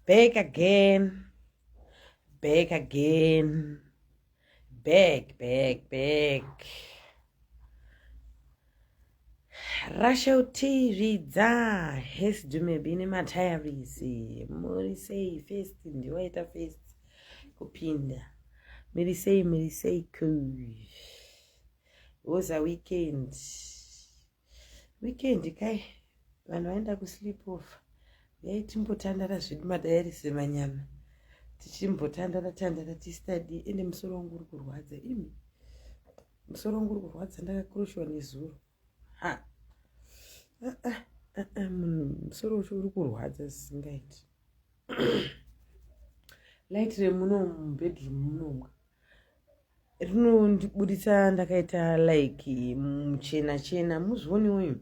Back again, back again, back, back, back. Rachel T Zvidza hes Dumebi nematayaris muri sei first ndiwaita first kupinda muri sei muri sei ku woza weekend weekend kai vanhu vaenda kusleep over yai timbotandara zvedu madairisi manyama tichimbotandara tandara tistadi ende musoro wangu uri kurwadza imi musoro wangu uri kurwadza ndakakurushiwa nezuro ha ah, ah, ah, munhu musoro ucho uri kurwadza zvisingaiti light remuno mubedroom munomwa rinondiburitsa ndakaita like muchena chena muzvioniwo imi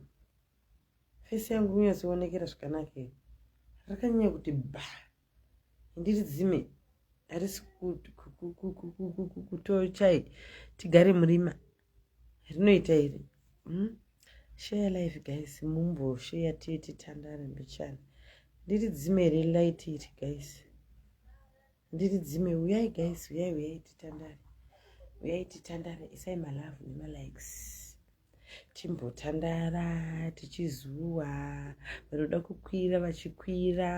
fesi yangu inonyatsoonekera zvakanaka iri rakanyanya kuti ba ndiri dzime harisi kutochai tigare murima rinoita iri hmm? Share life guys mumbo share tiye titandare mbichana ndiri dzime here light iri guys ndiri dzime uyai guys uyai uyai titandare uyai titandare isai malove nemalikes timbotandara tichizuwa vanoda kukwira vachikwira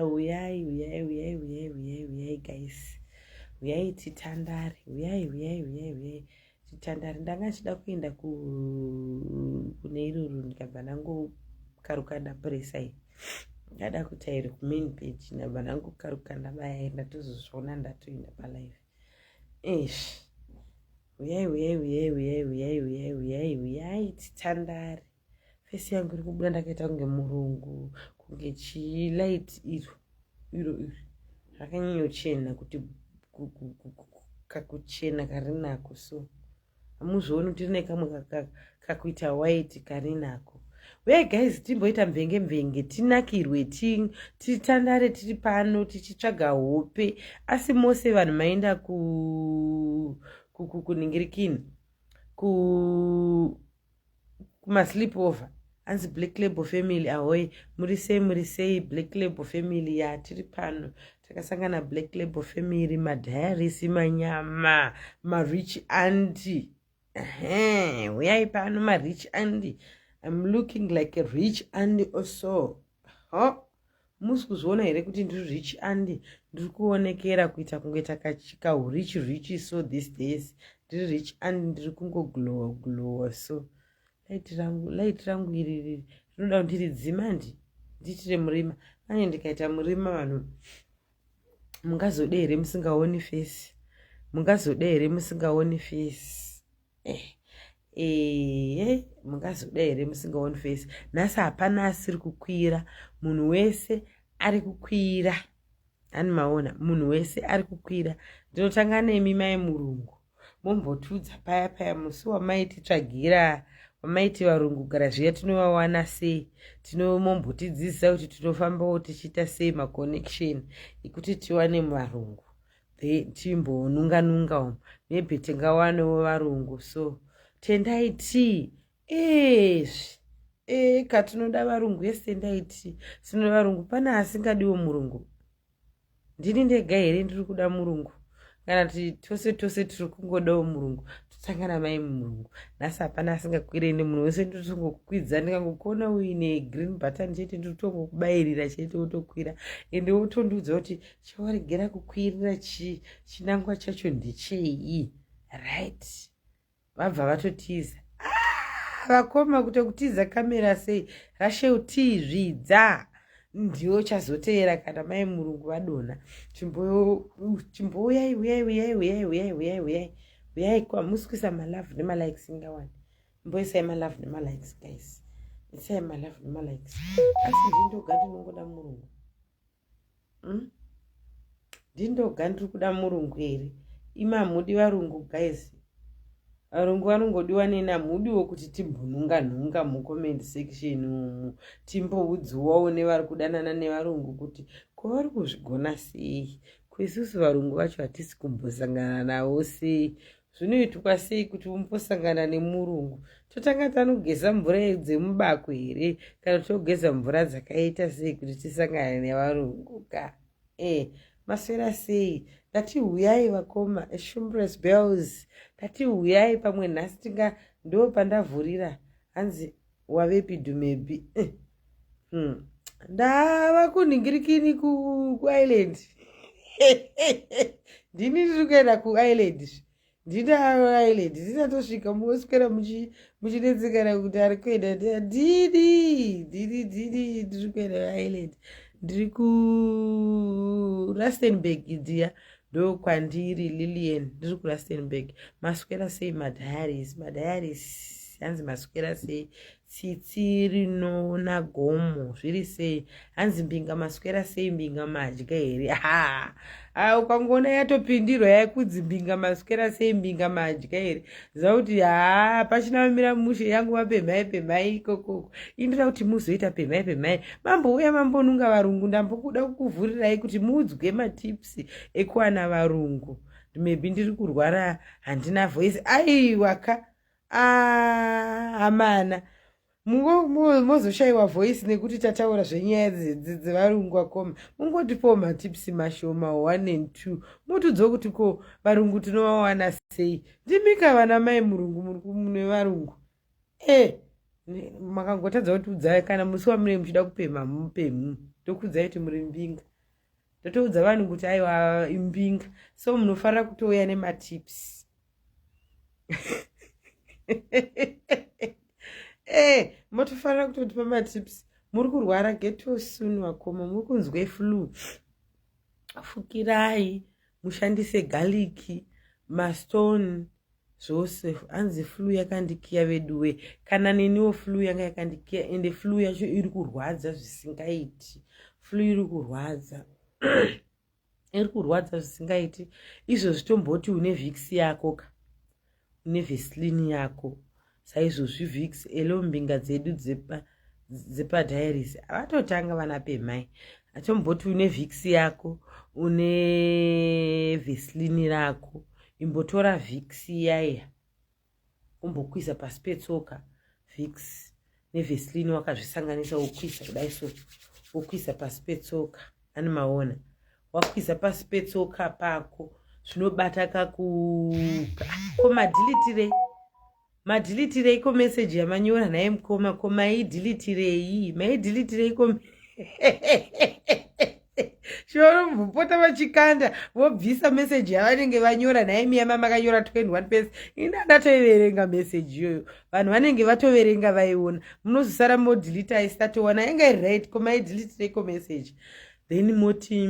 uyai uyai uyai uyai uyai uyai guys uyai titandare uyai uyai uyai uyai chitandari ndanga ndichida kuenda kune iroro ndikabva ndangokaruka ndapuresa iyi ndada kuti airi kumain page ndabva ndangokaruka ndabaya iri ndatozozviona ndatoenda palive eish uyai uyai uyai uyai uyai uyai uyai uyai titandare fesi yangu iri kubuda ndakaita kunge murungu kunge chilight iro iro iri rakanyanyochena kuti kakuchena karinako so hamuzvioni kuti rine kamwe kakuita white karinako uye guys timboita mvenge mvenge tinakirwe titandare tiri pano tichitsvaga hope asi mose vanhu maenda kuningirikini ku kumasleep over hanzi Black Label family ahoy muri sei muri sei Black Label family ya tiri pano takasangana Black Label family madiaries manyama marich andy uyai pano marich andy I'm looking like a rich andy also huh? Musi kuzviona here kuti ndiri rich andy ndiri kuonekera kuita kunge takachikahurichi richi so these days ndiri rich andy ndiri kungoglowa glowa so light rangu light rangu iri rinoda kuti ndiridzima ndi ndiitire murima manje ndikaita murima vanhu mungazode here musingaoni fesi mungazode here musingaoni fesi eh ehe mungazoda here musingaoni face nhasi hapana asiri kukwira munhu wese ari kukwira ani maona munhu wese ari kukwira ndinotanga nemi mai murungu mombotudza paya paya musi wamaititsvagira wamaiti varungu gara zviya tinovawana sei tinomombotidzidzisa kuti tinofambawo tichiita sei maconnection ekuti tiwane varungu timbonunga nunga umu maybe tingawanewo varungu so tendai tii ezvi eka tinoda varungu yes tendai tii tinoda varungu pane asingadiwo murungu ndini ndega here ndiri kuda murungu kana ti tose tose tiri kungodawo murungu totangana mai murungu nhasi hapana asingakwire ende munhu wese ndotongokwidza ndikangokuona uine green button chete ndotongokubayirira chete wotokwira ende wotondiudza kuti chawaregera kukwirira chii chinangwa chacho ndechei right vabva vatotiza ah, vakoma kuto kutiza kamera sei rashel tizvidza ndiwo chazoteera kana mai murungu vadonha chimbouyai uyai uyai uyai uyai uyai uyai uyai kwamusi kuisa malavhu nemalikes ingawani. Mboisai malove nemalikes guys, isai malove nemalikes. Asi ndindoga ndinongoda murungu, Ndindoga ndiri kuda murungu here? Imi hamudi varungu guys? Varungu vanongodiwa neni. Hamudiwo kuti timbonhunga nhunga mucomment section umu, timboudziwawo nevari kudanana nevarungu kuti ko vari kuzvigona sei? Kuisusu varungu vacho hatisi kumbosangana navo sei? Zvinoitwa sei kuti umbosangana nemurungu? Totanga tanogeza mvura dzemubako here, kana togeza mvura dzakaita sei kuti tisangane nevarungu ka? Maswera sei? Ndati huyai vakoma Shumbres Bells, ndati huyai pamwe nhasi tinga ndo pandavhurira. Hanzi wavepi Dumebi? Ndava kunhingirikini kuIsland. Ndini ndiri kuenda kuIsland, ndina island ndisatosvika. Moswera muchinetsekana kuti ari kuenda. Ndini, ndini, ndini ndiri kuenda island. Ndiri kuRustenburg ndiya, ndokwandiri Lilian, ndiri kuRustenburg. Maswera sei madiaries? Madiaries, hanzi maswera sei? Tsitsi rinoona gomo, zviri sei? Hanzi mbinga maswera sei? Mbinga madya here? Ha, ukangoona yatopindirwa yakunzi mbinga maswera sei, mbinga madya here, ziva kuti ha, pachina mamira mushe. Yanguva pemhai pemhai ikokoko. Indoda kuti muzoita pemhai pemhai, mambouya mambonunga varungu. Ndambokuda kukuvhurirai kuti muudzwe matips ekuwana varungu. Maybe ndiri kurwara, handina voice. Aiwaka, hamana, mozoshayiwa voice nekuti tataura zvenyaya dzevarungu. Akoma, mungotipawo matips mashoma, one and two, motiudzawo kuti ko varungu tinovawana sei? Ndimika vana mai murungu, mune varungu. Makangotadza kutiudzai kana musi wamunee muchida kupemha mupemu, tokuudzai kuti muri mbinga. Totoudza vanhu kuti aiwa, imbinga. So munofanira kutouya nematips. Motofanira kutotipa matips. Muri kurwara, get well soon vakoma. Muri kunzwe flu, fukirai, mushandise garlic, mastone, zvose. Hanzi flu yakandikiya veduwe. Kana neniwo flu yanga yakandikiya, ende flu yacho iri kurwadza zvisingaiti. Flu iri kurwadza, iri kurwadza zvisingaiti. Izvozvi tomboti une Vicks yako ka, une Vaseline yako saizvozvi, Vicks elo. Mbinga dzedu dzepadiaries havatotanga vana pemai. Atomboti une Vicks yako, une Vaseline rako, imbotora Vicks iyaiya, umbokwisa pasi petsoka. Vicks neVaseline wakazvisanganisa, wokwisa kudai so, wokwisa pasi petsoka. Ani maona wakwisa pasi petsoka pako, zvinobata kaku. Ko madhilitirei? Madhilitirei ko meseji yamanyora nhaye mukoma? Ko maidhilitirei? Maidhilitirei ko? Chiombopota vachikanda, vobvisa meseji yavanenge vanyora. Nhaye miyama, makanyora 21 pence, ini andatoiverenga meseji iyoyo. Vanhu vanenge vatoverenga vaiona, munozosara modhilita isatowana yanga iri right. Ko maidhilitirei ko meseji? Then moti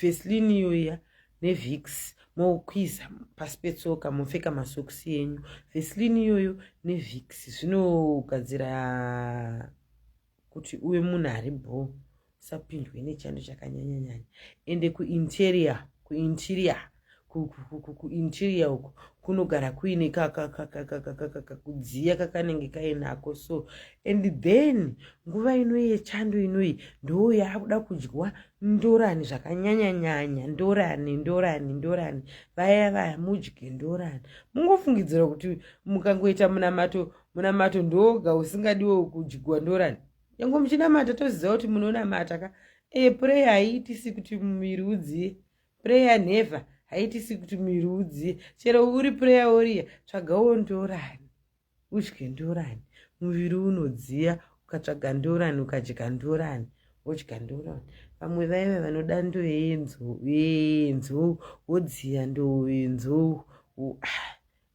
Vaseline iyoya neVicks, mokwiza pasi petsoka, mopfeka masokisi enyu. Vaseline iyoyo neVicks zvinogadzira kuti uve munhu ari bho, usapindwe nechando chakanyanyanyanya. Ende kuinterior, kuinterior, kuinterior uko kunogara kuine kakudziya kakanenge kainako. So and then nguva ino yechando inoyi ndo yaakuda kudyiwa ndorani zvakanyanyanyanya. Ndorani, ndorani, ndorani, vaya vaya mudye ndorani. Mungofungidzira kuti mukangoita munamato, munamato ndoga usingadiwo kudyiwa ndorani. Nyange muchinamata, toziva kuti munonamata ka. Prayer haiitisi kuti muviri udziye. Prayer never haitisi kuti muviri udziye. Chero uri prayer warrior, tsvagawo ndorani, udye ndorani, muviri unodziya. Ukatsvaga ndorani, ukadya ndorani, wodya ndorani. Vamwe vaiva vanoda ndoyenzou, wodziya ndoyenzou.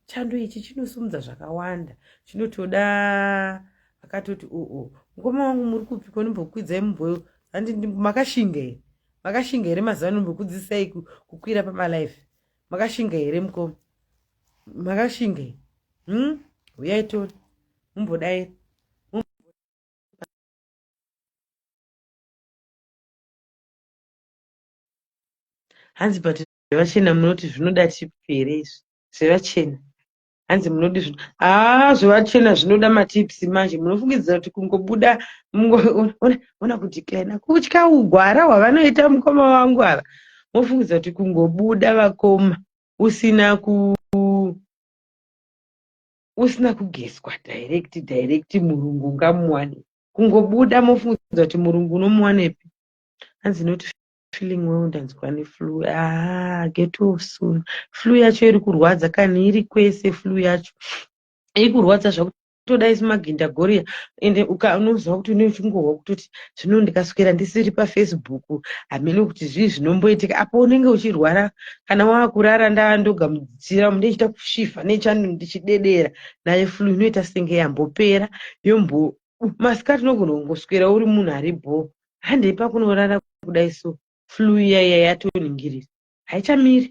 Chando ichi chinosumudza zvakawanda, chinotoda akatoti oo. Mukoma wangu, muri kupi? Konimbokwidza mumboyo. Handi makashinga here? Makashinga here? Mazuva anombokudzidzisai kukwira pamalive. Makashinga here mukoma? Makashinga here? Huyai tione mumbodaira. Hanzi but zvevachena munoti zvinoda tipu here izvi zvevachena hanzi munodi zvino haa zvevachena zvinoda matips manje munofungidzira kuti kungobuda ona kudeclina kutya ugwara hwavanoita mukoma wangu ava mofungidzira kuti kungobuda vakoma usina ku usina kugezwa direct direct murungu ungamuwane kungobuda mofungidzira kuti murungu unomuwanepi hanzi not feeling well ndanzwa neflu ah get off soon flu yacho iri kurwadza kani iri kwese flu yacho iri kurwadza zvakutoda isi magindagoriya ende unoziva kuti une uchingohwa kutoti zvino ndikaswera ndisiri pafacebook hameno kuti zvii zvinomboitika apo unenge uchirwara kana waakurara ndava ndoga mudzira ndichiita kushifa nechando ndichidedera nayo flu inoita senge yambopera yombo masikati unogona kungoswera uri munhu ari bhoo handei pakunorara kudai so flu iya iya yatoningirira haichamiri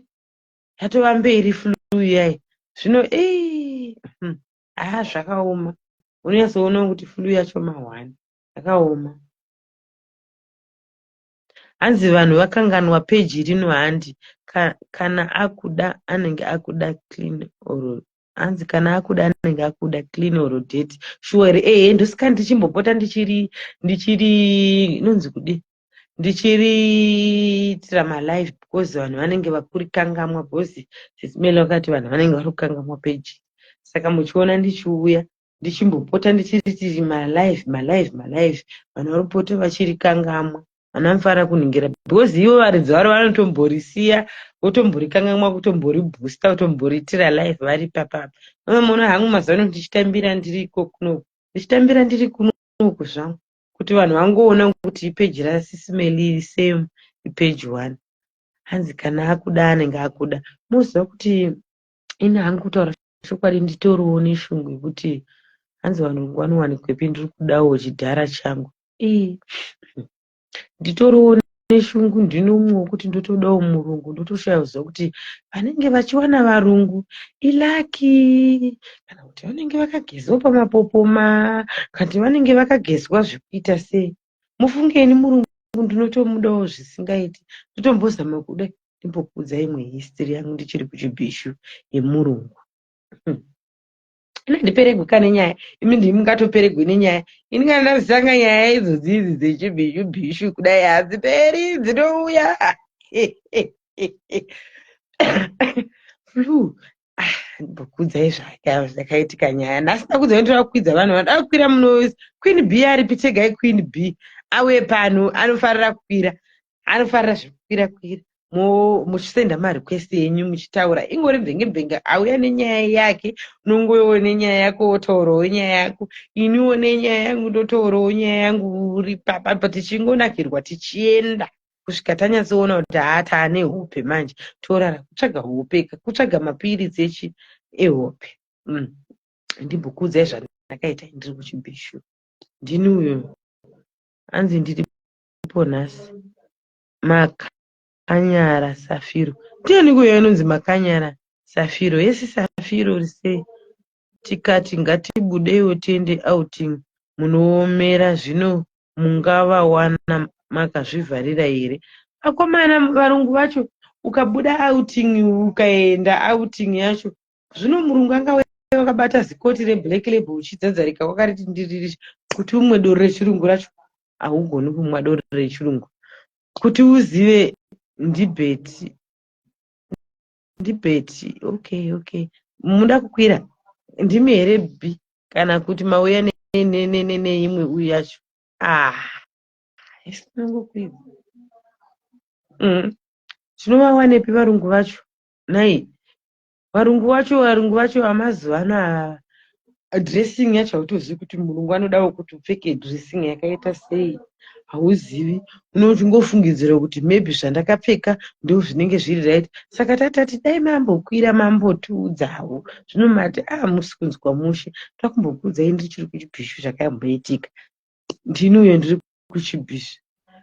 yatova mberi flu iyai zvino ii haa zvakaoma unonyatsoona kuti flu yacho mahwani zvakaoma Hanzi vanhu vakanganwa page rino handi kana akuda anenge akuda clean or hanzi kana akuda anenge akuda clean or dirty shuwa here ehe ndosika ndichimbopota ndichiri ndichiri inonzi kudi ndichiriitira malive because vanhu vanenge vakurikangamwa because sisimele vakati vanhu vanenge vari kukangamwa page saka muchiona ndichiuya ndichimbopota ndichiriti malive malive malive vanhu vari kupota vachirikangamwa vanhu vanofanira kuningira because ivo varidzi varo vanotomborisiya votomborikangamwa kutomboribooster kutomboriitira live vari papapa vamwe hangu mazuva ano ndichitambira ndiriko kunoku ndichitambira ndiri kunoku zvangu kuti vanhu vangoona kuti ipeji rasisimeli same ipeji one hanzi kana akuda anenge akuda moziva kuti ini hangu kutaura Chokwadi nditoriwo neshungu yekuti hanzi vanhu vanowanikwepi ndiri kudawo chidhara changu ii nditoriwo neshungu ndini umwe wekuti ndotodawo murungu ndotoshaya kuziva kuti vanenge vachiwana varungu ilaki kana kuti vanenge vakagezwa pamapopoma kana kuti vanenge vakagezwa zvekuita sei mufunge ini murungu ndinotomudawo zvisingaiti ndotombozama kuda ndimbokuudza imwe history yangu ndichiri kuchibhishu yemurungu Ini handiperegwi ka nenyaya imi ndimi mungatoperegwi nenyaya ini kana ndazitanga nyaya idzodzi idzi dzechibhishu bhishu kudai hadziperi dzinouya flu ah, ndimbokuudzai zvakaitika nyaya nhasi ndakuudzai ndoda kukwidza vanhu vanoda kukwira muno queen b aripi tegai queen b auye pano anofarira kukwira anofarira zvekukwira kwira muchisenda marequest enyu muchitaura ingori mvenge mvenge auya nenyaya yake unongoiwo nenyaya yako wotaurawo nyaya yako iniwo nenyaya yangu ndotaurawo nyaya yangu uri papa tichingonakirwa tichienda kusvika tanyatsoona kuti haa taane hope manje torara kutsvaga hope kutsvaga mapiritsi echi ehope mm. ndimbokuudzai zvandakaita ndiri kuchibhishu ndini uyo hanzi ndiripo nhasi makanyara safiro ndiani kuyo inonzi makanyara safiro yesi safiro risei tikati ngatibudeiwo tiende outing munoomera zvino mungavawana makazvivharira here akomana varungu vacho ukabuda outing ukaenda outing yacho zvino murungu angauya wakabata zikoti reblack label uchidzadzarika wakariti ndiriri kuti umwe doro rechirungu racho haugoni kumwa doro rechirungu kuti uzive ndibheti ndibheti okay okay muda kukwira ndimi here b kana kuti mauya neimwe uyu yacho ah isinangokwidza mm. tinovawanepi varungu vacho nhai varungu vacho varungu vacho vamazuva ano ava dressing yacho hautozivi kuti murungu anodawo kuti upfeke dressing yakaita sei hauzivi unochingofungidzira kuti maybe zvandakapfeka ndo zvinenge zviri right saka tatati dai mambokwira mambotiudzawo zvino mati a ah, musi kunzwa mushe takumbokuudzai ndichiri kuchibhishu zvakamboitika ndini uyo ndiri kuchibhishu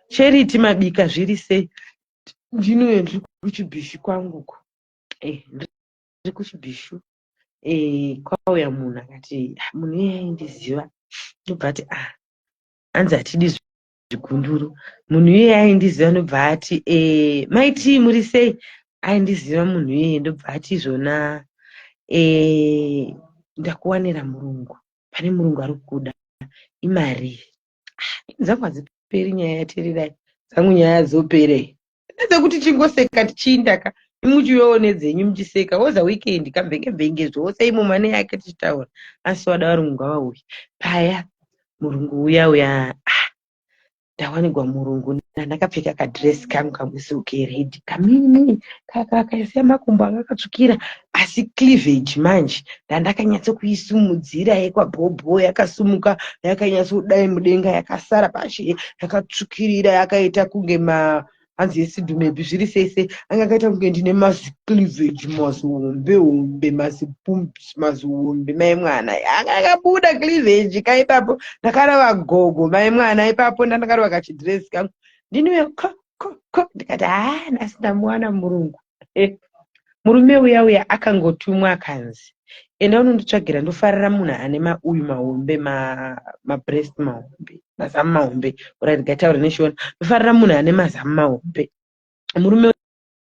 cheriti mabika zviri sei ndini uyo ndiri kuchibhishu kwanguko eh, ndiri kuchibhishu Kwauya munhu akati, "Ah, munhu iyeye aindiziva." Ndobva ati, "Ah," hanzi, "hatidi zvigunduru." Munhu iyeye aindiziva, ndobva ati, "Maitii, muri sei?" Aindiziva munhu iyeye, ndobva ati izvona, "Ndakuwanira murungu, pane murungu ari kukuda, imari." Dzangu hadziperi nyaya, yatererai dzangu nyaya dzopere ndedzekuti chingoseka tichiindaka, imuchivewo nedzenyu muchiseka. Woza weekend kamvenge mvenge zvose imo mane yake tichitaura, asi wada varungu ngavauye paya. Murungu uya uya, ah, ndawanigwa murungu, ndakapfeka kadress kangu kamwe kered kamini kakaisiya makumbo anga akatsvukira, asi cleavage manje ndandakanyatsokuisimudzira yekwabhobho, yakasumuka, yakanyatsodai mudenga, yakasara pashi, yakatsvukirira, yakaita kunge ma hanzi yesidhumebi zviri sei sei, anga akaita kunge ndine mazicleavage mazihombe hombe, mazipumps mazihombe. Mai mwana, anga akabuda cleavage kaipapo, ndakarova gogo. Mai mwana, ipapo ndandakarova kachidress kangu, ndiniwe ko ko ko. Ndikati, "Haa, nhasi ndamuwana murungu." Murume uya uya akangotumwa, akanzi, "Enda unonditsvagira, ndofarira munhu ane mauyu mahombe, mabreast mahombe, mazamu mahombe." Ora ndikataura neShona, ndofarira munhu ane mazamu mahombe. Murume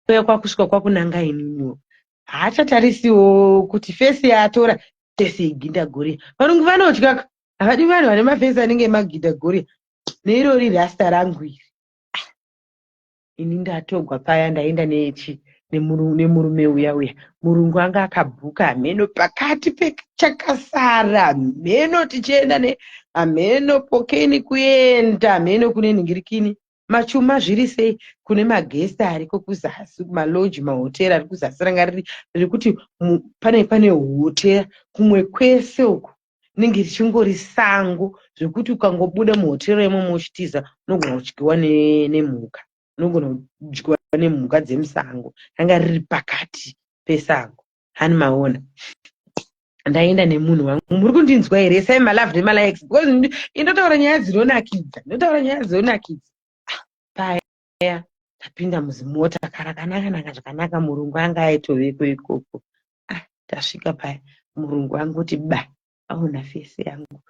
uya kwakusvika kwakunanga ininiwo, haachatarisiwo kuti face yaatora, face yegindagoriya. Varungu vanotya, havadi vanhu vane maface anenge emagindagoriya neirori rasta rangu iri. Ini ndatogwa paya, ndaenda nechi nemurume uya uya. Murungu anga akabhuka hameno pakati pechakasara, hameno tichienda nehameno pokeni, kuenda hameno kune nhingirikini machuma zviri sei, kune magesti ariko kuzasi, malodge, mahotera ari kuzasi. Ranga riri rekuti pane hotera, kumwe kwese uku rinenge richingori sango, zvekuti ukangobuda muhotera imomo uchitiza, unogona kudyiwa nemhuka, unogona kudyiwa nemhuka dzemusango. Ranga riri pakati pesango. Hani maona ndaenda nemunhu wangu. Muri kundinzwa here? Sai malove nemalikes, because indotaura nyaya dzinonakidza, ndotaura nyaya dzinonakidza. Ah, paya tapinda muzimota karakanaka-naka zvakanaka, murungu anga aitoveko ikoko. Ah, tasvika paya, murungu angoti ba aona face yangu,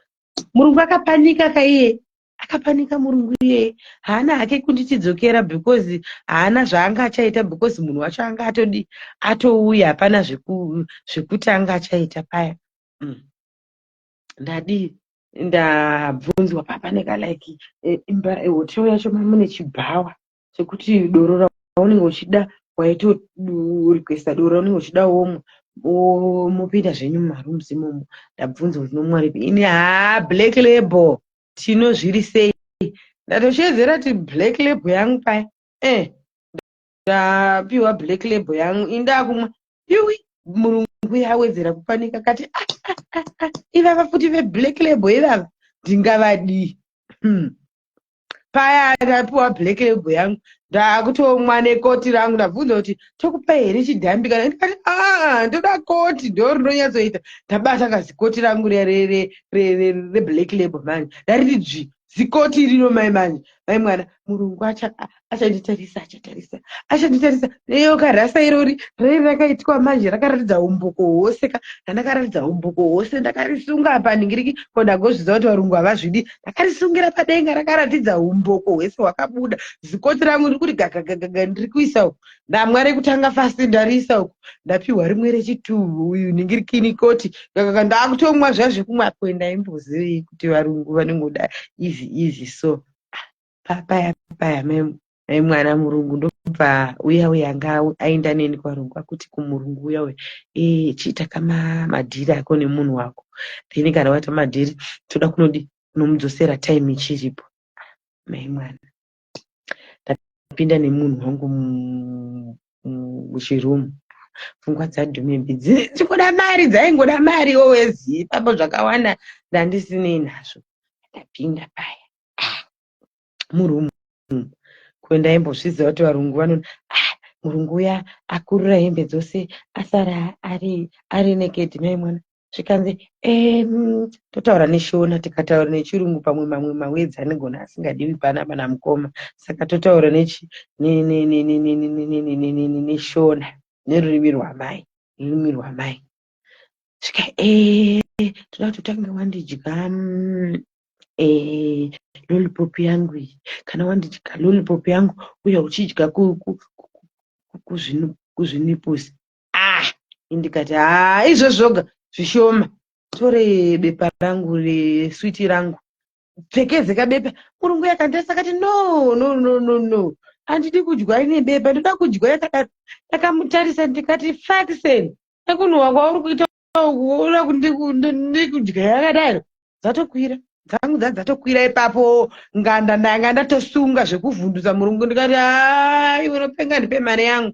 murungu akapanika kaiye, akapanika murungu iyeye. Haana hake kunditidzokera because haana zvaanga achaita, because munhu wacho anga atodi atouya, hapana zvekuti anga achaita paya. Ndadii, ndabvunzwa papaneka like imba hotel yacho mune chibhawa chekuti doro raunenge uchida waitorequesta, doro raunenge uchida womwa, mopinda zvenyu mumarooms imomo. Ndabvunzwa kuti nomwa ripi. Ini, haa, Black Label tino zviri sei, ndatoshedzera ti Black Label yangu paya. Ndapiwa Black Label yangu, indakumwa iwi. Murungu yawedzera kupanika kati, "Ah, ah, ah, ah, ivava futi veBlack Label ivava ndingavadii?" Paya ndapiwa Black Label yangu, ndakutomwa nekoti rangu. Ndabvunza kuti tokupa here chidhambi kana, ndikati, "Aa, ndoda koti, ndo rinonyatsoita." Ndabata kazikoti rangu riya reBlack Label manje, ndariti dzvi zikoti rino. Mai manje, mai mwana, murungu achanditarisa, achatarisa, achanditarisa neyo karasa irori rei rakaitwa manje, rakaratidza umboko hwose ka. Ndandakaratidza umboko hwose, ndakarisunga panhingiriki ko, ndagozvidza kuti varungu havazvidi. Ndakarisungira padenga, rakaratidza umboko hwese hwakabuda. Zikoti rangu ndiri kuti gagagagaga, ndiri kuisa uku, ndamwa rekutanga fast, ndariisa uku, ndapiwa rimwe rechitubu, uyu nhingirikini koti gagaga, ndakutomwa zviya zvekumwa. Ko ndaimbozivei kuti varungu vanongoda easy easy? So papaya paya, mai mwana, murungu ndobva uya uya anga aenda neni kuvarungu akuti kumurungu uya uya, "Chiita kama madhiri ako nemunhu wako, then kana waita madhiri toda kunodi kunomudzosera time ichiripo." Mai mwana, ndapinda nemunhu wangu muchirumu, pfungwa dzadhumembi dzingoda mari, dzaingoda mari always ipapo, zvakawanda ndandisinei nazvo. Ndapinda paya murumu, ko ndaimbozviziva kuti varungu vano, ah, murungu uya akurura hembe dzose, asara ari naked. Mai mwana, zvikanzi, totaura neShona, tikataura neChirungu pamwe mamwe mawords anogona asingadiwi panapa namukoma, saka totaura neShona, nerurimi rwamai, rurimi rwamai. Svika ee, toda kuti utange wandidya lollipop yangu iyi. Kana wandidya lollipop yangu, uya uchidya kuzvinipusi. Ah, indikati haa, izvo zvoga zvishoma. Tore bepa rangu reswiti rangu, pfekedze kabepa. Murungu yakandirasa, akati, "No, no, no, no, no, handidi kudya ine bepa, ndoda kudya yakadaro." Ndakamutarisa ndikati, "Fakisen, nekunhuhwa kwauri kuita uku, uda ndikudya yakadaro?" Dzatokwira dzangu, dzatokwira ipapo. Nganda ndanga ndatosunga zvekuvhundutsa murungu. Ndikati, "Hai, unopenga, ndipe mari yangu,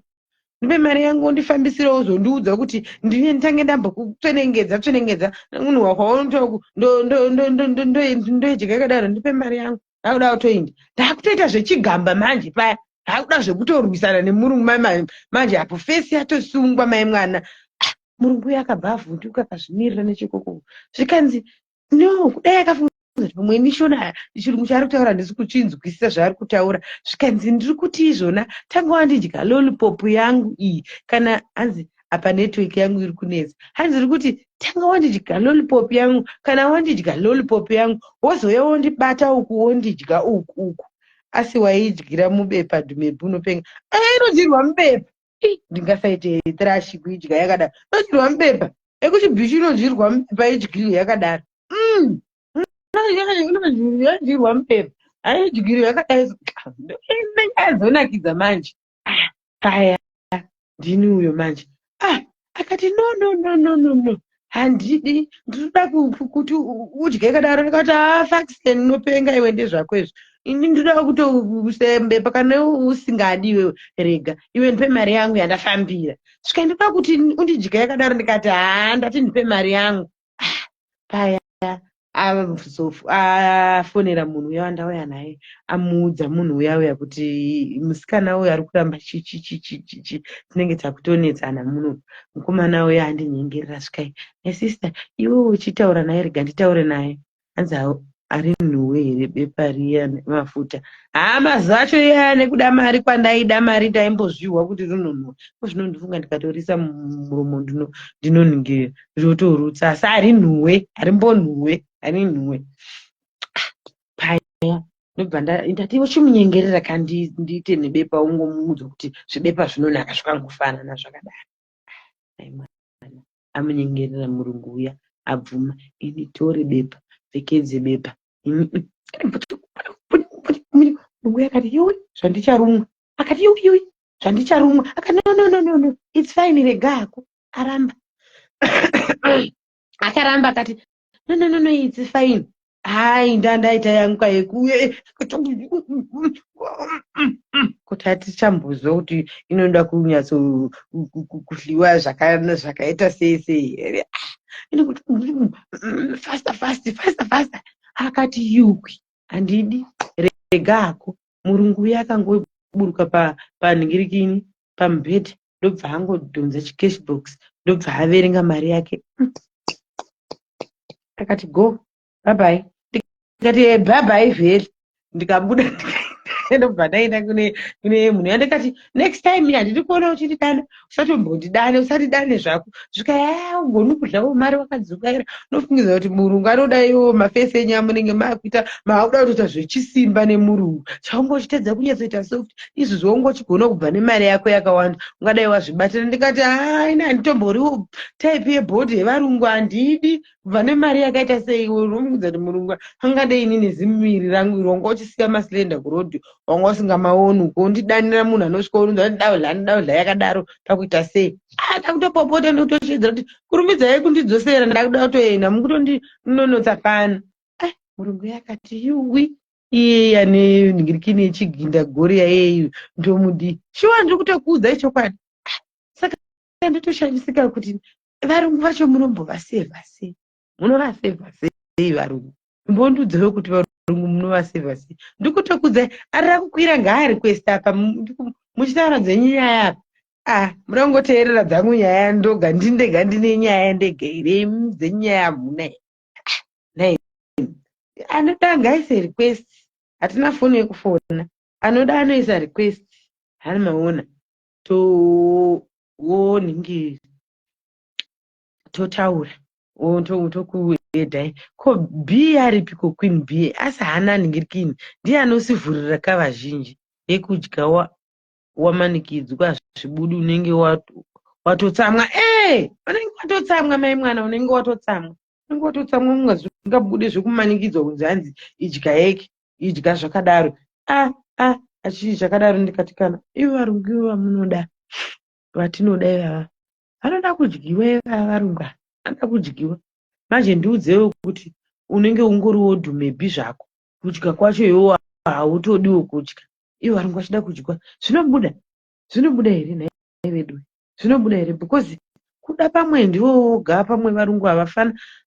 ndipe mari yangu, undifambisire. Uzondiudza kuti ndine nditange ndambokutsvenengedza tsvenengedza nekunhuhwa kwaunoita uku, ndoidya yakadaro? Ndipe mari yangu, ndakuda kutoinda." Ndakutoita zvechigamba manje paya, ndakuda zvekutorwisana nemurungu manje. Apo face yatosungwa, mai mwana. Ah, murungu uyu akabva avhunduka, akazvimirira nechikoko. Zvikanzi no, kudai akafunga kuti pamwe nishona chirungu chaari kutaura handisi kuchinzwisisa zvaari kutaura. Zvikanzi, "Ndiri kuti izvona, tanga wandidya lollipop yangu iyi." Kana hanzi apa network yangu iri kunetsa. Hanzi, "Iri kuti tanga wandidya lollipop yangu. Kana wandidya lollipop yangu, wozouya wondibata uku, wondidya uku uku." Asi waidyira mubepa? Dhumebu, unopenga. Inodyirwa mubepa? Ndingasaite trash kuidya yakadaro. Inodyirwa mubepa ekuchibhishi? Inodyirwa mubepa idyirwe yakadaro? Inodyirwa mubepa, aidyirwe yakadai. Azonakidza manje. Ah, paya ndini uyo manje. Ah, akati, "No, no, no, no, no, no, handidi, ndinoda kuti udye kadaro." Ndikati, "Ha, fakisen, unopenga iwe, ndezvako izvo. Ini ndinoda kutosembepa. Kana usingadi iwewe, rega iwe, ndipe mari yangu yandafambira." Svika, "Ndoda kuti undidye yakadaro." Ndikati, "Ha, ndati ndipe mari yangu." Ah, paya afonera munhu uya wandauya naye, amuudza munhu uya uya kuti musikana uyu ari kuramba chichichichichi, tinenge takutonetsana muno. Mukomana uya andinyengerera. Svikai, "My sister, iwe uchitaura naye, rega nditaure naye." Hanzi, "Ari nhuwe here bepa riya nemafuta?" Haa, mazuva acho iyaya nekuda mari kwandaida mari, ndaimbozvihwa kuti rinonhuwa. Ko zvino ndifunga ndikatorisa mumuromo ndinonhingira, rotorutsa. Asi hari nhuwe, harimbonhuwe, harinhuwe. Paya ndobva ndati, "Uchimunyengerera kandi ndiite nebepa, ungomuudza kuti zvibepa zvinonaka zvakangofanana zvakadaro." Ai mwana, amunyengerera murungu uya, abvuma. Ini tore bepa, pfekedze bepa. Murungu uya akati, "Yoi, zvandicharumwa." Akati, "Yoi, yoi, zvandicharumwa." Akati, "No, no, no, no, no, it's fine, rega hako." Aramba, akaramba, akati, "No, no, no, no, it's fine." Hai, ndandaita yangu kayeku kuti hatichambozwa kuti inoda kunyatso kudyiwa zvakaita sei sei here. Ine kuti faster, fast, faster, faster. Akati, "Yukwi, handidi, rega hako." Murungu uya akangoburuka panhingirikini pamubhedha, ndobva angodhonza chicash box, ndobva averenga mari yake. Akati, "Go, bye bye." Ndikati, "Bye bye vheli." Ndikabuda, ndobva ndaenda kune munhu yandikati, "Next time handidi kuona uchindidana, usatombondidane, usatidane zvako." Svika, "Ya, ugoni kudyawo mari wakadzukaira." Unofungidzira kuti murungu anoda iwo mafesi enyu amunenge makuita, maakuda kutoita zvechisimba nemurungu. Chaunga uchitadza kunyatsoita soft izvozvo, wonge uchigona kubva nemari yako yakawanda, ungadai wazvibatira. Ndikati, "Haa, ini handitomboriwo type yebhodhi yevarungu, handidi kubva nemari yakaita sei." Unofungidzira kuti murungu angadei ini nezimuviri rangu iri? Wanga uchisiya masilenda kurodhi, wanga usingamaoni uko undidanira munhu anosvika unonzi ndaudya, ndaudya yakadaro pakuita sei? Ndakutopopota nekutoshedzera kuti, "Kurumidzai kundidzosera, ndakuda kutoenda, mukutondinonotsa pano." Murungu yakati, "Yuwi, iye ane nhingirikini yechiginda goriya iyeyu, ndomudii shuwa?" Ndiri kutokuudzai chokwadi. Saka ndotoshamisika kuti varungu vacho munombovasevha sei? Munovasevha sei varungu? Mbondiudzewo kuti varungu munovasevha sei? Ndikutokudzai, arira kukwira ngaarikwesta apa muchitaura dzenyu nyaya apa. Ah, muda kungoteerera dzangu nyaya ndoga, ndindega ndine nyaya ndega here? Dzenyu nyaya hamuna here? Nai anoda ngaise request, hatina foni yekufona. Anoda anoisa request, hani maona, toonhingi. Totaura tokuedhai. Ko B aripiko Queen B? Asi haana nhingirikini. Ndiye anosivhurira ka vazhinji yekudya wamanikidzwa hazvibudi unenge watotsamwa. Eh, unenge watotsamwa mai mwana, unenge watotsamwa. Unenge watotsamwa mumwe zvingabude zvekumanikidzwa kunzi hanzi idya yeke, idya zvakadaro. Ah, ah, achii zvakadaro ndikati kana ivo varungu ivo vamunoda vatinoda ivava vanoda kudyiwa ivava varungu ava vanoda kudyiwa. Manje ndiudzewo kuti unenge ungoriwo dhumebhi zvako kudya kwacho iwewo hautodiwo kudya ivo varungu vachida kudyiwa zvinobuda zvinobuda here nhai vedu zvinobuda here because kuda pamwe ndivo voga pamwe varungu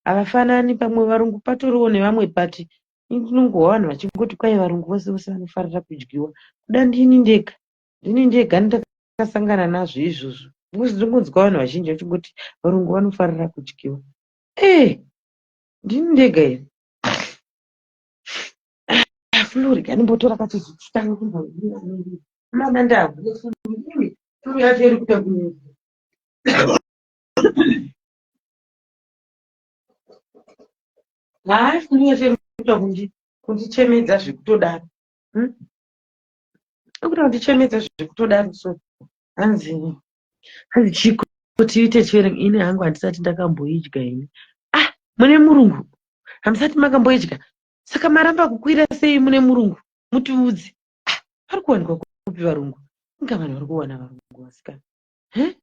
havafanani pamwe varungu patoriwo nevamwe but inongohwa vanhu vachingoti kwai varungu vose vose vanofarira kudyiwa kuda ndini ndega ndini ndega ndakasangana nazvo izvozvo because ndinongonzwa vanhu vazhinji vachingoti varungu vanofarira kudyiwa ee ndini ndega here fluri kanimbotora kachizitanga kumboimana ndahune flu yacho iri kuita kunetsa haa flu yacho iri kuita kundichemedza zvekutodaro hmm? Iri kuita kundichemedza zvekutodaro so hanzi hanzi chiko tiite chivereng ini hangu handisati ndakamboidya ini ah mune murungu hamusati makamboidya saka maramba kukwira sei mune murungu mutiudze ah vari kuwanikwa kupi varungu inga vanhu vari kuwana varungu vasikana he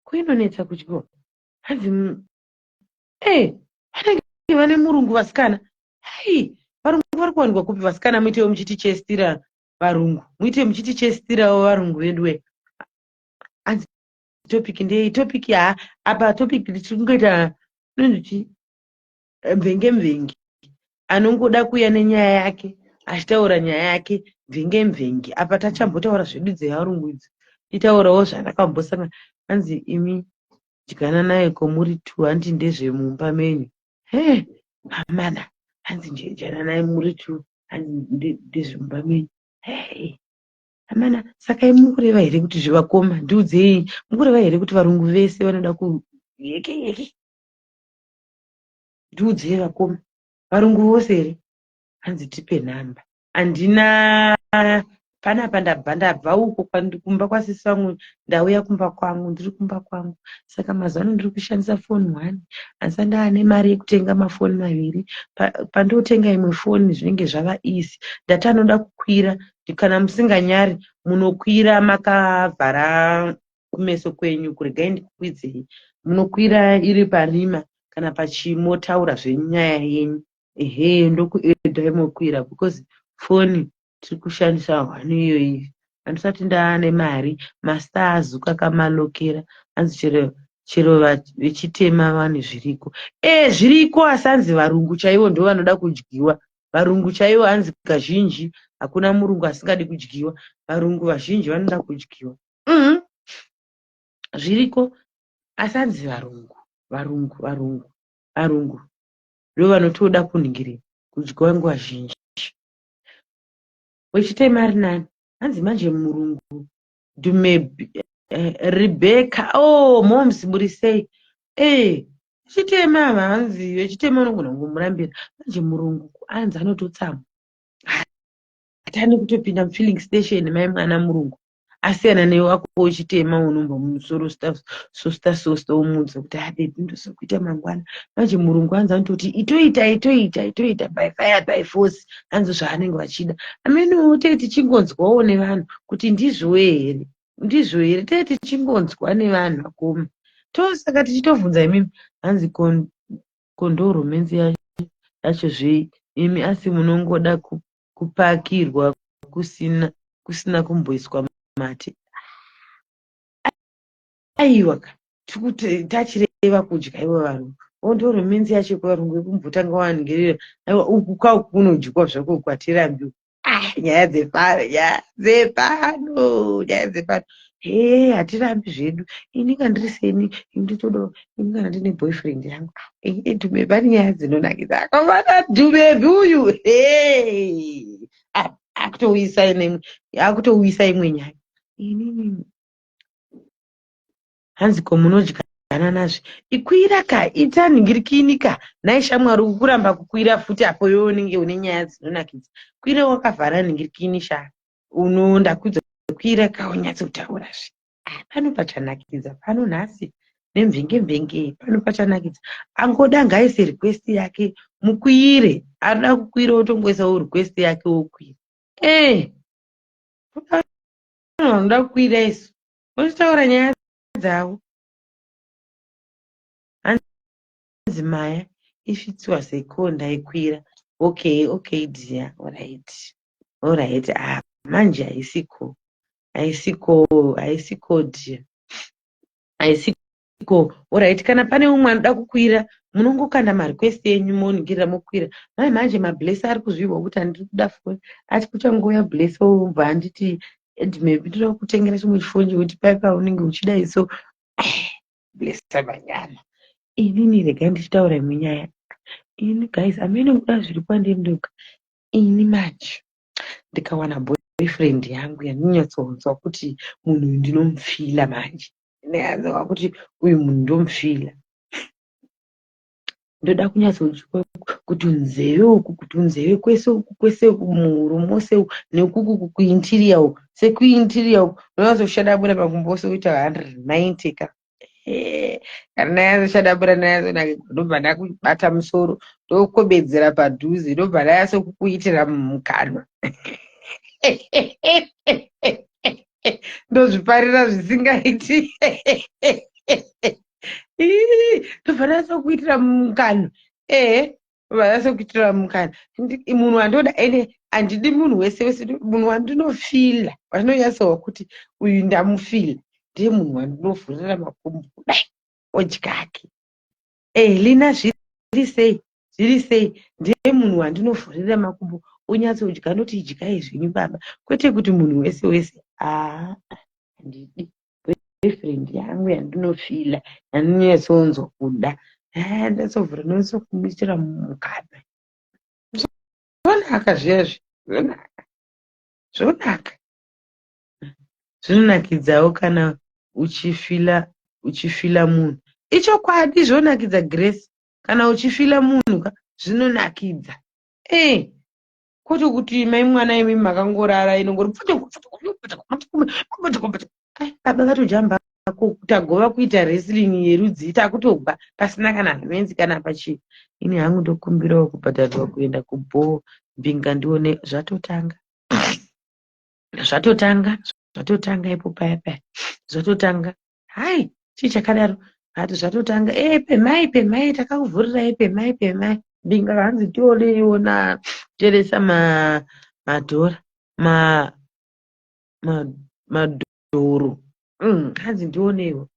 ko inonetsa kudyiwa hanzi e vanenge vane murungu vasikana hei varungu vari kuwanikwa kupi vasikana muitewo muchitichestira varungu muite muchitichestirawo varungu vedu we hanzi topic ndei topic ha apa topic tiri kungoita inonzi chii mvenge mvenge anongoda kuuya nenyaya yake achitaura nyaya yake mvenge mvenge apa tachambotaura zvedu dzevarungu idzi itaurawo zvandakambosangana hanzi imi dyananai komuri two hanti ndezvemumba menyu he amana hanzi dyananai muri two hanzi ndezvemumba menyu hei amana saka imi mukureva here kuti zvevakoma ndiudzei mukureva here kuti varungu vese vanoda ku yeke yeke ndiudzei vakoma varungu vose here hanzi tipe nhamba handina panapa ndabva ndabva uko kumba kwasisi vangu ndauya kumba kwangu ndiri kumba kwangu saka mazuva ano ndiri kushandisa foni one handisati ndaane mari yekutenga mafoni maviri pandotenga imwe foni zvinenge zvava easy ndati anoda kukwira kana musinganyari munokwira makavhara kumeso kwenyu kuregai ndikukwidzei munokwira iri parima kana pachimotaura zvenyu nyaya yenyu ehe ndokuedhai mokwira because foni tiri kushandisa hwani iyoyi handisati ndaane mari mastar azuka kamalokera hanzi chero chero vechitema vane zviriko e zviriko asi hanzi varungu chaivo ndo vanoda kudyiwa varungu chaivo hanzi kazhinji hakuna murungu asingadi kudyiwa varungu vazhinji vanoda kudyiwa mm. Zviriko asi hanzi varungu varungu varungu varungu ndo vanotoda kunhingirira kudyiwa nguva zhinji wechitema ari nani hanzi manje murungu dhume eh, Rebecca oh moms muri sei eh vechitema ava hanzi vechitema unogona kungomurambira manje murungu hanzi anototsamwa hatani kutopinda mufilling station mai mwana murungu asiyana newako wechitema unomba musoro sosta sosta womuudza kuti ah baby ndozokuita mangwana manje murungu hanzi anototi itoita itoita itoita by fire by force hanzi zvaanenge vachida amenowo tee tichingonzwawo nevanhu kuti ndizvo here ndizvo here tee tichingonzwa nevanhu vakoma tosaka tichitovhunza imimi hanzi kondo romance yacho zvei imi asi munongoda kupakirwa kusina kusina kumboiswa mate aiwa ka tikuti tachireva kudya ivo varungu ondo romance yacho kuvarungu yekumbotanga wangerera aiwa uku kwauku kunodyiwa zvako kwatirambi ah nyaya dzepano nyaya dzepano nyaya dzepano hee hatirambi zvedu ini kana ndiri seni nditodo ini kana ndine boyfriend yangu dhume pane nyaya dzinonakidza akamana dhumebi uyu hee akutouyisa imwe akutouyisa imwe nyaya inini hanzi ko munodya Nazve ikwira ka, ita nhingirikini ka. Nhai shamwari, ukuramba kukwira futi apo iwe unenge une nyaya dzinonakidza. Kwira wakavhara nhingirikini sha, unonda kwira ka, unyatsotaurazve. Ah, pano pachanakidza pano nhasi nemvenge mvenge, pano pachanakidza. Angoda ngaise request yake mukwire, arida kukwira otongoisawo request yake wokwira. Vanoda kukwira isu vochitaura nyaya dzavo. Hanzi maya, if it was a call ndaikwira. Okay, dear, alright. Ah, manje haisiko, haisiko, haisiko dear, haisiko. Alright, kana pane umwe anoda kukwira, munongokanda marequest enyu, moningirira, mokwira. Mai manje mabless ari kuzvirwa kuti handiri kuda foni, ati kuchangouya Bless obva anditi, "Maybe ndoda kutengera chimwe chifoni chekuti pai paunenge uchidai." So Blessa manyama, inini regai ndichitaura imwe nyaya. Ini guys, amene kuda zviri kwandiri ndoga. Ini manje ndikawana boyfriend yangu yandinonyatsonzwa kuti munhu uyu ndinomufeela, manje ndinyatsonzwa kuti uyu munhu ndomufeela, ndoda kunyatsodyiwa kuti nzeve uku, kuti nzeve kwese uku, kwese uku, muhuro mose uku, nekuku kuinterior uku, sekuinterior uku, unonyatsoshadabura makumbo ose kuita 190 ka. Kana ndanyatsoshadabura, ndanyatsonakirwa, ndobva ndakubata musoro, ndokobedzera padhuze, ndobva ndanyatsokukuitira mumukanwa, ndozviparira zvisingaiti, ndobva ndanyatsokuitira mumukanwa. Ehe, ndobva ndanyatsokuitira mumukanwa. Munhu wandoda, ende handidi munhu wese wese. Munhu wandinofeela, wandinonyatsowa kuti uyu ndamufeela, ndiye munhu wandinovhurira makumbo kudai odyake. Lina, zviri sei, zviri sei? Ndiye munhu wandinovhurira makumbo unyatsodya, ndoti idyai zvenyu baba, kwete kuti munhu wese wese. Haa, handidi. Boyfriend yangu yandinofeela, yandinonyatsonzwa kuda, ndatsovhura, ndonyatsokumuitira mumukanwa, zvonaka zviyazvi, zvonaka, zvonaka, zvinonakidzawo kana uchifeela, uchifeela munhu. Ichokwadi, zvonakidza Grace, kana uchifeela munhu ka, zvinonakidza. Kwete kuti mai mwana imi makangorara, inongori baba vatojamba tagova kuita wrestling yerudzi, takutogwa pasina kana ramenzi kana pachii. Ini hangu ndokumbirawo kubhadharirwa kuenda kubhoo mbinga ndione. Zvatotanga, zvatotanga, zvatotanga ipo paya paya, zvatotanga. Hai, chii chakadaro? Ati zvatotanga. Pemai, pemai, takakuvhurirai, pemai, pemai mbinga. Hanzi tioneiwo nateresa madhora madhoro. Hanzi ndioneiwo.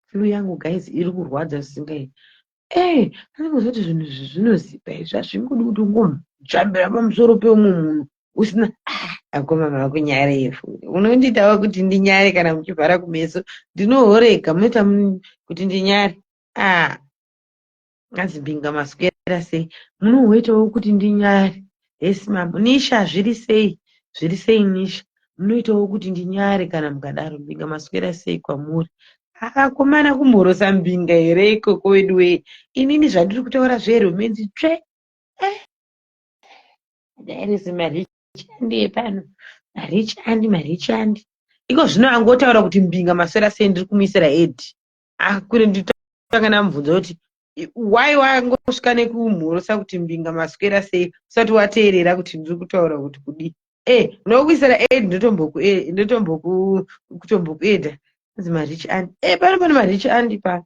Flu yangu guys iri kurwadza zvisingaiti. Anongozoti zvinhu izvi zvinozipa izvi, hazvingodi kuti ungojambira pamusoro peumwe munhu usina. Akoma, makunyarei futi? Unondiitawo kuti ndinyare kana muchivhara kumeso, ndinohoreka, munoita kuti ndinyare. Ah, anzi mbinga maswera sei? Munohoitawo kuti ndinyare. Hesi mambo Nisha, zviri sei, zviri sei Nisha? Munoitawo kuti ndinyare kana mukadaro. Mbinga maswera sei kwamuri? Akomana, kumhorosa mbinga here ikoko wedu wee? Inini zvandiri kutaura zveromance tsve. Dairisi marich andi epano, marich andi, marich andi iko zvino angotaura kuti mbinga maswera sei, ndiri kumuisira add akure. Nditanga ndamubvunza kuti why wangosvika nekumhorosa kuti mbinga maswera sei, usati wateerera kuti ndiri kutaura kuti kudii? Unokuisira add, ndotombokuadda. Anzi marich andi. Pano pane marich andi pano.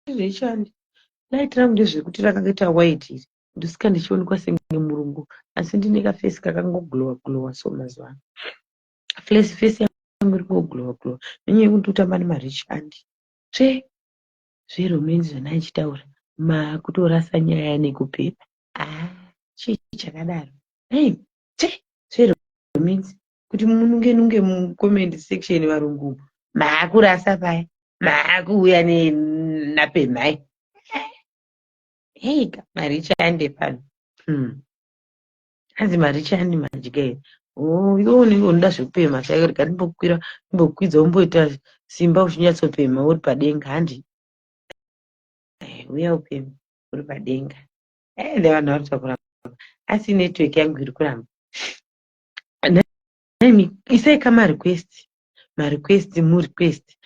Rich andi. Light rangu ndezvekuti rakaita white iri, ndosika ndichionekwa senge murungu, asi ndine kaface kakangoglowa glowa. So mazuva ano face yangu iri kungoglowa glowa nenyaya yekuti ndotamba nemarich andi. Tsve zveromance zvandaichitaura, makutorasa nyaya nekupepa. Ah, chii chakadaro? Ei, tsve zveromance kuti mununge nunge mucomment section, varungu maakurasa paya, maakuuya napemhai. Heika, marich andi pano. Hanzi marich andi madya here? Oh, iwe unenge unoda zvekupemha chaiko, rega ndimbokwira ndimbokwidza umboita simba uchinyatsopemha uri padenga handi. Uya upemhe uri padenga. Ende vanhu vari kuta kuramba asi network yangu iri kuramba. Nhaimi isai kamarequest marequest murequest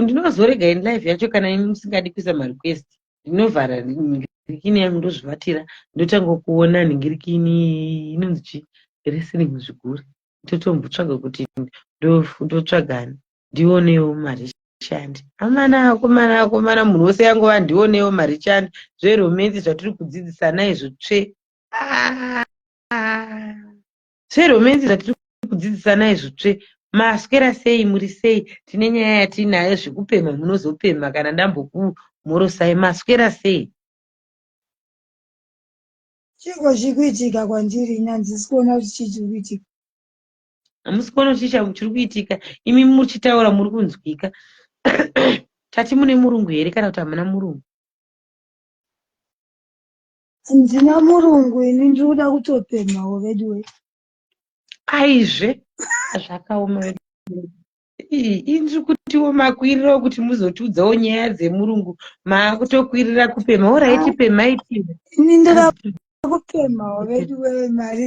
ndinozorega in live yacho kana imi musingadi kuisa marequest ndinovhara nhingirikini yangu ndozvivatira ndotanga kuona nhingirikini inonzi chi wrestling zvigure ndotombotsvaga kuti ndotsvagani ndionewo marishandi amana akomana akomana munhu wose yangova ndionewo marishandi zveromance zvatiri kudzidzisana izvo tsve ah. Zveromance zvatiri kudzidzisana izvo tsve. Maswera sei muri sei tine nyaya yatiinayo zvekupemha munozopemha kana ndambokumhorosai maswera sei. Chiiko chiri kuitika kwandiri ini handisi kuona kuti chii chiri kuitika. Hamusi kuona kuti chii chiri kuitika imi muchitaura muri kunzwika. Tati mune murungu here kana kuti hamuna murungu? Handina murungu ini ndiri kuda kutopemhawo veduwe. Aizve zvakaoma ini ndiri kutiwo makwirirawo kuti muzotiudzawo nyaya dzemurungu maakutokwirira kupemha oraiti ah, pemhai pemha. Ini ndoda kupemhawo veduwe mari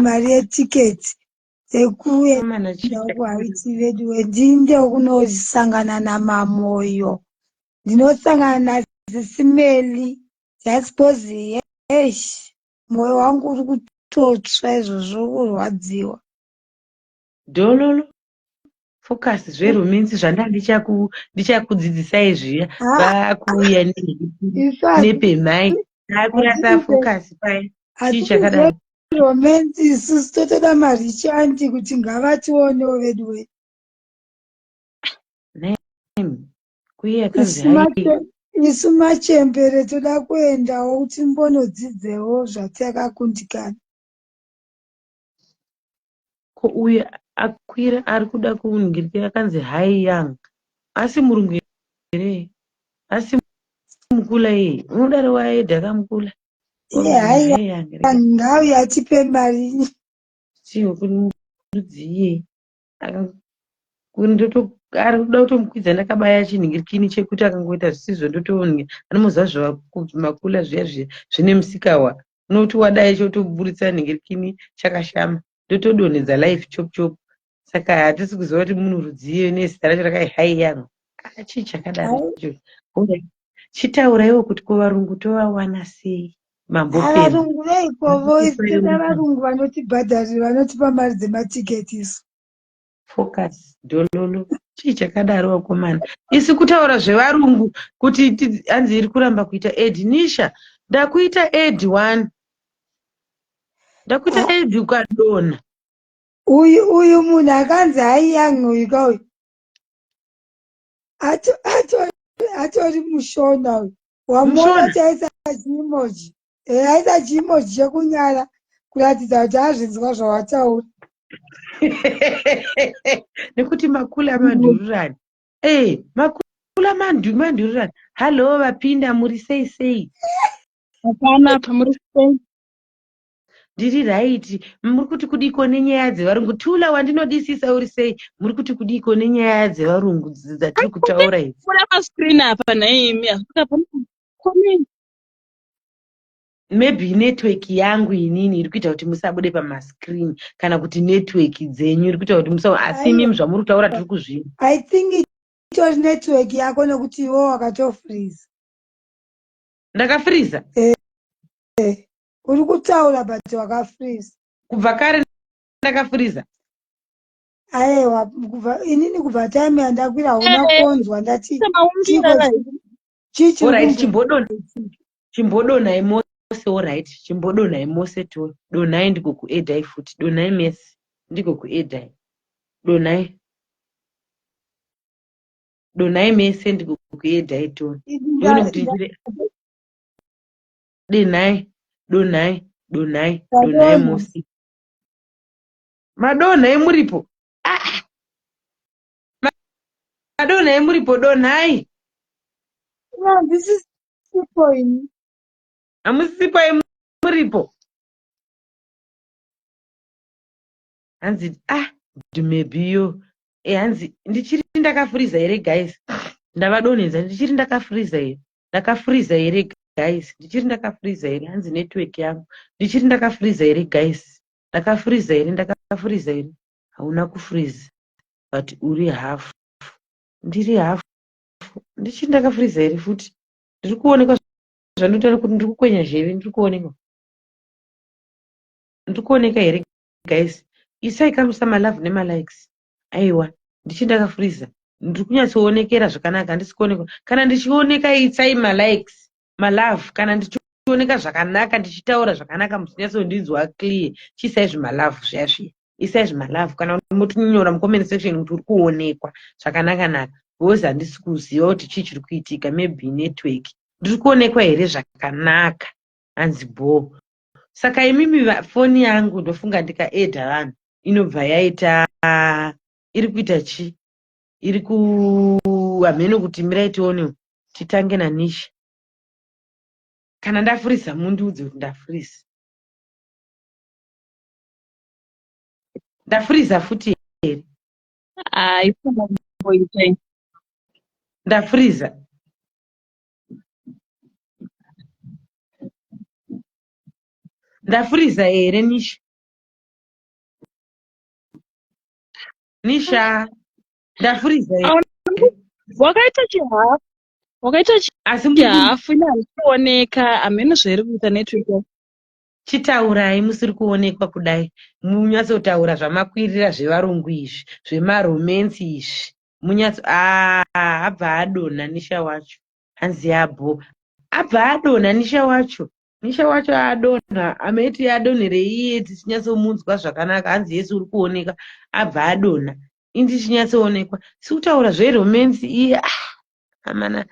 mari yetiketi yekuenda kuhaiti veduwe ndinde kunosangana namamoyo ndinosangana nasisimeli just cause eish moyo wangu uri kutotsva izvozvo kurwadziwa Dololo focus zveromansi zvanda ndichakudzidzisai zviya vakuuya nepemhai takurasa focus paya chii chakadaro romance isusu totoda marichanti kuti ngavationewo vedu we Kuye yakanzi hai. Isu machembere toda kuendawo kuti timbonodzidzewo zvatakakundikana. Ko uyu akwira ari kuda kuningirikira akanzi hi young asi murungu here asi mukula iye unodaro waedha kamukula iye hi young ngauye atipe mari chii wekundudzi iye Ari kuda kutomukwidza ndakabaya chinhingirikini chekuti akangoita zvisizvo ndotoonge anomoziva zvamakula zviya zviya zvine musikawa unoti wadai chotoburitsa nhingirikini chakashama ndotodonhedza life chop chop saka hatisi kuziva kuti munhu rudziyo nezita racho rakai hai yangu ah, chii chakadaro icho chitauraiwo kuti ko varungu tovawana sei mambopemha Varungu veiko voice toda varungu vanotibhadharira vanotipa mari dzematiketi isu. Focus dololo chii chakadaro vakomana isu kutaura zvevarungu kuti hanzi iri kuramba kuita ed nisha ndakuita ed one ndakuita ed ukadonha Uyu uyu munhu akanzi haiyang uyu ka uyu atori mushona uyu wamuona kuti aisa chiimoji eh, aisa chiimoji chekunyara kuratidza kuti azvinzwa zvawataura nekuti makula mandururani e eh, makula mandururani hallo vapinda muri sei sei hapana apa muri sei Ndiri right. Muri kuti kudiko nenyaya dzevarungu? Tula wandinodisisa uri sei? Muri kuti kudiko nenyaya dzevarungu dzatiri kutaura idzi? Kuda pascreen apa nhaimi hazvikapona. Maybe network yangu inini iri kuita kuti musabude pamascreen kana kuti network dzenyu iri kuita kuti musa asi imimi zvamuri kutaura tiri kuzvinzwa. I think itori network yako nekuti iwe wakatofreeza. Ndakafreeza? Eh. eh. Uri kutaura but wakafreeza. Kubva kare ndakafreeza. Ayewa kubva inini kubva time yandakwira hauna eh, konzwa ndati chichi Alright chimbodona chimbodonai mose alright chimbodonai mose to donai ndiko kuedai futi donai mese ndiko kuedai donai donai mese ndiko kuedai to ndione kuti ndire Denhai, donhai, donhai, donhai musi. Madonhai muripo. Ah! Madonhai muripo, donhai. Handisisipo ini. Hamusisipo muripo. Hanzi ah dhumebiyo e hanzi ndichiri ndakafuriza here guys? Ndavadonhedza ndichiri ndakafuriza here? Ndakafuriza here guys? Ndichiri ndakafuriza here? Hanzi network yangu. Ndichiri ndakafuriza here guys? Ndakafuriza here? Ndakafuriza here? Hauna kufuriza but uri half. Ndiri half. Ndichiri ndakafuriza here futi? Ndiri kuonekwa zvandinotaura kuti ndiri kukwenya zheve ndiri kuonekwa. Ndiri kuoneka here guys? Isai kamusa malove nemalikes. Aiwa, ndichiri ndakafuriza. Ndiri kunyatsoonekera zvakanaka, handisi kuonekwa. Kana ndichioneka isai malikes, malove. Kana ndichioneka zvakanaka, ndichitaura zvakanaka, muchinyatsondinzwa clear, chiisai zvimalove zviya zviya. Isai zvimalove. Kana motinyora mucomment section kuti uri kuonekwa zvakanaka naka. Because handisi kuziva kuti chii chiri kuitika, maybe network. Ndiri kuonekwa here zvakanaka? Hanzi bho. Saka imimi foni yangu ndofunga ndikaedha vanhu inobva yaita iri kuita chi iri ku hameno kuti mirai tione titange naNisha. Kana ndafurisa mundiudze kuti ndafurisa. Ndafurisa futi here? Hayi, Ndafuriza. Ndafuriza here Nisha? Nisha, ndafuriza here? Wakaita chihafu, wakaita Asi chihafu ine hazvikuoneka, hameno zvairi kuita network. Chitaurai musiri kuonekwa kudai. Munyatsotaura zvamakwirira zvevarungu izvi, zvemaromensi izvi. Munyatso ah abva adonha Nisha wacho. Hanzi yabho. Abva adonha Nisha wacho. Nisha wacho adonha. Ameti adonherei iye tichinyatsomunzwa zvakanaka. Hanzi Yesu uri kuoneka. Abva adonha. Ini tichinyatsoonekwa. Sikutaura zveromensi iye ah amana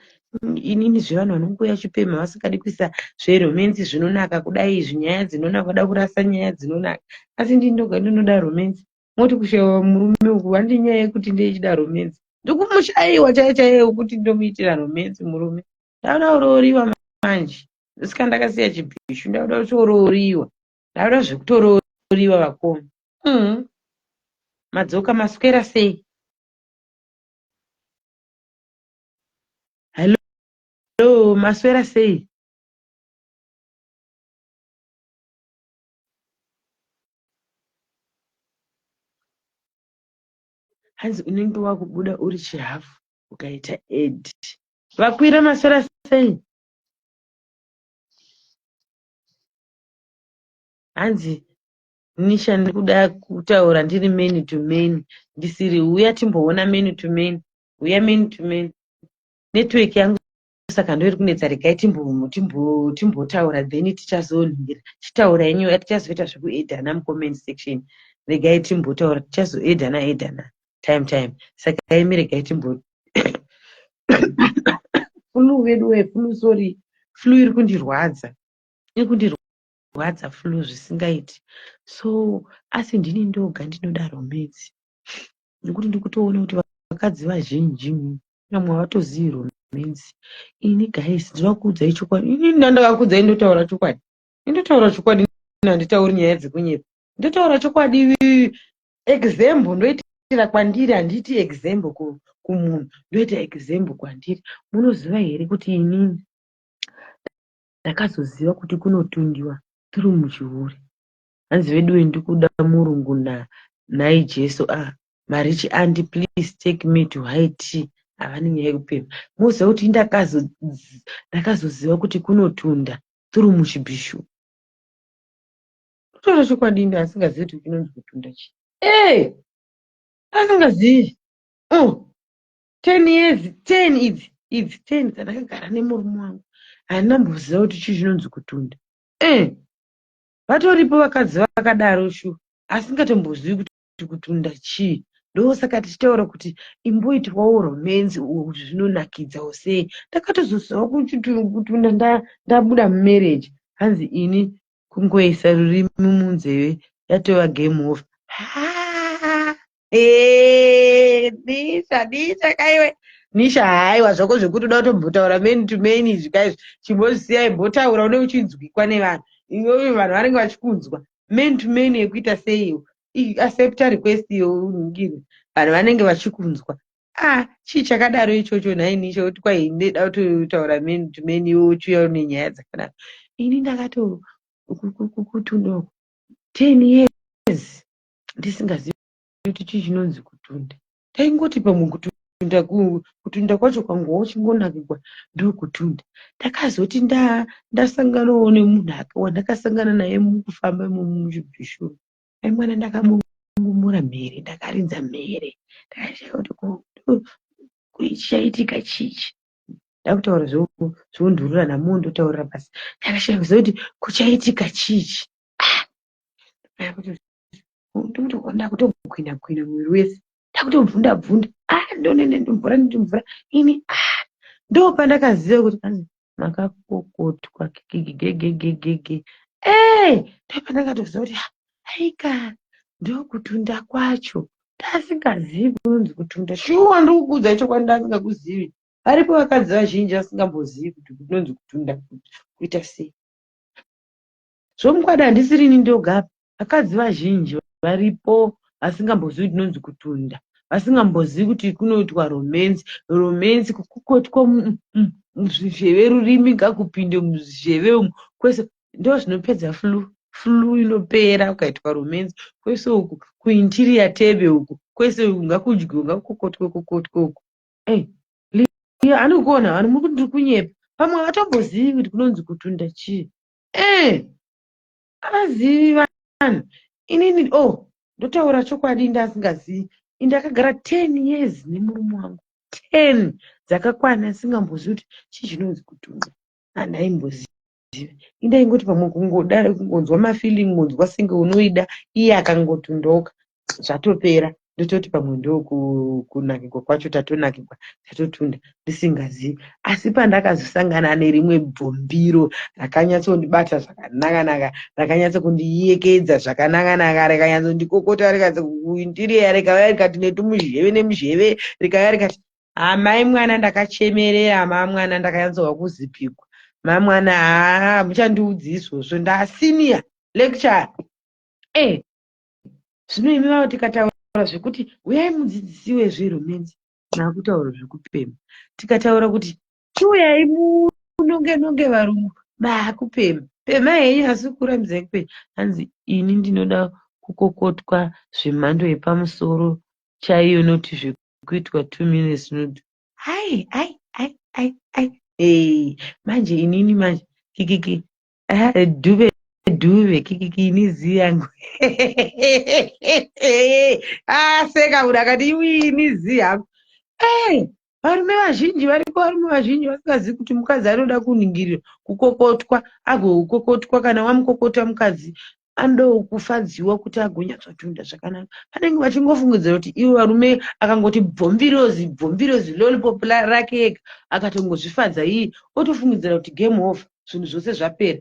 inini zvevanhu vanongouya chipemha vasingadi kuisa zveromensi zvinonaka kudai izvi nyaya dzinonaka kuda kurasa nyaya dzinonaka asi ndini ndoga ndinoda romensi moti kushaiwa murume uku handi nyaya yekuti ndeichida romensi ndikumushayiwa chaiye chaiye wekuti ndomuitira romensi murume ndakuda kurooriwa manje sika ndakasiya chibhishu ndakuda kutorooriwa ndakuda zvekutorooriwa vakoma Madzoka maswera sei? Hello, maswera sei? Hanzi unenge wakubuda uri chihafu ukaita ed. Vakwira maswera sei? Hanzi Nisha ndikuda kutaura ndiri man to man ndisiri uya timboona man to man uya man to man network yangu saka ndoiri kunetsa regai timbotaura then tichazonhira chitaura yenyu uya tichazoita zvekuedhana mucomment section regai timbotaura tichazoedhana edhana time time saka imi regai timbo flu vedu we flu sorry flu iri kundirwadza iri kundirwadza flu zvisingaiti so asi ndini ndoga ndinoda romance nekuti ndikutoona kuti vakadzi vazhinji vamwe havatozivi romance. Ini guys ndinokuudzai chokwadi, ini ndandakakuudzai ndotaura chokwadi, ndotaura chokwadi, handitauri nyaya dzekunyepa, ndotaura chokwadi. Example ndoitira kwandiri, handiiti example kumunhu, ndoita example kwandiri. Munoziva here kuti inini ndakazoziva kuti kunotundiwa through muchihure? Hanzi veduwe ndikuda murungu na nhai Jesu ah Marichi aunty please take me to high tea havane nyaya yekupemha. Moziva kuti ndakazoziva kuti kunotunda through muchibhishu. Kutaura chokwadi ini asingazivi kuti chinonzi kutunda chii. Eh! Asingazivi. Oh! 10 years, 10 idzi, idzi 10 dzandakagara nemurume wangu. Handina mboziva kuti chii chinonzi kutunda. Eh! Vatoripo vakadzi vakadaro shu asingatombozivi kuti kutunda chii. Ndosaka tichitaura kuti imboitwawo romance uko kuti zvinonakidzawo sei. Ndakatozoziva kuti kutunda ndabuda mumarriage. Hanzi ini kungoisa rurimi munzeve yatova game over. Haa! Eh, Nisha, Nisha kaiwe. Nisha haiwa zvako zvekuti uda kutombotaura man to man izvi kaizvi. Chimbozvisiya imbotaura une uchinzwikwa nevanhu. Iwewe vanhu vanenge vachikunzwa. Man to man yekuita seiwo. Accepta request younhingiri, vanhu vanenge vachikunzwa. Ah, chii chakadaro ichocho nhaini, chokuti kwai ndeda kutotaura man to man, iwe uchiuya une nyaya dzakadaro? Ini ndakato kutunda uku 10 years ndisingazivi kuti chii chinonzi kutunda. Taingoti pamwe kutunda, kutunda kwacho kwanguva uchingonakirwa ndokutunda. Ndakazoti ndasanganawo nemunhu wandakasangana naye mukufamba imomo muchibhishuru, ai mwana, ndakabungumura mhere, ndakaridza mhere, ndakashaya kuti chichaitika chichi. Ndakutaura zvondurura namondotaurira pasi. Ndakashaya kuziva kuti kuchaitika chichi. Ah, ndakutogwina gwina muviri wese, ndakutobvunda bvunda. Ah, ndonene mvura, nditi mvura ini. Ah, ndopandakaziva kuti anzi makakokotwa gegegegegege. E, ndopandakatoziva kuti ah, aika, ndokutunda kwacho. Ndasingazivi kunonzi kutunda. Shuwa, ndikukuudza chokwadi, ndasingakuzivi. Varipo vakadzi vazhinji vasingambozivi kuti kunonzi kutunda kuita sei. Zvomukwadi, handisirini ndoga, vakadzi vazhinji varipo vasingambozivi kuti kunonzi kutunda, vasingambozivi kuti kunoitwa romance. Romance kukokotwa muzvizheve, rurimi ngakupinde muzvizheve umu kwese. Ndo zvinopedza flu. Flu inopera ukaitwa romance kwese uku, kuinterior tebe uku kwese uku, ngakudyiwe, ngakukokotwe kokotwe uku. Ei, Liya anokuona, vanhu muri kuti ndiri kunyepa. Pamwe havatombozivi kuti kunonzi kutunda chii. E, havazivi vanhu. Inini, oh, ndotaura chokwadi, ndasingazivi. Indakagara 10 years nemurume wangu, 10 dzakakwana, asingambozivi kuti chii chinonzi kutunda. Handaimboziva. Indaingoti pamwe kungoda kungonzwa mafeeling, kungonzwa senge unoida, iye akangotundoka zvatopera, ndototi pamwe ndokunakirwa kwacho, tatonakirwa, tatotunda, ndisingazivi. Asi pandakazosangana nerimwe bvombiro rakanyatsondibata zvakanaka-naka, rakanyatsokundiyekедza zvakanaka-naka, rikanyatsondikokota, rikatsokuindiriya, rikauya rikati netumuzheve nemuzheve, rikauya rikati, "Amai mwana," ndakachemerera, "Ma mwana," ndakanyatsova kuzipigwa, "Ma mwana, haa, muchandiudzi izvozvo, ndasenior lecture." E, zvino imi vavo, tikataura zvekuti uyai mudzidzisiwe zveromance, maakutaura zvekupemha. Tikataura kuti chiuyai munonge nonge varungu, maakupemha. Pemha henyu, asi kurambidzai kupemha. Hanzi ini ndinoda kukokotwa zvemhando yepamusoro chaiyo, noti zvekuitwa 2 minutes not. Ai ai ai ai ai, ei, manje inini manje kikiki, ah, dhuve dhuve kikiki, ini zii yangu. Aseka munhu akati, "Iwi, ini zii yangu." Ei, varume vazhinji variko, varume vazhinji vasingazivi kuti mukadzi anoda kuningirira kukokotwa, agokokotwa. Kana wamukokota mukadzi, anodawo kufadziwa kuti agonyatsotunda zvakanaka. Vanenge vachingofungidzira kuti ivo varume akangoti bvombirozi bvombirozi lollipop rake ega, akatongozvifadza iye, otofungidzira kuti game over, zvinhu zvose zvapera.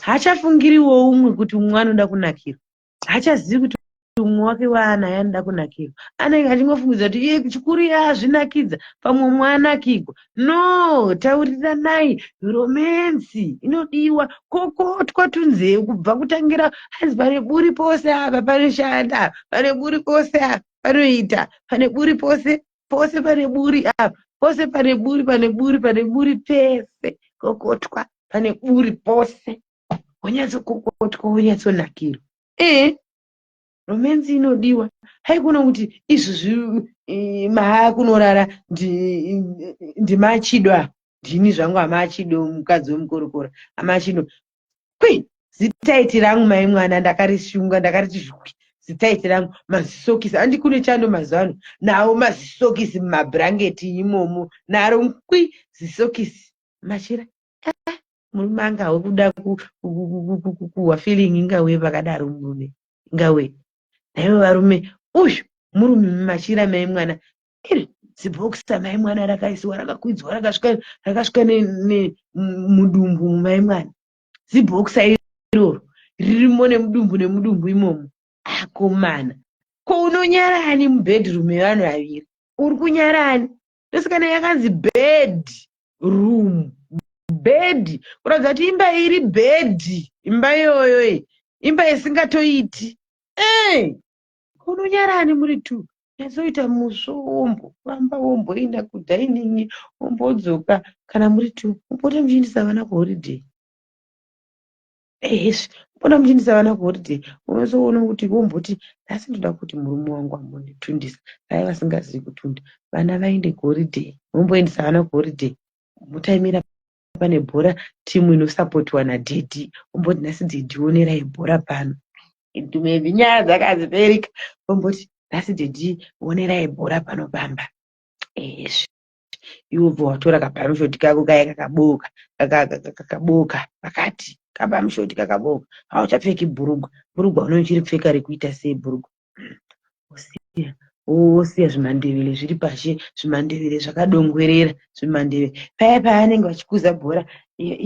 Haachafungiriwo umwe kuti umwe anoda kunakirwa. Haachazivi kuti umwe wake waanaye anoda kunakirwa. Anenge achingofungidzira kuti iye chikuru iye azvinakidza, pamwe umwe anakirwa. No, tauriranai. Romance inodiwa, kokotwa tunzee kubva kutangira. Hanzi pane buri pose apa panoshanda, pane buri pose apa panoita, pane buri pose pose, pane buri apa pose, pane buri, pane buri, pane buri pese, kokotwa pane buri pose, wonyatsokokotwa, wonyatsonakirwa. Ee, romance inodiwa. Haikona kuti izvozvi maakunorara ndimachidwa, ndini zvangu amachido, mukadzi wemukorokora amachido. Kwi zitaiti rangu, mai mwana, ndakarishunga, ndakariti zhwi zitaiti rangu, mazisokisi handi kune chando mazuva ano, nawo mazisokisi mumabhurangeti imomo, naro nkwi zisokisi machira. Ah, murume angawe kuda kuhwa feeling ingawe pakadaro, murume ingawe naivo varume, uyu murume mumachira, mai mwana, iri zibhokisa, mai mwana, rakaisiwa, rakakwidzwa, rakasvika, rakasvika mudumbu mai mwana. Zibhokisa iroro ririmo nemudumbu, nemudumbu imomo. Akomana, ko unonyarani mubedroom yevanhu vaviri? Uri kunyarani? Ndosikana yakanzi bed room, bed, kuratidza kuti imba iri bed, imba iyoyo iyi imba isingatoiti. E, Unonyarani muri two? Nyatsoita musvo wombofamba womboenda kudining wombodzoka kana muri two. Mupota muchiendesa vana kuholiday. Ehezve, mupota muchiendesa vana kuholiday. Unozoona kuti womboti nhasi ndoda kuti murume wangu ambonditundisa. Vaya vasingazivi kutunda, vana vaende kuholiday. Momboendesa vana kuholiday. Motaimira pane bhora timu inosapotiwa nadhedhi. Womboti nhasi dhedhi onerai bhora pano. Maybe nyaya dzakadziperika. Womboti nhasi dhedhi onerai bhora pano pamba. Ehezve. Iwe ubva watora kabhamushoti kako kaya kakaboka kakaboka pakati kabhamushoti kakaboka hauchapfeki bhurugwa bhurugwa unochiripfeka rekuita sei bhurugwa wosiya wosiya zvimandevere zviri pashi zvimandevere zvakadongwerera zvimandevere paya paanenge vachikuza bhora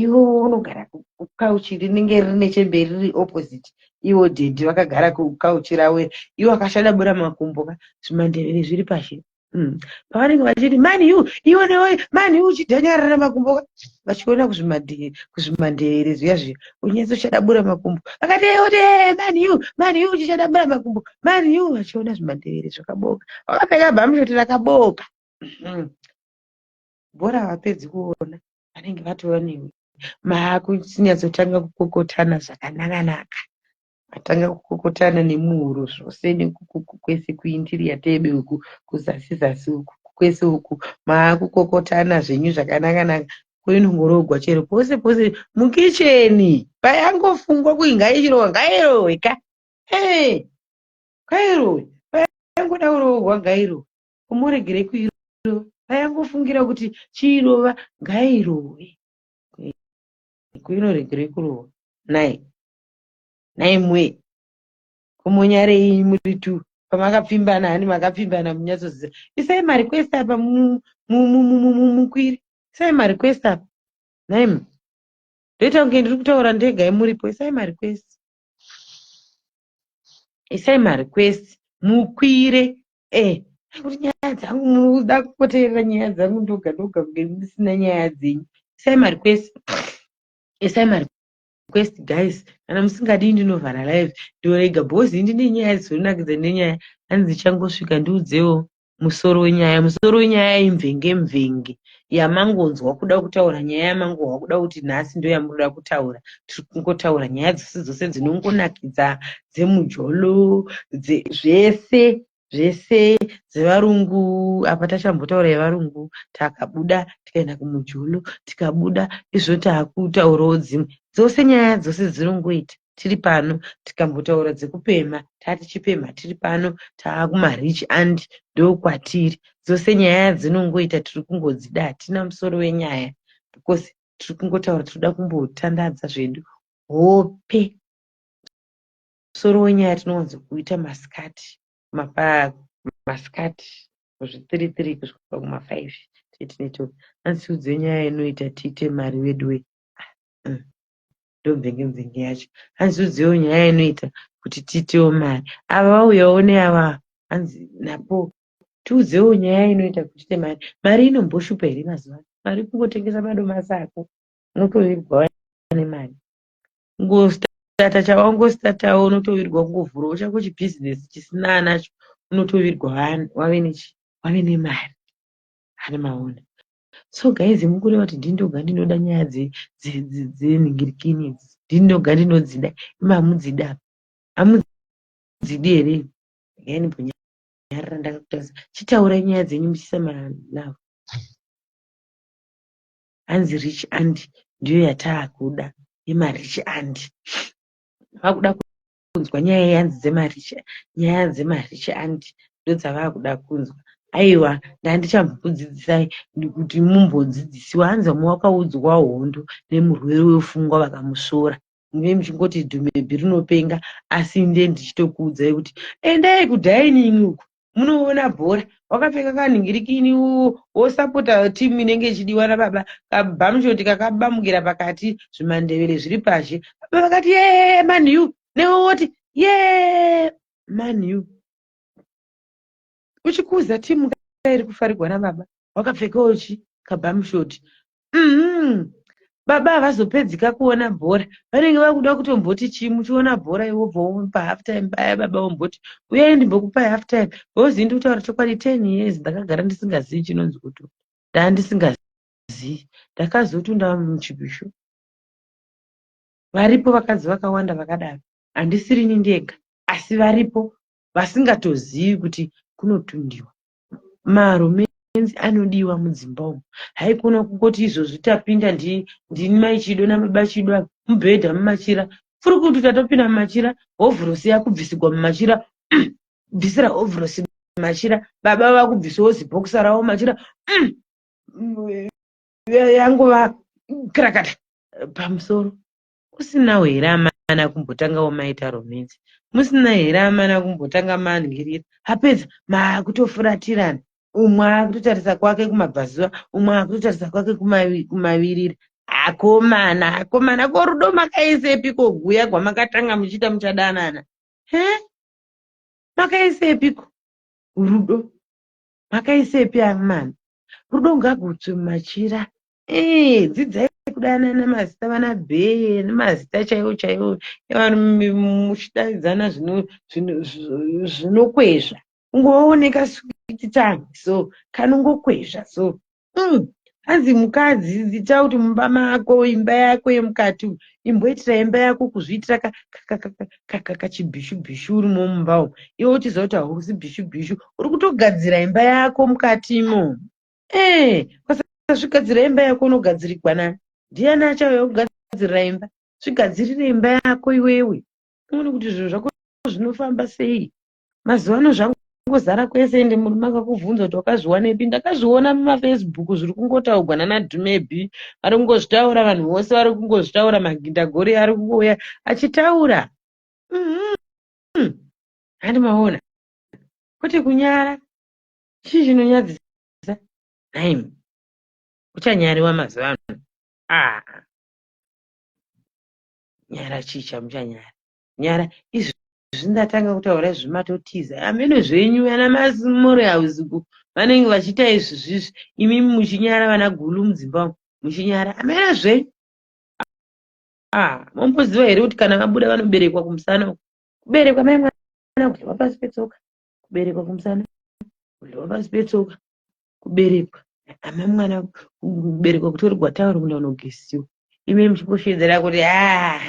iwo unogara kukauchi rinenge riri nechemberi riri opposite iwo dhedhi vakagara kukauchi ravo iwo akashadabura makumbo ka zvimandevere zviri pashi Pavanenge vachiti Man U iwe newe Man U uchidhanyarara makumbo vachiona kuzvimandevere zviya zviya unyatsochadabura makumbo vakati oti Man U Man U uchichadabura makumbo Man U vachiona zvimandevere zvakaboka vakapfeka bhamushoti rakaboka bhora havapedzi kuona vanenge vatova newe maakunyatsotanga kukokotana zvakanaka-naka Matanga kukokotana nemuhuro zvose nekukwese kuinterior tebe uku kuzasi zasi uku kwese uku maakukokotana zvenyu zvakanaka naka kuinongorogwa chero pose pose mukicheni payangofungwa kui ngaichirohwa ngairohwe ka hey, ngairohwe payangoda kurohwa ngairohwe kumuregere kuirova payangofungira kuti chiirova ngairohwe kuinoregere kurohwa nai Nhai mwe kumonyarei muri two pamakapfimbana hani makapfimbana munyatsoziva isai marequest apa mukwiri isai marequest apa nhai mwe ndoita kunge ndiri kutaura ndega imuripo isai marequest isai marequest mukwire eh kuti nyaya dzangu munoda kupoterera nyaya dzangu ndoga ndoga kunge musina nyaya dzenyu isai marequest isai marequest request guys kana musingadi ndinovhara live ndorega because ndine nyaya dzinonakidza nenyaya hanzi ndichangosvika ndiudzewo musoro wenyaya musoro wenyaya imvenge mvenge yamangonzwa kuda kutaura nyaya yamangohwa kuda kuti nhasi ndo yamunoda kutaura tiri kungotaura nyaya dzose dzose dzinongonakidza dzemujolo zvese zvese dzevarungu apa tachambotaura yevarungu takabuda tikaenda kumujolo tikabuda izvo taakutaurawo dzimwe dzose nyaya dzose dzinongoita tiri pano tikambotaura dzekupemha tatichipemha tiri pano taakumarich and ndokwatiri dzose nyaya dzinongoita tiri kungodzida hatina musoro wenyaya because tiri kungotaura tinoda kumbotandadza zvedu hope Musoro wenyaya tinowanzo kuita masikati masikati kuzvithree three kusvika kumafive tine topic. Hanzi tiudze nyaya inoita tiite mari veduwe. Ah, ndomvenge mvenge yacho. Hanzi tiudzewo nyaya inoita kuti tiitewo mari. Ava vauyawo neava hanzi napo tiudzewo nyaya inoita kuti tiite mari. Mari inomboshupa here mazuva ano? Mari kungotengesa madomasi ako unotovigwa nemari. Kungostata chawangostatawo unotovirwa kungovhurawo chako chibhizinesi chisina anacho unotovirwa wave nechi wave nemari hani maona so guys mukureva kuti ndini ndoga ndinoda nyaya dzenhingirikini idzi ndini ndoga ndinodzida imi hamudzida hamudzidi here regai ndimbonyarara ndakakutarisa chitaurai nyaya dzenyu muchiisa malove Hanzi rich aunt ndiyo yataakuda yemarich aunt. Vakuda kunzwa nyaya yanzi dzemarich nyaya dzemarich aunt ndodzavakuda kunzwa. Aiwa ndandichambokudzidzisai kuti mumbodzidzisiwa hanzi vamwe vakaudzwa hondo nemurwere wepfungwa vakamusvora muve muchingoti dhumebhi rinopenga asi nde ndichitokuudzai kuti endai kudining uku munoona bhora wakapfeka kanhingirikini wosapota timu inenge ichidiwa nababa kabhamshoti kakabamukira pakati zvimandevere zviri pazhe baba vakati ye man u newe woti ye man u uchikuza timu iri kufarigwa nababa wakapfekawo chi kabhamshoti mm -hmm. Baba havazopedzika kuona bhora, vanenge vakuda kutomboti chii muchiona bhora iwe wobva womupa half time paya baba vomboti uyai ndimbokupai half time because ini ndikutaura chokwadi 10 years ndakagara ndisingazivi chinonzi kutunda ndaa ndisingazivi ndakazotunda muchibhishu varipo vakadzi vakawanda vakadaro handisirini ndega asi varipo vasingatozivi kuti kunotundiwa Maromenzi anodiwa mudzimba umu haikona kungoti izvozvi tapinda ndini mai Chido nababa Chido ava mubhedha mumachira furukutu tatopinda mumachira hovhorosi yakubvisigwa mumachira bvisira hovhorosi mumachira baba vakubvisawo zibhokisa ravo mumachira yangova krakata pamusoro Usinawo here amana kumbotangawo maita romance? Musina here amana kumbotanga manhirira? Apedza maakutofuratirana. Umwe akutotarisa kwake kumabvazuva, umwe akutotarisa kwake kumavirira. Akomana, akomana, ko rudo makaisepi ko guya gwamakatanga muchiita muchadanana? He? Makaisepiko rudo? Makaisepi amana? Rudo ngagutswe mumachira. Eh, dzidzai kudanana mazita vana bhee nemazita chaiwo chaiwo evanhu muchidaidzana zvinokwezva kungooneka sweet tongue so kanongokwezva so mm. Hanzi mukadzi ita kuti mumba mako imba yako yemukati umu imboitira imba yako kuzviitira kachibhishu bhishu urimo mumba umu iwe uchiziva kuti hausi bhishu bhishu uri kutogadzira imba yako mukati imomo Eh, ukasazvigadzira imba yako unogadzirigwa nani? Ndiani achauya kugadzirira imba? Zvigadzirire imba yako iwewe. Uone kuti zvinhu zvako zvinofamba sei. Mazuva ano zvangozara kwese ende murume akakubvunza kuti wakazviwanepi. Ndakazviona mumafacebook zviri kungotaugwa nana Dumebi. Vari kungozvitaura vanhu vose vari kungozvitaura magindagori ari kungouya achitaura. Mm -hmm. Handi maona. Kwete kunyara. Chii chinonyadzisa nhaimi? Uchanyariwa mazuva ano. Ah. Nyara chii chamuchanyara? Nyara izvi ndatanga kutaura izvi matotiza. Hameno zvenyu ana Morehouse ku vanenge vachiita izvi zvizvi imi muchinyara vana gulu mudzimba umu muchinyara. Hameno zvenyu. Ah, momboziva here kuti kana vabuda vanoberekwa kumusana uku? Kuberekwa mai mwana kudyiwa pasi petsoka. Kuberekwa kumusana kudyiwa pasi petsoka kuberekwa ama mwana kuberekwa kutorigwa tauro kuenda kunogesiwa imi muchingosheedzera kuti ah,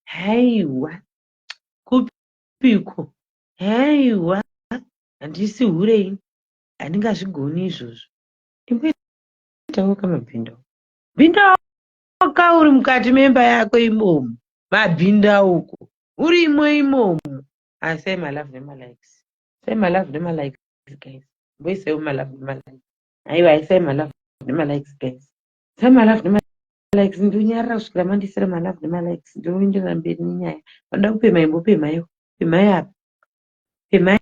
haiwa kupiko haiwa handisi hure ini handingazvigoni izvozvo imboitawo kamabhindauko bhindauka uri mukati memba yako imomo mabhindauko urimo imomo Isai malove nemalikes. Isai malove nemalikes guys. Mboisaiwo malove nemalikes. Aiwa isai malove nemalikes guys. Isai malove nemalikes ndonyarara kusvikira mandisira malove nemalikes ndoenderera mberi nenyaya. Vanoda kupemha imbopemhaiwo. Pemhai apa. Pemhai.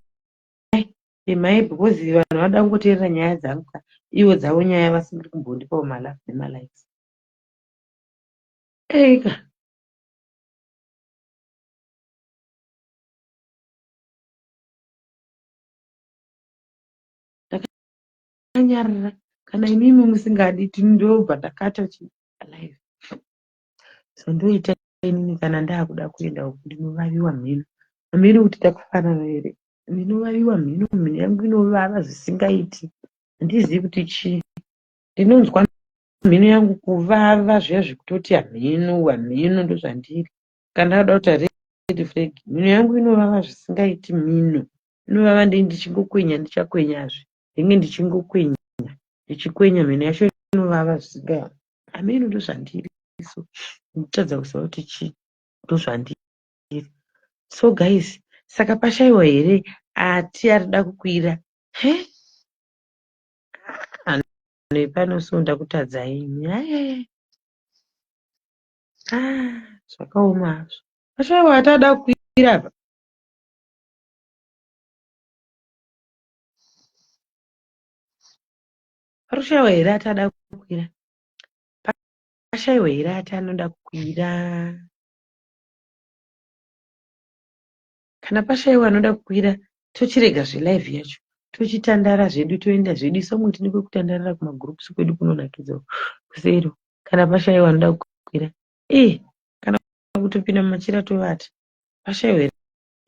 Pemhai because vanhu vanoda kungoteerera nyaya dzangu ka. Ivo dzavo nyaya vasiri kumbondipawo malove nemalikes. Eika. Ndakanyarara kana imimi musingadi ndobva ndakata live zvondoita inini kana ndakuda kuenda uku ndinovaviwa mhino hameno kuti takafanana here ndinovaviwa mhino mhino yangu inovava zvisingaiti handizivi kuti chii ndinonzwa mhino yangu kuvava zviya zvekutoti hamhino hamhino ndozvandiri Kana ndada kuita red flag mhino yangu inovava zvisingaiti mhino inovava ndenge ndichingokwenya ndichakwenyazve ndenge ndichingokwenya ndichikwenya mhino yacho inovava zvisingaiti hameno ndozvandiri so ndikutadza kuziva kuti chii ndozvandiri so guys saka pashaiwa here ati arida kukwira he ah, nepano so ndakutadzai imi ayaya Ah, zvakaoma hazvo. Pashaiwa atada kukwira apa. Parushaiwa here atada kukwira? Pashaiwa here ati anoda kukwira? Kana pashaiwa anoda kukwira tochirega zvelive yacho tochitandara zvedu toenda zvedu isu vamwe tine kwekutandarira kumagroups kwedu kunonakidza kuseri. Kana pashaiwa anoda kukwira. Eh, kana kutopinda mumachira tovata. Pashaiwa here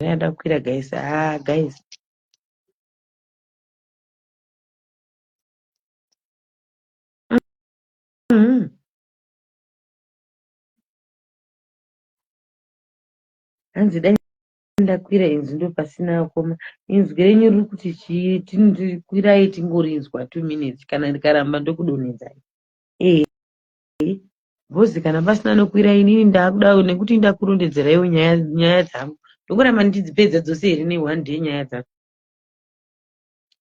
anoda kukwira guys? Ah, guys. Hanzi dai ndakwira inzwi ndopasina akoma. Inzwi renyu riri kuti chii? Kwirai tingorinzwa 2 minutes kana ndikaramba ndokudonhedzai. Ehe, bhozi kana pasina anokwira, inini ndakuda nekuti ndakurondedzeraiwo nyaya dzangu. Ndongoramba ndichidzipedza dzose here neone day nyaya dzangu?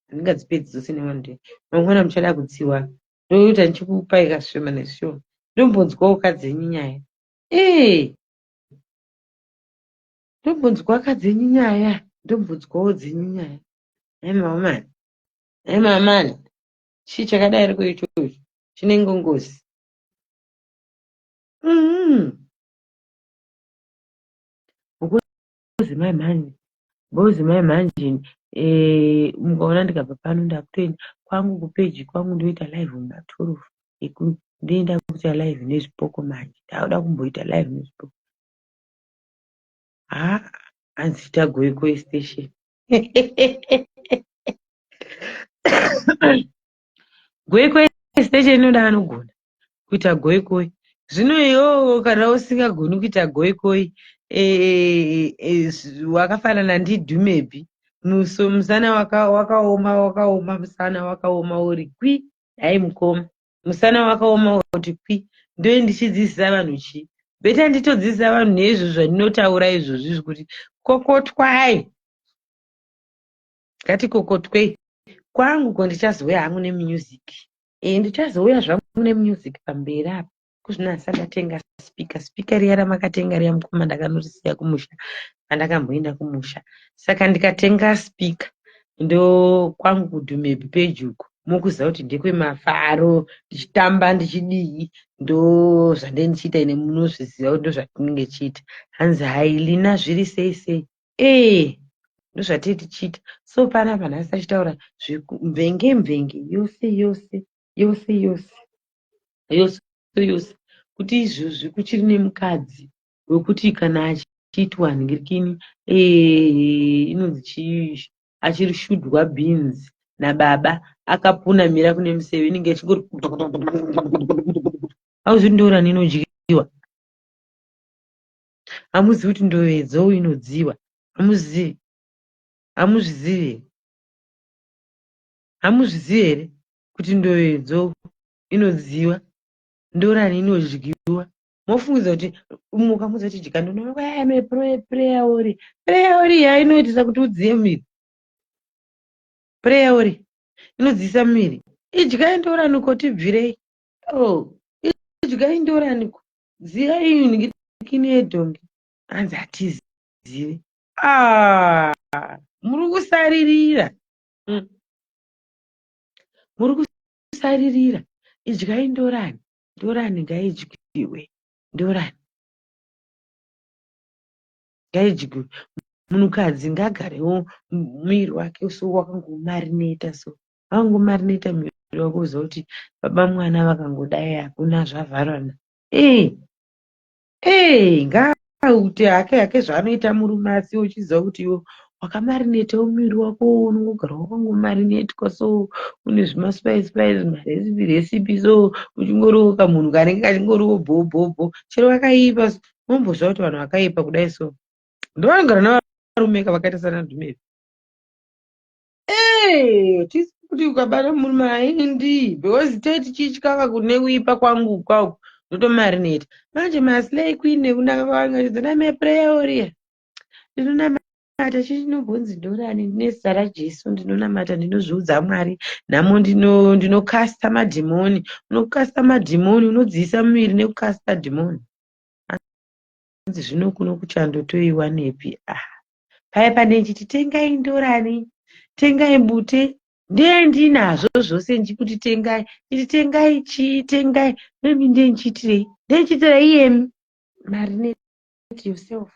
Handingadzipedzi dzose neone day. Mangwana muchada kutsiwa. Ndoita ndichikupai kashoma neshoma. Ndombonzwawo kadzenyu nyaya. Ee, ndombonzwa kadzenyu nyaya. Ndombonzwawo dzenyu nyaya. Nhai mamani. Nhai mamani. Chii chakadai riko ichocho? Chinenge ngozi. Bhozi mai mhanje. Bhozi mai mhanje. Mukaona ndikabva pano ndakutoenda kwangu kupeji kwangu, ndoita live muma12 ndoenda kuita live nezvipoko manje. Ndakuda kumboita live nezvipoko. Ha, hanzi ita Goikoi station. Goikoi station inoda anogona kuita goikoi. Zvino iwewe kana usingagoni kuita goikoi, wakafanana ndiDhumebi. Musana wakaoma, wakaoma, musana wakaoma uri kwi. Hai mukoma. Musana wakaoma kuti kwi. Ndoe ndichidzidzisa vanhu chii? Better nditodzidzisa vanhu neizvo zvandinotaura izvozvi kuti kokotwai. Ngatikokotwei. Kwangu ko ndichazouya hangu nemusic. Ndichazouya zvangu nemusic pamberi apa. Kuzvino handisati ndatenga speaker. Speaker riya ramakatenga riya mukoma ndakanorisiya kumusha pandakamboenda kumusha. Saka ndikatenga speaker ndo kwangu kuDhumebi peji uko mukuziva kuti ndekwemafaro, ndichitamba ndichidii, ndo zvandee ndichiita ine munozviziva kuti ndo zvatinenge tichiita. Hanzi hai Lina, zviri sei sei? Ee, ndozvatiri tichiita. So panapa nhasi tachitaura mvenge mvenge yose yose yose yose yose yose kuti izvozvi kuchiri nemukadzi wekuti kana achiitwa nhingirikini, inonzi chii, achishudwa beans nababa akapunamira kune museve, inenge ichingori auzivi kuti ndorani inodyiwa. Hamuzivi kuti ndovedzowo inodziwa? Hamuzivi? Hamuzvizivi here? Hamuzvizivi here kuti ndovedzo inodziwa, ndorani inodyiwa? Mofungidza kuti mukamudza kuti dya ndoprayer ori prayer ori iya inoitisa kuti udziye muviri. Prayer ori inodziisa muviri. Idyai ndoraniko, tibvirei. Oh, idyai ndoraniko, ziyai nhingirikini yedhongi. Hanzi hatizivi. Ah, muri kusaririra. Muri kusaririra. Idyai ndorani. Ndorani ngaidyiwe. Ndorani ngaidyiwe. Munhukadzi ngaagarewo muviri wake so wakangomarineta, so wakangomarineta muviri wako, uziva kuti baba mwana vakangodai hakuna zvavharana. Ee, ngaaute hake hake zvaanoita murume, asi uchiziva kuti iwe wakamarinetawo muviri wako, unongogara wakangomarinetwa, so une zvimaspice spice, marecipe recipe, so uchingoriwo kamunhu kanenge kachingoriwo bhobhobho chero vakaipa. Unomboziva kuti vanhu vakaipa kudai so ndovanogara navarume ka vakaita sana Dhumeri. Tisi kuti ukabata murume haindi because tei tichityaka kune kuipa kwangu kwauku ndotomarineta manje maslay queen nekunaka kwavanga name prayer warrior, ndinonamata chinombonzi ndorani nezita raJesu, ndinonamata, ndinozviudza Mwari nhamo, ndinokasta madhimoni. Unokasta madhimoni, unodziisa muviri nekukasta dhimoni. Hanzi zvino kuno kuchando toiwanepi? Ah, paya pane nchiti tengai ndorani, tengai bute, ndee ndinazvo zvose, ndichikuti tengai, nditi tengai chii, tengai memi, ndee ndichiitirei, ndee ndichiitirei iyemi. Marinate yourself.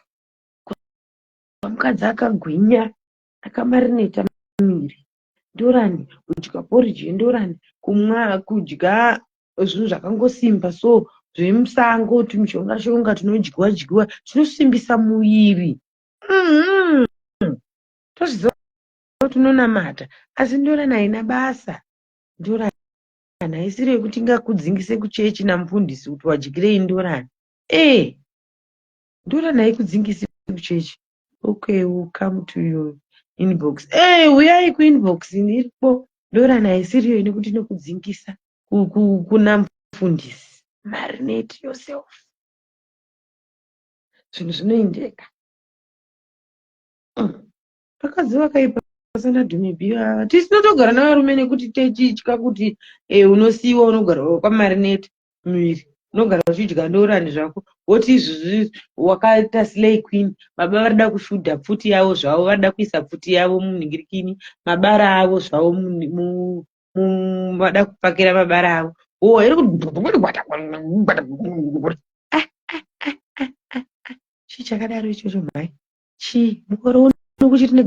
Mukadzi akagwinya akamarineta muviri, ndorani, kudya porridge yendorani, kumwa, kudya. Zvinhu zvakangosimba so zvemusango, tumishonga shonga tunodyiwa dyiwa tinosimbisa muviri. Tozviziva kuti unonamata, asi ndorani haina basa. Ndorani haisiri yekuti ingakudzingise kuchechi namufundisi kuti wadyirei ndorani. Ee, ndorani haikudzingisi kuchechi. Okay, we'll come to your inbox. Ee, uyai kuinbox iripo. Ndorani haisiriyo nekuti inokudzingisa kuna mufundisi. Marinate yourself, zvinhu zvinoendeka. Vakadzi vakaipa sana Dhumebi ava. Tisinotogara nevarume nekuti techitya kuti unosiyiwa. Unogara kwamarinate muviri, unogara uchidya ndorani zvako, woti izvozvi wakaita slay queen. Baba varida kushudha pfuti yavo zvavo, varida kuisa pfuti yavo munhingirikini, mabara avo zvavo, vada kupakira mabara avo. O iri. Ah, ah, ah, chii chakadaro ichocho mhai? Chii mukore uno kuchiri ne?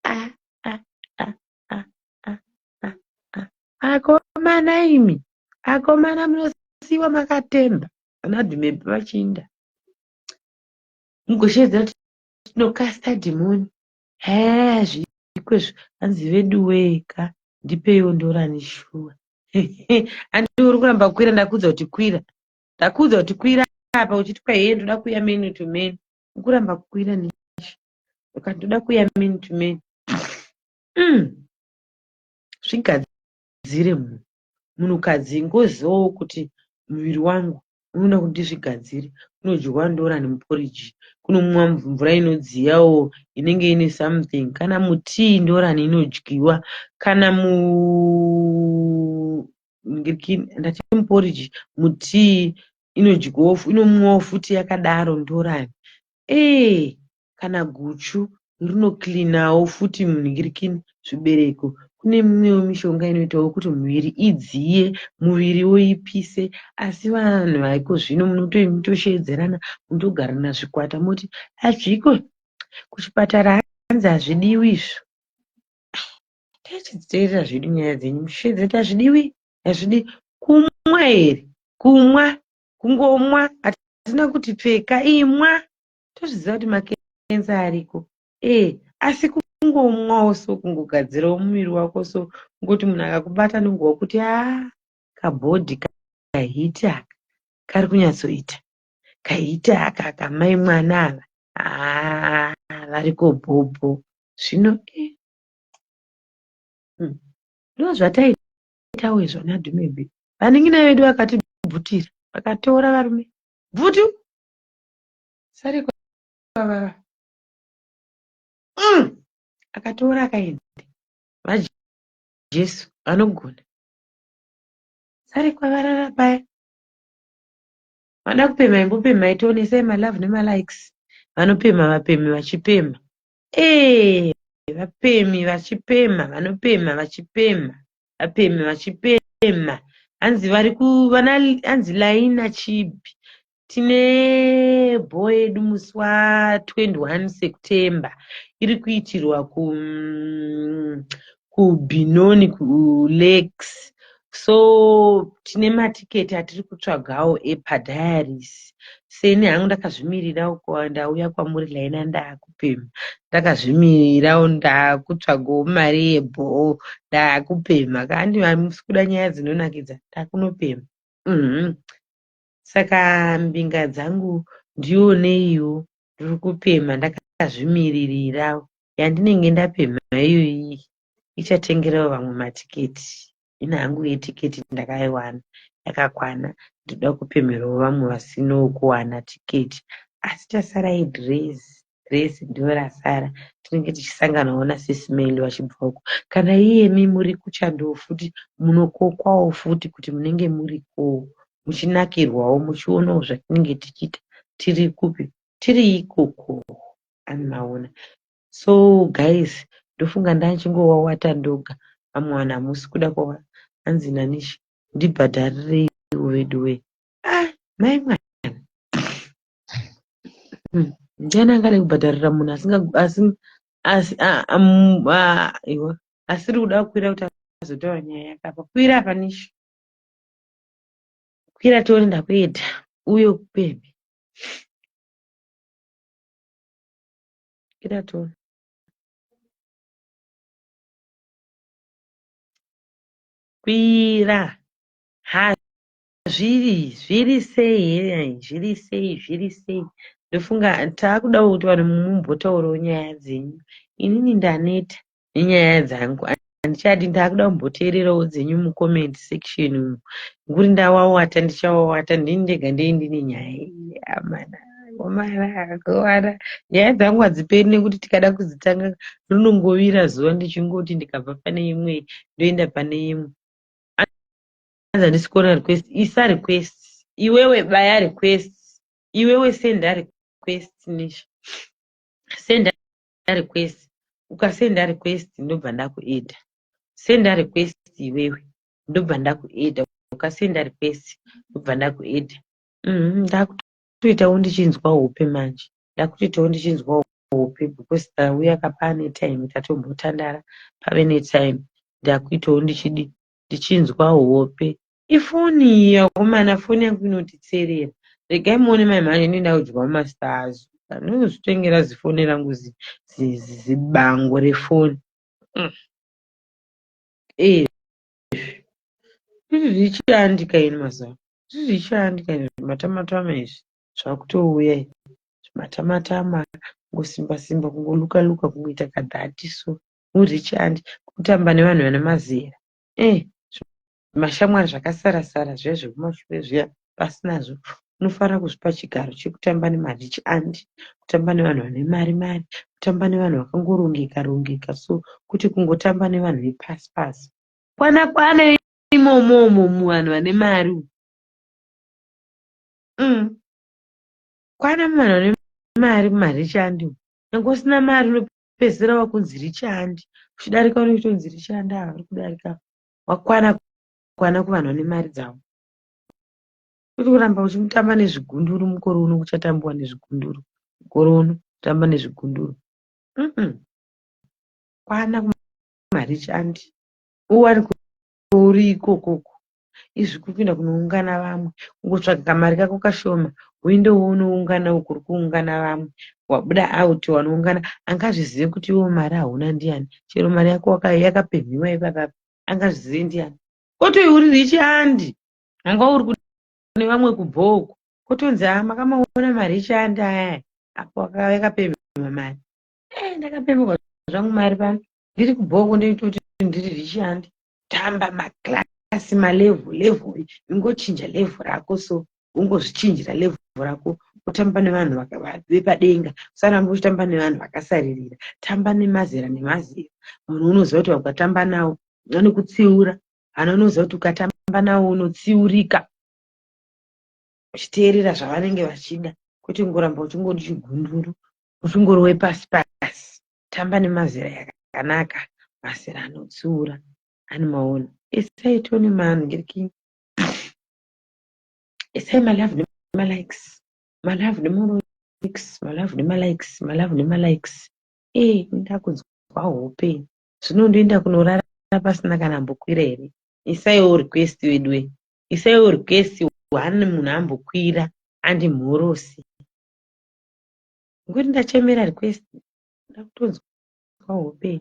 Ah, ah, ah, ah, ah, ah, ah. Akomana imi, akomana, munosiyiwa makatemba ana Dhumebi vachinda mugoshedza kuti tinokasta dhimoni. He, zviikwezvo. Hanzi veduweka, ndipeiwo ndorani shuwa. Handi uri kuramba kukwira? Ndakuudza kuti kwira, ndakuudza kuti kwira apa uchiti kwaiye ndoda kuuya man to man. Ukuramba kukwira nichi ukati ndoda kuuya man to man. Zvigadzire munhu, munhukadzi, ngozivawo kuti muviri wangu unoda kuti ndizvigadzire. Kunodyiwa ndorani muporiji, kunomwiwa mvura inodziyawo inenge ine something, kana mutii ndorani inodyiwa, kana mu ndati muporiji, mutii inodyiwawo, inomwiwawo futi yakadaro ndorani. Ee, kana guchu rinocleanawo futi munhingirikini zvibereko. Kune mimwewo mishonga inoitawo kuti muviri idziye, muviriwo ipise. Asi vanhu vaiko zvino munotoshedzerana, munotogarana zvikwata, moti hazviko kuchipatara, hanzi hazvidiwi izvo. Taichidziteerera zvedu nyaya dzenyu muchishedzera kuti hazvidiwi, hazvidi kumwa here? Kumwa, kungomwa, hatina kuti pfeka, imwa. Tozviziva kuti makenza ariko, ee, asi kungomwawo so, kungogadzirawo muviri wako so, kungoti munhu akakubata nongowa kuti aa, kabhodhi kahiti aka kari kunyatsoita, kahiti aka kamai mwana ava, haa, variko bhobho zvino. Ndo zvataitawo izvo naDhumebi. Vanin'ina vedu vakatibvutira, vakatora varume bvutu sare kwavava. Akatora akaenda. VaJesu vanogona sare kwavarara paya. Vada kupema, imbopemai tionesai malove nemalikes. Vanopema, vapemi vachipema. Ee, vapemi vachipema, vanopema vachipema, vapemi vachipema. Hanzi vari kuvana, hanzi Laina Chibi, tine bho yedu musi wa21 September, iri kuitirwa kuBenoni kuLakes. So tine matiketi atiri kutsvagawo epadiaries. Seni hangu ndakazvimirira uko, ndauya kwamuri Laina, ndaakupema ndakazvimirirawo, ndaakutsvagawo mari yebhoo, ndaakupema kandi hamusi kuda nyaya dzinonakidza, ndakunopema. Saka mbinga dzangu, ndioneiwo, ndiri kupema ndakazvimiririra. Yandinenge ndapemha iyoyi ichatengerawo vamwe matiketi. Ini hangu yetiketi ndakaiwana yakakwana, ndoda kupemherawo vamwe vasinawo kuwana tiketi. Asi chasara idhirezi, dhirezi ndiro rasara. Tinenge tichisanganawo naSisi Meli vachibva uko. Kana iyemi muri kuchando futi, munokokwawo futi kuti munenge murikowo muchinakirwawo, muchionawo zvatinenge tichiita tiri kupi, tiri ikoko animaona. So guys, ndofunga ndachingowawata ndoga, vamwe vanhu hamusi kuda kwawa. Hanzi naNishi, ndibhadharireiwo veduwe. Ah, mai mwana. Ndiani angade kubhadharira munhu asinga asi asi iwa asiri kuda kukwira kuti azotaura nyaya yake apa. Kwira apa Nisha. Kwira tione ndakuedha. Uye kupembe. Kwira tione. Kwira. Ha zviri zviri sei here zviri sei zviri sei ndofunga taakudawo kuti vanhu mumbotaurawo nyaya dzenyu inini ndaneta nenyaya dzangu handichadi ndaakuda kumboteererawo dzenyu mucomment section umu nguri ndawawata ndichawawata ndini ndega ndei ndine nyaya iyi amana komana komana nyaya dzangu hadziperi nekuti tikada kudzitanga rinongovira zuva ndichingoti ndikabva pane imwe ndoenda pane imwe hanzi handisi kuona request isa request iwewe baya request iwewe senda request nisha senda request ukasenda request ndobva ndakueda senda request iwewe ndobva ndakueda ukasenda request ndobva ndakueda mhm, ndakutoitawo ndichinzwa hope manje ndakutoitawo ndichinzwa hope because tauya kapane time tatombotandara pave netime ndakuitawo ndichidi ndichinzwa hope. Ifoni iyi akomana foni yangu inotitserera. Regai muone mai mhani ini ndakudyiwa mumastars. Ndinozvitengera zifoni rangu zibango refoni. Mm. Eh. Izvi zvichiandika ini mazuva. Izvi zvichiandika ini zvimatamatama izvi zvakutouya izvi. Zvimatamatama kungosimba simba kungoluka luka kungoita kadhati so. Urichandi kutamba nevanhu vane mazera eh zvimashamwari zvakasara sara zviya zvekumashure zviya pasinazvo unofanira kuzvipa chigaro chekutamba nemarich aunt kutamba nevanhu vane mari mari kutamba nevanhu vakangorongeka rongeka so kuti kungotamba nevanhu vepasi pasi kwana kwana imomomo muvanhu vane mari mm. Kwana muvanhu vane mari mumarich aunt nyange usina mari pedzisira wakunzi richandi uchidarika unochitonzi richandi ava vari kudarika wakwana kwana kuvanhu vane mari dzavo kuti kuramba uchimutamba nezvigunduru mukore uno kuchatambiwa nezvigunduru mukore uno kutamba nezvigunduru mm kwana kumarichandi uwani uri ikokoko izvi kupinda kunoungana vamwe kungotsvaga kamari kako kashoma uinde unoungana uku kuri kuungana vamwe wabuda out wanoungana angazvizive kuti iwo mari hauna ndiyani chero mari yako yakapemhiwa ipapapa angazvizive ndiyani kotoi uri richi andi wanga uri kune vamwe kubhoko kotonzi a ah, makamaona mari ichiandi aya apo yakapemhiwa mari eh, ndakapemhiwa zvangu mari pano ndiri kubhoko ndoitoti ndiri richi andi tamba maclass malevel level ingochinja level rako so ungozvichinjira level rako utamba nevanhu vepadenga usaramba uchitamba nevanhu vakasaririra tamba nemazera nemazera munhu unoziva kuti ukatamba nawo vanokutsiura ana unoziva kuti ukatamba nawo unotsiurika uchiteerera zvavanenge vachida kwete kungoramba uchingori chigunduru uchingori wepasi pasi tamba nemazera yakanaka mazera anotsiura ani maona isai tone manhiriki isai malove nemalikes malove nemalikes malove nemalikes malove nemalikes ee ndakunzwa hope zvino ndoenda kunorara pasina kana ambokwira here isaiwo request veduwe isaiwo request one munhu ambokwira andimhorosi ngokuti ndachemera request ndakutonzwa hope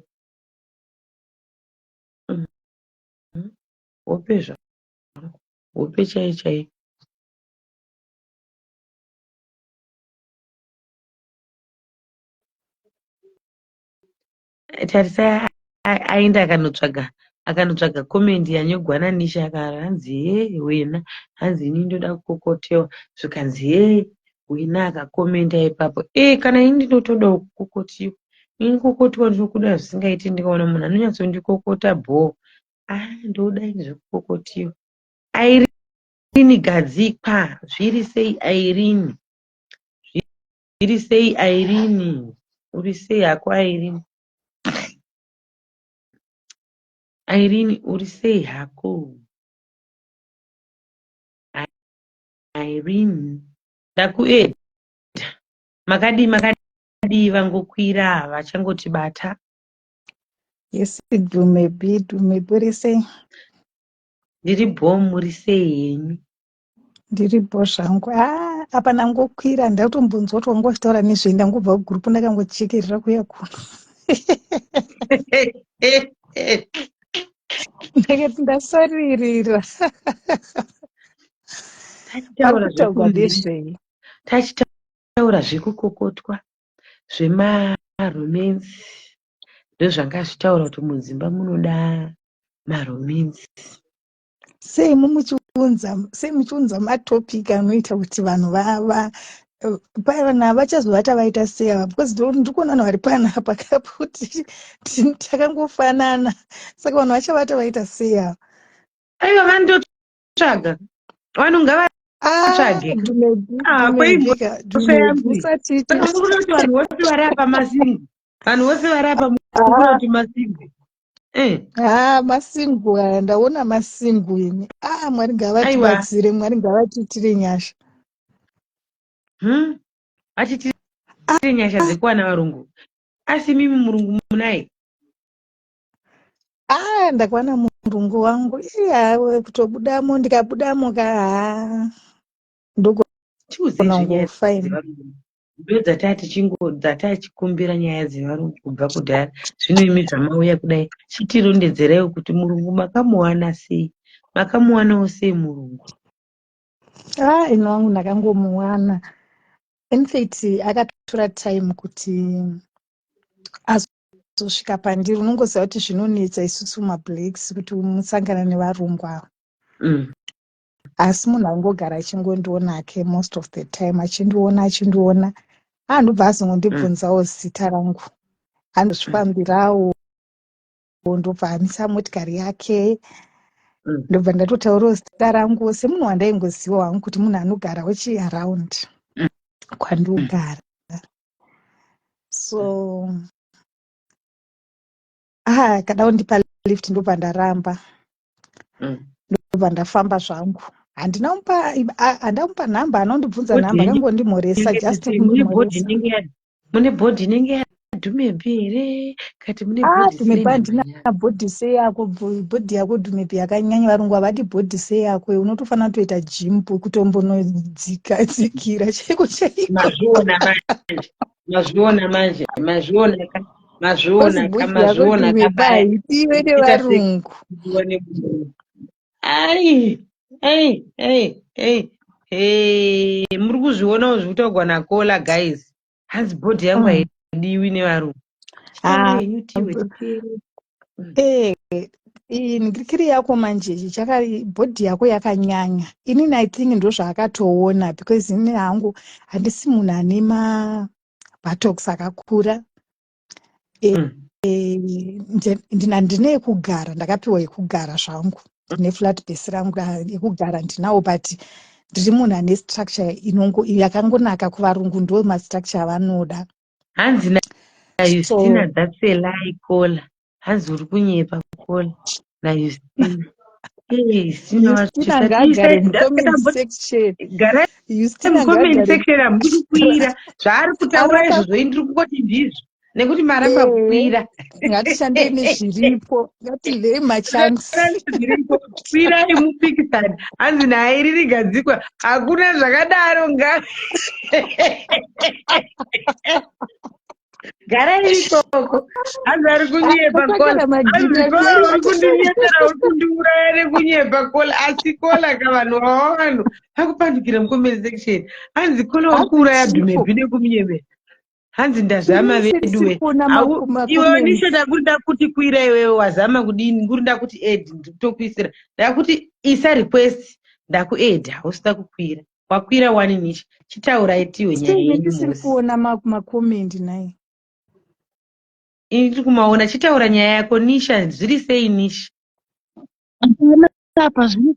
mm. Hope zvangu hope chaiyo chaiyo tarisai aenda akanotsvaga akanotsvaga comment yanyogwa nanisha akara hanzi hee wena hanzi ini ndoda kukokotewa zvikanzi hee wena akakomenda ipapo e kana ini ndinotodawo kukokotiwa ini kukokotiwa ndinokuda zvisingaiti ndikaona munhu anonyatsondikokota bhoo ah ndoda ini zvekukokotiwa Irene gadzikwa zviri sei Irene zviri sei Irene uri sei hako Irene Irene uri sei hako Irene ndakueda makadii makadii vangokwira vachangotibata. Yes, Dumebi, Dumebi, uri sei? Ndiri bho, muri sei henyu? Ndiri bho zvangu. Ah, apa ndangokwira, ndatombonzwa kuti wanga uchitaura nezvei, ndangobva kugurupu ndakangochekerera kuya kuno. Ndakati ndasaririra. Tachitaura Parikutaurwa nezvei? Tachitaura zvekukokotwa zvemaromensi, ndozvanga zvitaura kuti mudzimba munoda maromensi. Sei mumuchiunza, sei muchiunza matopic anoita kuti vanhu vava vanhu havachazovata vaita sei ava, because ndiri kuona vanhu vari panapa kaputi takangofanana, saka vanhu vachavata vaita sei ava? Aiwa, vandotsvaga, vanhu ngavatsvage. Ah, Usatiti kuti vanhu vose vari apa masingle, vanhu vose vari apa mukuona kuti masingle. Ha, masingle aya, ndaona masingle ini. Ah, Mwari ngavatibatsire, Mwari ngavatiitire nyasha. Vachitire nyasha dzekuwana varungu. Asi mimi murungu munaye? Ah, ndakwana murungu wangu. Iya, kutobudamo, ndikabudamo ka, ha, Tiudzei ndogona zvenyaya kungofine. dzevarungu. Ndo dzatachikumbira nyaya dzevarungu kubva kudhara. Zvino imi zvamauya kudai, chitirondedzeraiwo kuti murungu makamuwana sei, makamuwanawo sei murungu? Ah, ino wangu ndakangomuwana. In fact, akatora time kuti azosvika pandiri. Unongoziva kuti zvinonetsa isusu mablacks kuti musangana nevarungu ava. Asi munhu aingogara achingondiona ake most of the time, achindiona, achindiona. Ah, ndobva azongondibvunzawo zita rangu. Andozvifambirawo, ndobva amisa motikari yake. Ndobva ndatotaurawo zita rangu semunhu wandaingoziva hangu kuti munhu anogarawo chiaround kwandogara. So ah, kada kundipa lift, ndobva ndaramba. Ndobva ndafamba zvangu, handina kumupa, handina kumupa nhamba. Anondibvunza nhamba, akangondimhoresa, just Mune bhodhi kundimhoresa. Mune bhodhi inenge yaDhumebi here kati mune Ah, bhodhi Dhumebi, handina sei? Bhodhi seyako, bhodhi yako Dhumebi yakanyanya. Varungu havadi bhodhi seyako, unotofanira kutoita gym kutombonodzika dzikira chaiko chaiko. Mazviona manje, mazviona manje, mazviona ka, mazviona ka. Bhodhi yako Mazviona ka Dhumebi paya haidiwe Ita nevarungu. Sekudiwa nemurungu. Ai ai ai ai, hey, muri kuzvionawo zviri kutaurwa naKola, guys? Hanzi bhodhi yangu haidiwi nevarungu. Ah, Chitaura henyu tiwe titere. Eh, ngirikiri yako manje chaka bhodhi yako yakanyanya. Inini I think ndo zvaakatoona, because inini hangu handisi munhu ane mabuttocks akakura. Ndina ndine yekugara, ndakapiwa yekugara zvangu, ndine flat base rangu. Ah, yekugara ndinawo, but ndiri munhu ane structure inongo yakangonaka. Kuvarungu ndo mastructure avanoda. Hanzi naJustina, "That's a lie, Kola." Hanzi uri kunyepa, Kola, naJustina. Justina ngaagare mucomment section. Garai Justina mucomment ngaagare. section, hamudi kukwira. Zvaari kutaura izvozvo, ini ndiri kungoti ndizvo nekuti maramba kukwira. Ngatishandei nezviripo, ngatilei machances. Zviripo, kwirai mupikisani. Hanzi naye riri gadzikwa, hakuna zvakadaro, nga garai ikoko. Hanzi ari kunyepa Kola. Hanzi Kola uri kundinyepera, uri kundiuraya nekunyepa, Kola. Asi Kola ka, vanhu vava, vanhu vakupandukira mucomment section. Hanzi Kola uri kuuraya Dhumebhi nekumunyemera. Hanzi ndazama veduwe. Iwewe Nisho, ndakuri ndakuti kwira, iwewe wazama kudini? Nguri ndakuti add, ndikutokuisira, ndakuti isa request, ndakuadd, hausina kukwira. Wakwira wani. Nisha, chitaurai tiwe nyaya yenyu. Ndisiri Mosi kuona macomments nai. Ini ndiri kumaona. Chitaura nyaya yako, Nisha. Zviri sei, Nisha? Apa zviri.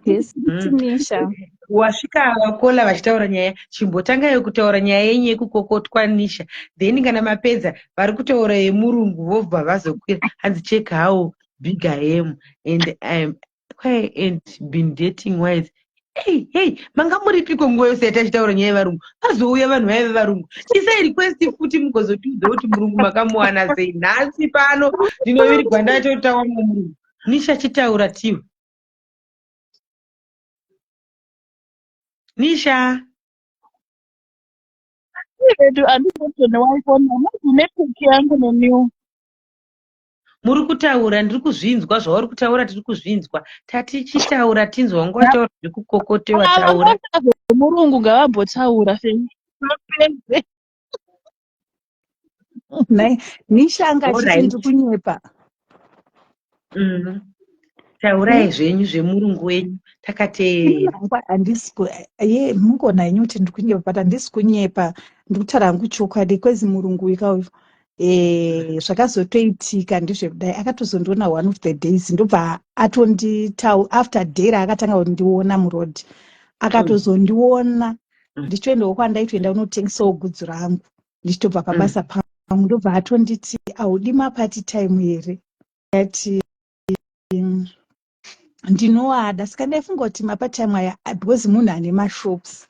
Yes, Nisha. Wasvika vaKola vachitaura nyaya. Chimbotangai kutaura nyaya yenyu yekukokotwa, Nisha, then kana mapedza, vari kutaura yemurungu vobva vazokwira. Hanzi, "Check how big I am and I'm and been dating wise." Hey, hey, manga muripiko nguva yose yatachitaura nyaya yevarungu? Vazouya vanhu vaive varungu. Isai request futi mugozotiudza kuti murungu makamuwana sei. Nhasi pano ndinovirigwa ndatotawa murungu. Nisha chitaura tiwe. Nisha. Vedu andizotone waifona network yangu neniwo. Muri kutaura ndiri kuzvinzwa zvauri kutaura tiri kuzvinzwa. Tati chitaura tinzwa wanga wataura zvekukokotewa taura. Murungu ngavambotaura fei. Vapedze. Nhai, Nisha anga achiti ndiri kunyepa. Taurai zvenyu zvemurungu wenyu takateerera. Handisi ye mungona henyu kuti ndiri kunyepa but handisi kunyepa ndiri kutaura hangu chokwadi kwezi murungu uyu kauyu eh, zvakazotoitika ndezvekudai akatozondiona one of the days ndobva atonditau after day raakatanga kundiona muroad akatozondiona ndichitoendawo kwandaitoenda kunotengesawo gudzu rangu ndichitobva pabasa pangu ndobva atonditi haudi mapart time here ati ndinoada saka ndaifunga kuti mapart time aya because munhu ane mashops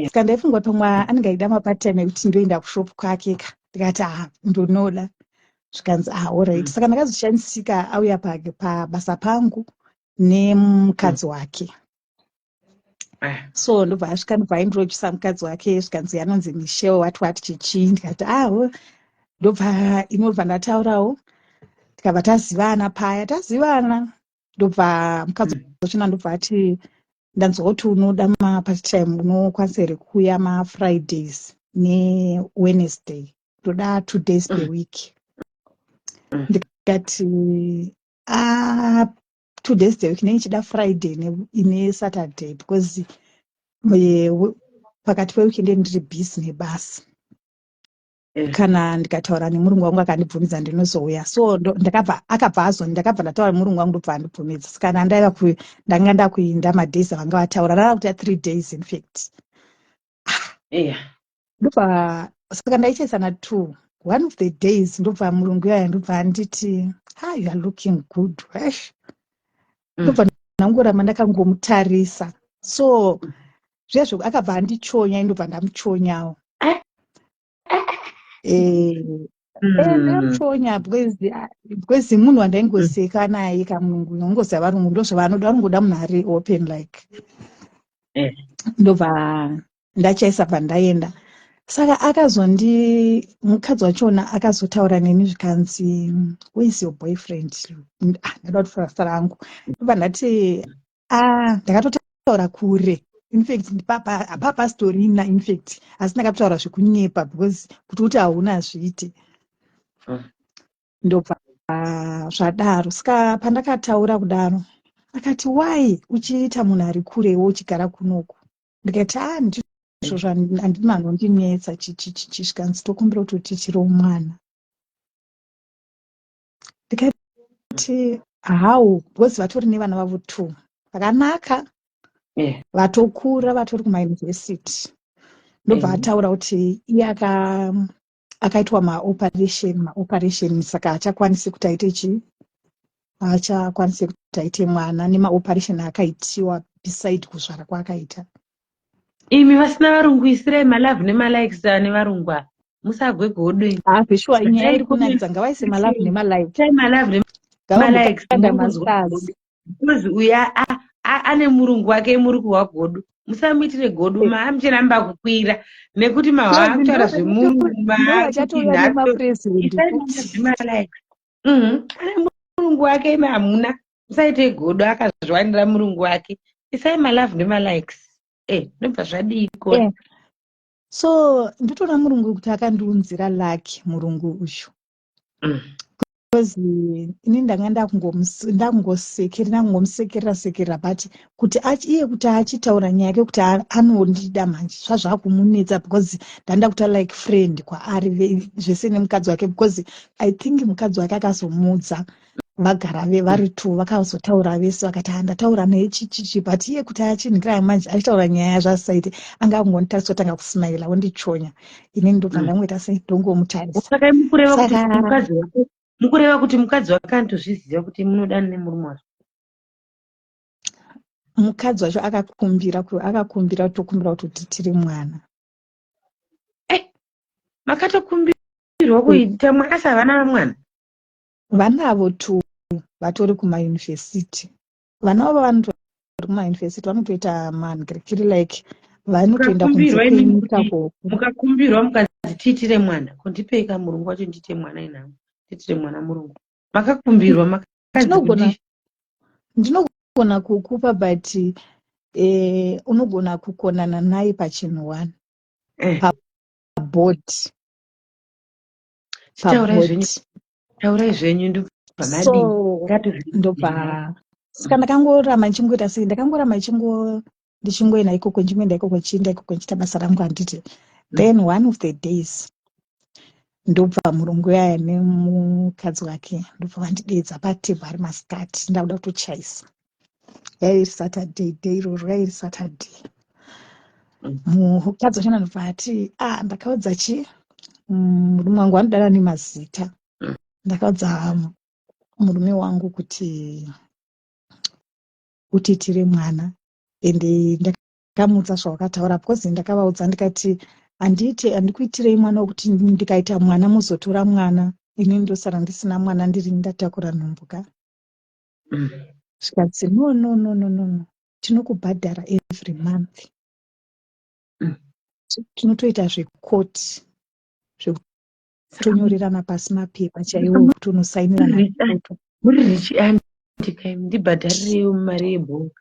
saka ndaifunga kuti pamwe anenge aida mapart time ekuti ndoenda kushop kwake ka ndikati ah ndonoda zvikanzi ah alright saka ndakazoshandisika auya pabasa pangu nemukadzi wake. So ndobva asvika ndobva aindirochisa mukadzi wake zvikanzi anonzi Michelle wati wati chichii ndikati aho ah, ndobva inobva ndataurawo tikabva tazivana paya tazivana ndobva mukadzi wachona ndobva ati ndanzwa kuti unoda mapart time unokwanisa here kuuya mafridays newednesday ndoda 2 days per week. Ndikati ah, 2 days per week ndinenge Friday neSaturday because pakati peweekend ndiri busy nebasa. Kana ndikataura nemurungu wangu akandibvumidza ndinozouya. So ndakabva akabva azo ndakabva ndataura nemurungu wangu ndobva andibvumidza. Saka ndaiva ndanga ndakuinda madays avanga vataura rava kuita 3 days in fact. Ndobva saka ndaichaisana two one of the days ndobva murungu yaya ndobva anditi, "Ha, you are looking good." Esh, ndobva ndangoramba ndakangomutarisa. So zviya zveku akabva andichonya, ndobva ndamuchonyawo. Ndamuchonya because munhu wandaingoseka naye kamurungu unongoziva varungu ndozvavanoda vanongoda munhu ari open like. Ndobva ndachaisa bva ndaenda. Saka akazondi mukadzi wachona akazotaura neni zvikanzi, "Who is your boyfriend?" Ah, ndada kuti zita rangu ndobva ndati ah, ndakatotaura kure infact hapapasitorina infact asi ndakatotaura zvekunyepa because kuti uti hauna hazviite. Ndobva zvadaro. Saka pandakataura kudaro akati, "Why uchiita munhu ari kurewo uchigara kunoku?" Ndikati, "A, ndizvo handina anondinetsa chichichichi." Zvikanzi, "Tokumbira kuti utiitirewo mwana." Ndikati, "How?" Because vatori nevana vavo two vakanaka vatokura vatori kumayunivhesiti. Ndobva ataura kuti iye akaitwa maoperation saka haachakwanisi kuti aite chii, haachakwanisi kuti aite mwana nemaoperation akaitiwa beside kuzvara kwaakaita. Imi vasina varungu isirai malove nemalikes ane varungu ava musagwe godo. Hazvishuwa nyaya iri kunakidza ngavaise malove nemalike. Isai malove nemalikes. Ngavambokanda mastars. Because uya ane murungu wake muri kuhwa godo musamuitire godo maamuchiramba kukwira nekuti mahwa akutaura zvemurungu. Vachatouya nemapurezidendi. Malikes ane murungu wake imi hamuna musaite godo akazviwanira murungu wake. Isai malove nemalikes ndobva zvadiko. So ndotoona murungu kuti akandiunzira lucky murungu uyu because ini ndanga ndakungosekerera ndakungomusekerera sekerera but kuti iye kuti achitaura nyaya yake kuti anondida manje zvazvakumunetsa because ndanda kuita like friend kwaari zvese nemukadzi wake because I think mukadzi wake akazomuudza vagara vari two vakazotaura vese vakati, "Ha, ndataura naye chichichi." But iye kuti achinhikira manje achitaura nyaya zvasaite anga akungonditarisa otanga kusmaila wondichonya inini ndobva ndangoita sei ndongomutarisa. Saka mukureva kuti mukadzi wake mukureva kuti mukadzi wake anotozviziva kuti munodana nemurume wacho? Mukadzi wacho akakumbira akakumbira tokumbira kuti utitire mwana. Eh, makatokumbirwa kuita mwana asi havana mwana? Vanavo tu vatori kumayunivhesiti. Vana vavo vanotori kumayunivhesiti, vanotoita mangrikiri, like vanotoenda kunze kwenyika. Mukakumbirwa mukanzi tiitire mwana, ko ndipei ka murungu wacho ndiite mwana inhamo, tiitire mwana murungu. Makakumbirwa makanzi? Ndinogona kukupa, but unogona kukonana naye pachinhu one. Pabody. Taurai zvenyu, taurai zvenyu, ndobva madii? Ndobva saka ndakangoramba ndichingoita sei, ndakangoramba ndichingoenda ikoko, ndichingoenda ikoko, ndichienda ikoko, ndichiita basa rangu, handiti? Then one of the days ndobva murungu yaya nemukadzi wake ndobva vandidedza patebho ari masikati, ndakuda kutochaisa. Yairi Saturday, day iroro yairi Saturday. Mukadzi wachona ndobva ati, "Ah, ndakaudza chi murume wangu," anodana nemazita. "Ndakaudza murume wangu kuti utiitire mwana, ende ndakamuudza zvawakataura, because ndakavaudza ndikati handiite, handikuitirei mwana wekuti ndikaita mwana muzotora mwana, ini ndosara ndisina mwana, ndiri ndatakura nhumbu ka." Zvikanzi, "No, no, no, no, no, no, tinokubhadhara every month. Tinotoita zvekoti zvekutonyorerana pasi mapepa chaiwo kuti unosainirana foto." Muri rich aunty kai, ndibhadharireiwo mari yebhonga,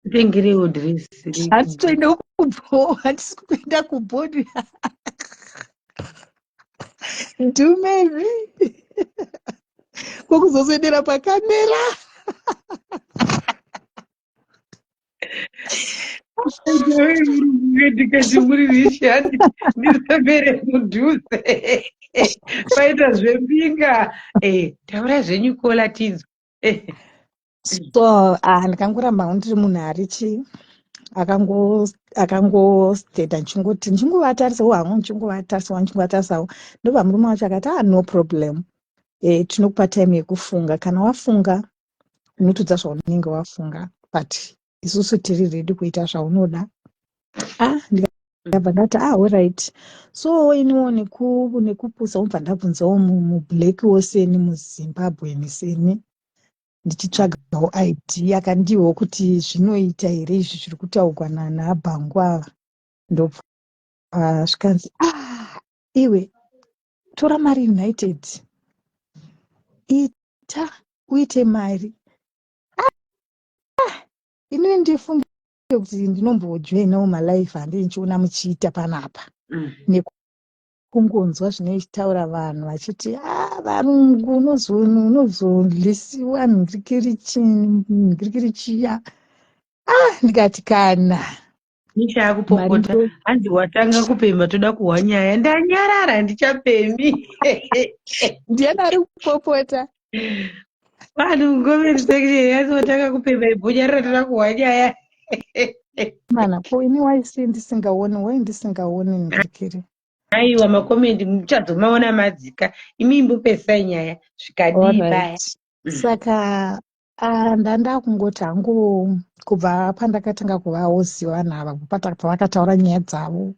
nditengereiwo dhiresi. Handitoenda kubho, handisi kuenda kubhodi ndumeri kwokuzoswedera pakamera. Ndikati muri rich aunty, ndisapere mudhuze paita zvembinga. Taura zvenyu, kola tinzwa. So, ah, ndikangoramba ndiri munhu ari chi akangosteta, ndichingoti ndichingovatarisawo hangu, ndichingovatarisawo, ndichingovatarisawo. Ndobva murume wacho akati, "Ah, no problem, tinokupa time yekufunga. Kana wafunga unotudza zvaunenge wafunga, but isusu tiri ready kuita zvaunoda." Ah, ndikabva ndati, "Ah, alright." So iniwo nekupusa ubva ndabvunzawo mublack woseni muZimbabwe seni, ndichitsvagawo ID akandiwo kuti zvinoita here izvi zviri kutaurwa naabhangu ava. Ndobva zvikanzi, "Ah, iwe tora mari United, ita uite mari." Ah, inini ndifunge kuti ndinombojoinawo malive handii ndichiona muchiita panapa, nekungonzwa zvinoitaura vanhu vachiti, "A, varungu unozolisiwa ngirikiri chiya." Ah, ndikati kana Misha yakupopota, hanzi watanga kupemba, toda kuhwa nyaya. Ndanyarara, handichapemi. Ndiani ari kupopota? Vanhu comment section yanzi watanga kupemba, ibvonyarara, toda kuhwa nyaya. Mana ko ini waisi ndisingaoni, wai ndisingaoni ngirikiri? Aiwa, macomments muchazomaona madzika. Imi imbopesai nyaya, zvikadii paya? Saka, ah, ndanda kungoti hangu kubva pandakatanga kuvaoziva vanhu ava, pavakataura nyaya dzavo,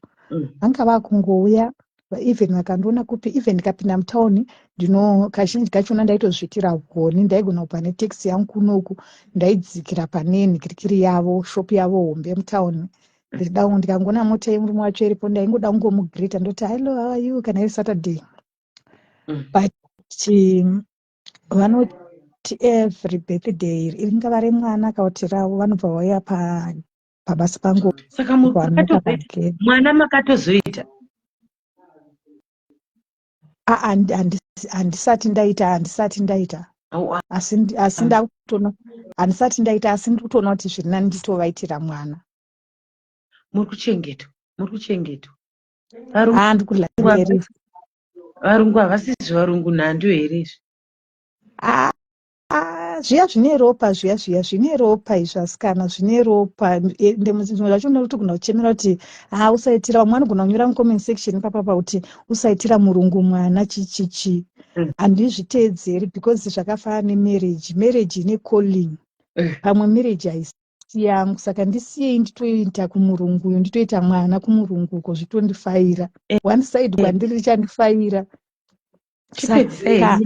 vanga vakungouya, even vakandiona kupi, even ndikapinda mutauni, ndino kazhinji kachona ndaitozviitira goni, ndaigona kubva netekisi yangu kunoku, ndaidzikira pane nhikirikiri yavo, shopu yavo hombe mutauni. Ndichida ndikangoona mota yemurume wacho iripo, ndaingoda kungomugreeta, ndoti, "Hello, how are you?" kana iri Saturday. But vanoti every birthday, ringava remwana kana kuti ravo, vanobva vauya pabasa pangu. Saka vanoka pagedhi. Mwana makatozoita? Ah, handisati ndaita, handisati ndaita. Asi ndakutoona handisati ndaita, asi ndiri kutoona kuti zviri nani nditovaitira mwana. Muri kuchengetwa, muri kuchengetwa. Ah, ndikudya. Varungu havasizvi varungu nhando here izvi? Ah, ah, zviya zvine ropa zviya, zviya zvine ropa izvi, asikana, zvine ropa. Ende zvimwe zvacho unotogona kuchemera kuti ha, usaitira. Vamwe vanogona kunyora mucomment section ipapapa kuti usaitira murungu mwana, chichichi. Handizviteedzeri because zvakafanana nemarriage. Marriage ine calling. Pamwe marriage haisi. haisi yangu, saka ndisiyei nditoita kumurungu uyu, nditoita mwana kumurungu uko, zvitondifaira. One side kwandiri richandifaira. Saka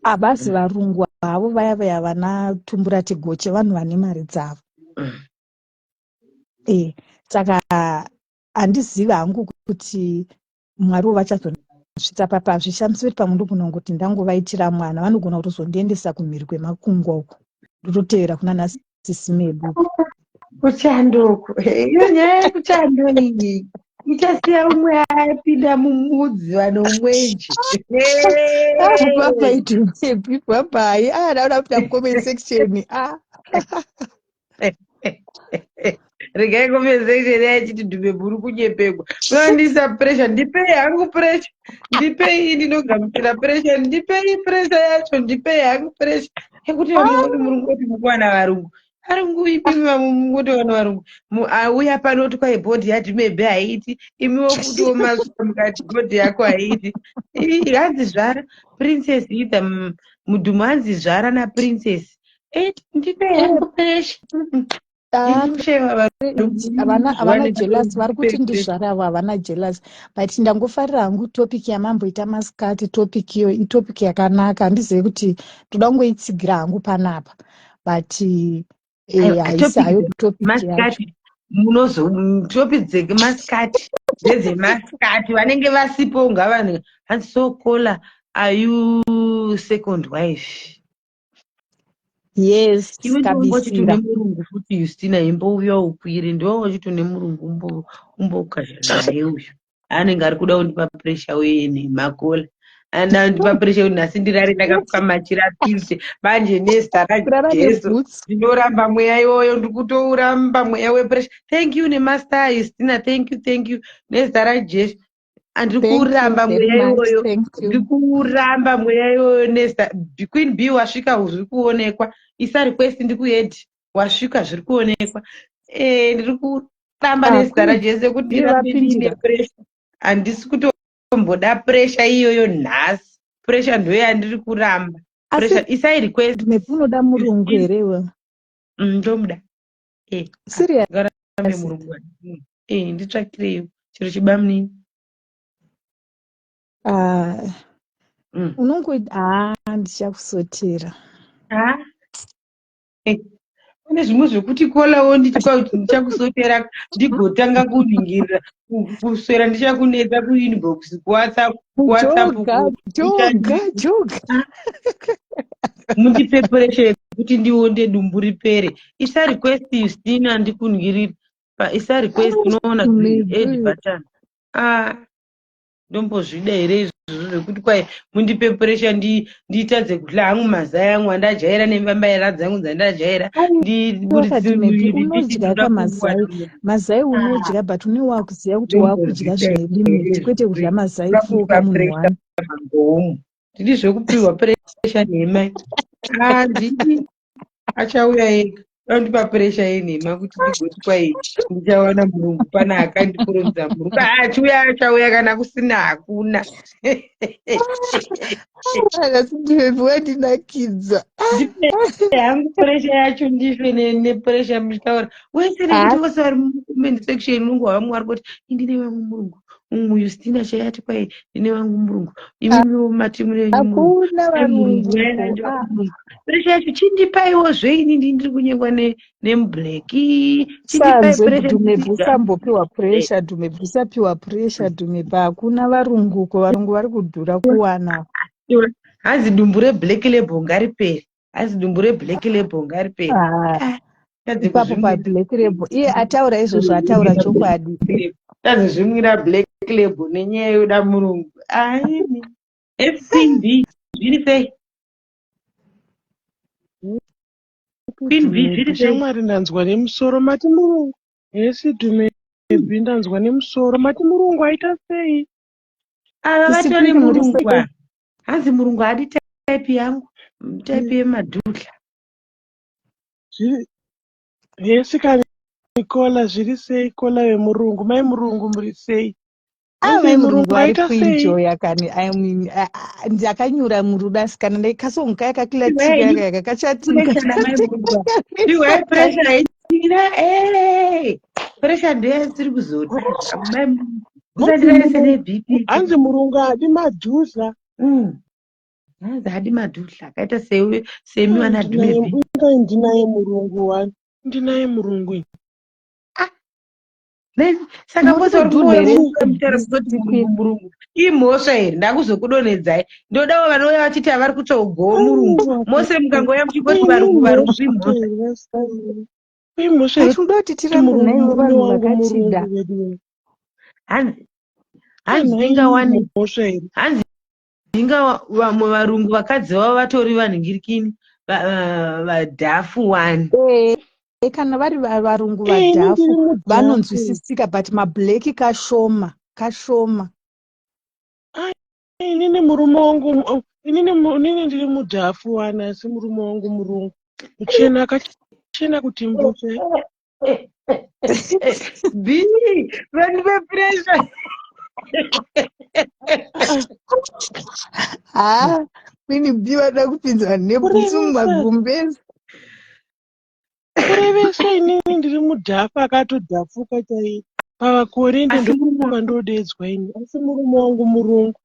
havazi varungu havo vaya vaya vana tumbura tigoche, vanhu vane mari dzavo. Saka handizivi hangu kuti Mwariwo vachazondisvitsa papi. Hazvishamisi kuti pamwe ndogona kungoti ndangovaitira mwana, vanogona kutozondiendesa kumhiri kwemakungwa uko, ndototevera kuna nasisi medu. Kuchando uko, iyo nyaya yekuchando iyi ichasiya umwe apinda mumudzi vanomwenje. Bye bye, bye bye. Ah, ndakuda kupinda mucomment section. Ah. Regai comment section yachiti dhume bhuru kunyepegwa. Munondisa pressure, ndipei hangu pressure, ndipei, ndinogamuchira pressure, ndipei pressure yacho, ndipei hangu pressure yekuti vanhu muri kungoti mukuwana varungu. Varungu ipimi vamwe mungoti vana varungu auya pano kuti kwai bhodhi yadhumebe haiti, imiwo futiwo masvika mukati bhodhi yako haiti. Hanzi zvara Princess Itha mudhumu, hanzi zvara naPrincess. Ndipei hangu pressure. Havana jealous, vari kuti ndizvara avo havana jealous, but ndangofarira hangu topic yamamboita masikati. Topic iyo itopic yakanaka, handizivi kuti ndoda kungoitsigira hangu panapa, but haisi hayo topic yacho. Munozo topic dzemasikati ndedzemasikati, vanenge vasipo ngavanhu. Hanzi, "So Kola, are you second wife?" Yes. Iwe wachiti une murungu futi, Justina, imbouya ukwire. Ndiwe wachiti une murungu, umbokazha naye uyu. Anenge ari kuda kundipa pressure uye nhema. Kola anoda kundipa pressure kuti nhasi ndirare ndakafuka machira 50 manje. Nezita raJesu ndinoramba mweya iwoyo, ndikutouramba mweya wepressure. Thank you nemaster, Justina, thank you, thank you. Nezita raJesu handiri kuramba mweya iwoyo, ndiri kuramba mweya iwoyo nezita. Queen B, wasvika, zviri kuonekwa. Isa request ndikuedi, wasvika, zviri kuonekwa. Ndiri kuramba nezita raJesu kuti ndirambe ndiine pressure. Handisi kutomboda pressure iyoyo nhasi. Pressure ndo yandiri kuramba. Pressure, isai request. Unoda murungu here iwe? Ndomuda. Serious? Murungu, nditsvakireyo chiro chibamunini. Ah, unongo haa, ndichakusotera. Pane zvimwe zvekuti Kolawo nditi kwakuti ndichakusotera, ndigotanga kuningirira kuswera ndichakunetsa kuinbox, kuWhatsApp, kuWhatsApp. Joga joga joga. Mundipe pressure yekuti ndionde, dumbu ripere. Isa request, Justina, ndikuningirira. Isa request, unoona add button. Ah, ndombozvida here izvozvo zvekuti kwai mundipe pressure ndiitadze kudya hangu mazai angu andajaira nembambaira dzangu dzandajaira? Ndiburitse muviri. Unodya kamazai, mazai unodya, but une wakuziva kuti wakudya zvine limit, kwete kudya mazai fuka munhu one. Ndidi zvekupiwa pressure nhema, handidi. Achauya ega. Andipa pressure yenhema kuti ndigoti kwai ndichawana murungu, pana akandikurumidza murungu. Achiuya achauya, kana kusina hakuna. Asi ndivepi wandinakidza. Hangu pressure yacho, ndife nepressure muchitaura wese, nekuti vose vari mucomment section unongo vamwe vari kuti indine vamwe murungu umwe Justina chayati kwai ndine vangu murungu, imimiwo mati mune. Hakuna varungu. Pressure yacho chindipaiwo zveini, ndiri kunyengwa nemublack. Sanzwe Dhumebhi, usambopiwa pressure. Dhumebhi, usapiwa pressure. Dhumebhi, hakuna varungu ko, varungu vari kudhura kuwana. Hanzi dumbu reblack label ngaripere, hanzi dumbu reblack label ngaripere. Ah, ipapo pablack label, iye ataura izvozvo, ataura chokwadi. Tazozvimwira black label nenyaya yoda murungu. Aini fcb, zviri sei, Queen B, zviri sei? Shamwari, ndanzwa nemusoro. Mati murungu hesi? Dhumebhi, ndanzwa nemusoro. Mati murungu aita sei? Ava Isi vatori Queen, muri murungu sei? ava. Hanzi murungu haadi type yangu, type yemadhudla. Zviri hesi kani Kola, zviri sei Kola vemurungu? Mai murungu, muri sei? Ah, Hanzi mai murungu murungu vari aita sei? kuenjoya kani. I mean, ah, ah, ndakanyura murudo asikana, ndakasonga yakakilatika yaka yaka kachatinga. Pressure namai murungu. Piwai pressure. Ina eh pressure ndoyatiri kuzoda. Mai musandirarisa neBP. Hanzi murungu haadi madhudla. Hanzi haadi madhudla akaita sewe semi vana Dhume B. Inga ndinaye murungu wani. Ndinaye murungu ini. Saka Muri mose vari kudhudha here? kumbotaura kuzoti murungu murungu imhosva here ndakuzokudonhedzai ndodawo vanouya vachiti havari kutsvagowo murungu mose mukangouya muchingoti varungu varungu imhosva. Imhosva here Asi unoda kuti kuti tirambe murungu naivo murume vanhu wangu vakatida. murungu veduwe. Hanzi hanzi Nhai ingawani imhosva here? hanzi inga vamwe varungu vakadzi vavo vatori vanhingirikini vadhafu wani. Eh, kana vari varungu Eh, ini vadhafu ndiri mudhafu. vanonzwisisika but mablack kashoma kashoma. Inini murume wangu inini inini ndiri mudhafu wani asi murume wangu murungu. Muchena akachena kuti mbuche. B vanhu vepressure. Haa, Queen B vada kupinza vanhu nebhutsu Kurevesa. mumagumbezi. Kurevesa inini ndiri mudhafu akatodhafuka chaiye. Pavakorinde Asi murume ndopandodedzwa ini asi murume wangu murungu.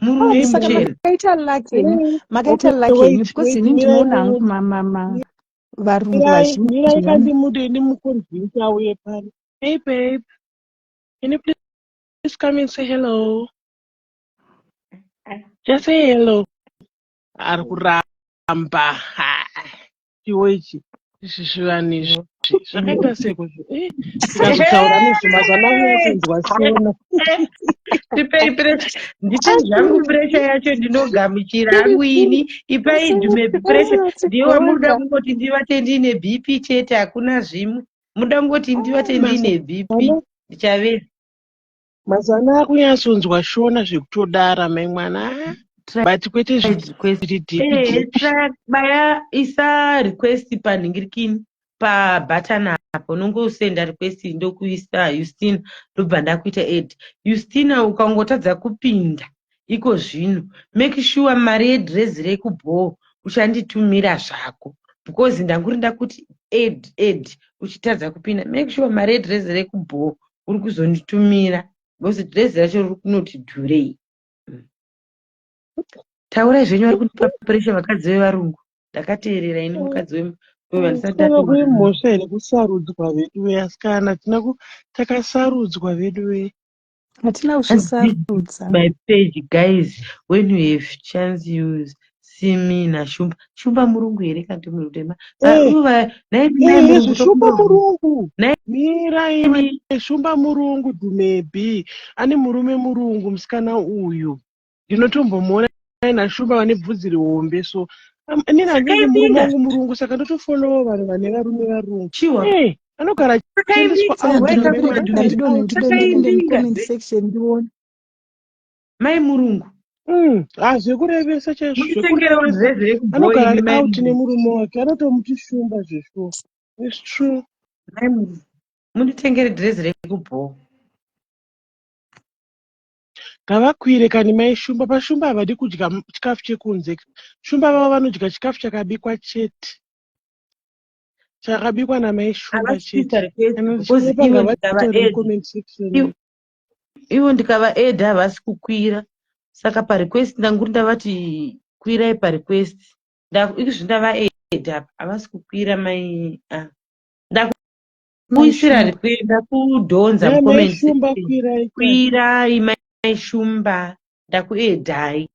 Murungu Hey, Saka muchena. makaita luck henyu, Hey, makaita okay, luck henyu wait, because wait, ini mirai ndinoona hangu muone. varungu Mirai, vazhinji mirai vano kandimude ndimuconvince auye pano. Hey babe, can you please come and say hello? Just say hello. Ari kuramba. Ha. Chiwo ichi. Izvi zvivanhu izvi. Zvakaita seko eh, tikazotaura nezve mazuva ano kunzwa shona. Tipei pressure. Ndipe zvangu pressure yacho ndinogamuchira hangu ini. Ipai Dhume pressure. Ndiye wamunoda kungoti ndivate ndine BP chete hakuna zvimwe. Munoda kungoti ndivate ndine BP. Ndichaveza. Mazuva ano akunyatsonzwa shona zvekutodara mai mwana. Ah, Try but kwete request. zviri deep Eh, deep. try baya isa request panhingirikini pabutton apo unongosenda request ndokuisa Justina ndobva ndakuita add. Justina ukangotadza kupinda iko zvino make sure mari yedhirezi rekubhoo uchanditumira zvako because ndanguri ndakuti add add uchitadza kupinda make sure mari yedhirezi rekubhoo uri kuzonditumira because dhirezi racho riri kunoti dhurei. Taurai zvenyu vari kundipa pressure vakadzi vevarungu. Ndakateerera ini mukadzi wevandisati Saka ndapiwa. kuimhosva here kusarudzwa veduwe asikana tina takasarudzwa veduwe. Hatina kuzvisarudza. My page guys when you have chance you see me naShumba. Shumba murungu here kanti munhu mutema? Eh, Uva nai mai eh, murungu Shumba tokumbira. murungu. Nai Mira iwe Shumba murungu Dumebi. Ane murume murungu musikana uyu. Ndinotombomuona naShumba vane bvudzi rihombe so inini handidi murume Sakaimbinga. wangu murungu saka ndotofollowa vanhu vane varume varungu. Chiwa. Eh, anogara achiendeswa Sakaimbinga. out Weka mai mwana kumadhume. Ngandidonhe out. ndidonhe ndipinde Sakaimbinga. mucomment section ndione. Mai murungu. Ah, zvekurevesa chaizvo Munditengerewo zvekurevesa. dhirezi rekubhoo Anogara ini ari mai out murungu. nemurume wake anotomuti Shumba zveshuwa. It's true. Mai murungu. Munditengere dhirezi rekubhoo. Ngavakwire kani mai Shumba. PaShumba havadi kudya chikafu chekunze. Shumba vavo vanodya chikafu chakabikwa chete. Chakabikwa namai Shumba Havasi kuisa chete. request Kana because ndichinyepa ivo ndikava ngavataure add mucomment section. Ivo ndikava add havasi kukwira. Saka parequest ndanguri ndavati kwirai parequest. Izvi ndava add apa havasi kukwira mai ah. Mai Ndakuisira Shumba. request ndakudhonza Mai mucomment Shumba section. kwirai kani. Kwirai mai Shumba ndakuedhai.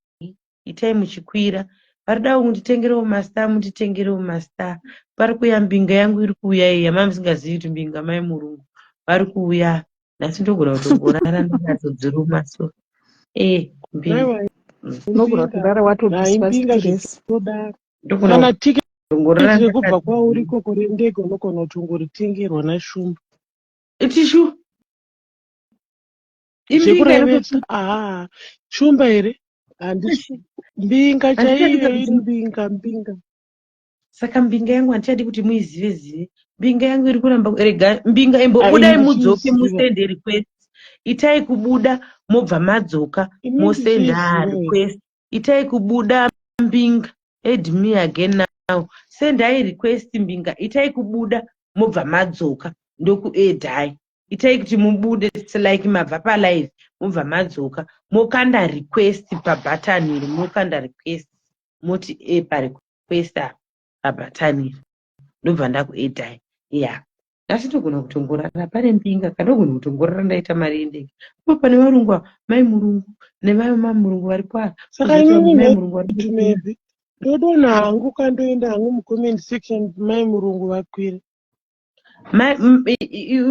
Itai muchikwira. Varikuda kunditengerewo mastar munditengerewo mastar. Pari kuuya mbinga yangu iri kuuya iyi yamanga musingazivi kuti mbinga mai murungu. Vari kuuya. Nhasi ndogona kutongorara ndakatodziruma so. Eh, mbinga. Aiwa Unogona imbinga. kurara Hai watobviswa mbinga stress. zvekutodaro. Ndogona Kana tiketi kutongorara rekubva kwauri ndakadziruma. ikoko rendege unogona kutongoritengerwa naShumba. Itishu. Imbinga Zvekurevesa. inototi Aha. Shumba here? Handisi mbinga handichadi chaiyo kuti imbinga mbinga. Saka mbinga yangu handichadi kuti muizive zive. Mbinga yangu iri kuramba rega mbinga Ah, imbobudai ini mudzoke ndichiiziva. musende request. Itai kubuda mobva madzoka Ini mosenda ndichiiziva here? request. Itai kubuda mbinga. Add me again now. now. Sendai request mbinga, itai kubuda mobva madzoka ndokuedhai. Itai kuti mubude, it's like mabva palive mobva madzoka, mokanda request pabhatani iri, mokanda request moti e parequest apa pabhatani iri, ndobva ndakuedhai. Ya, nhasi ndogona kutongorara pane mbinga, kana ndogona kutongorara ndaita mari yendege. Ipo pane varungu ava, mai murungu nevamamurungu varipo ava. Saka Kuzoti vamwe inini mai murungu vari maybe ndodonha hangu, kandoenda hangu mucomment section, mai murungu vakwire.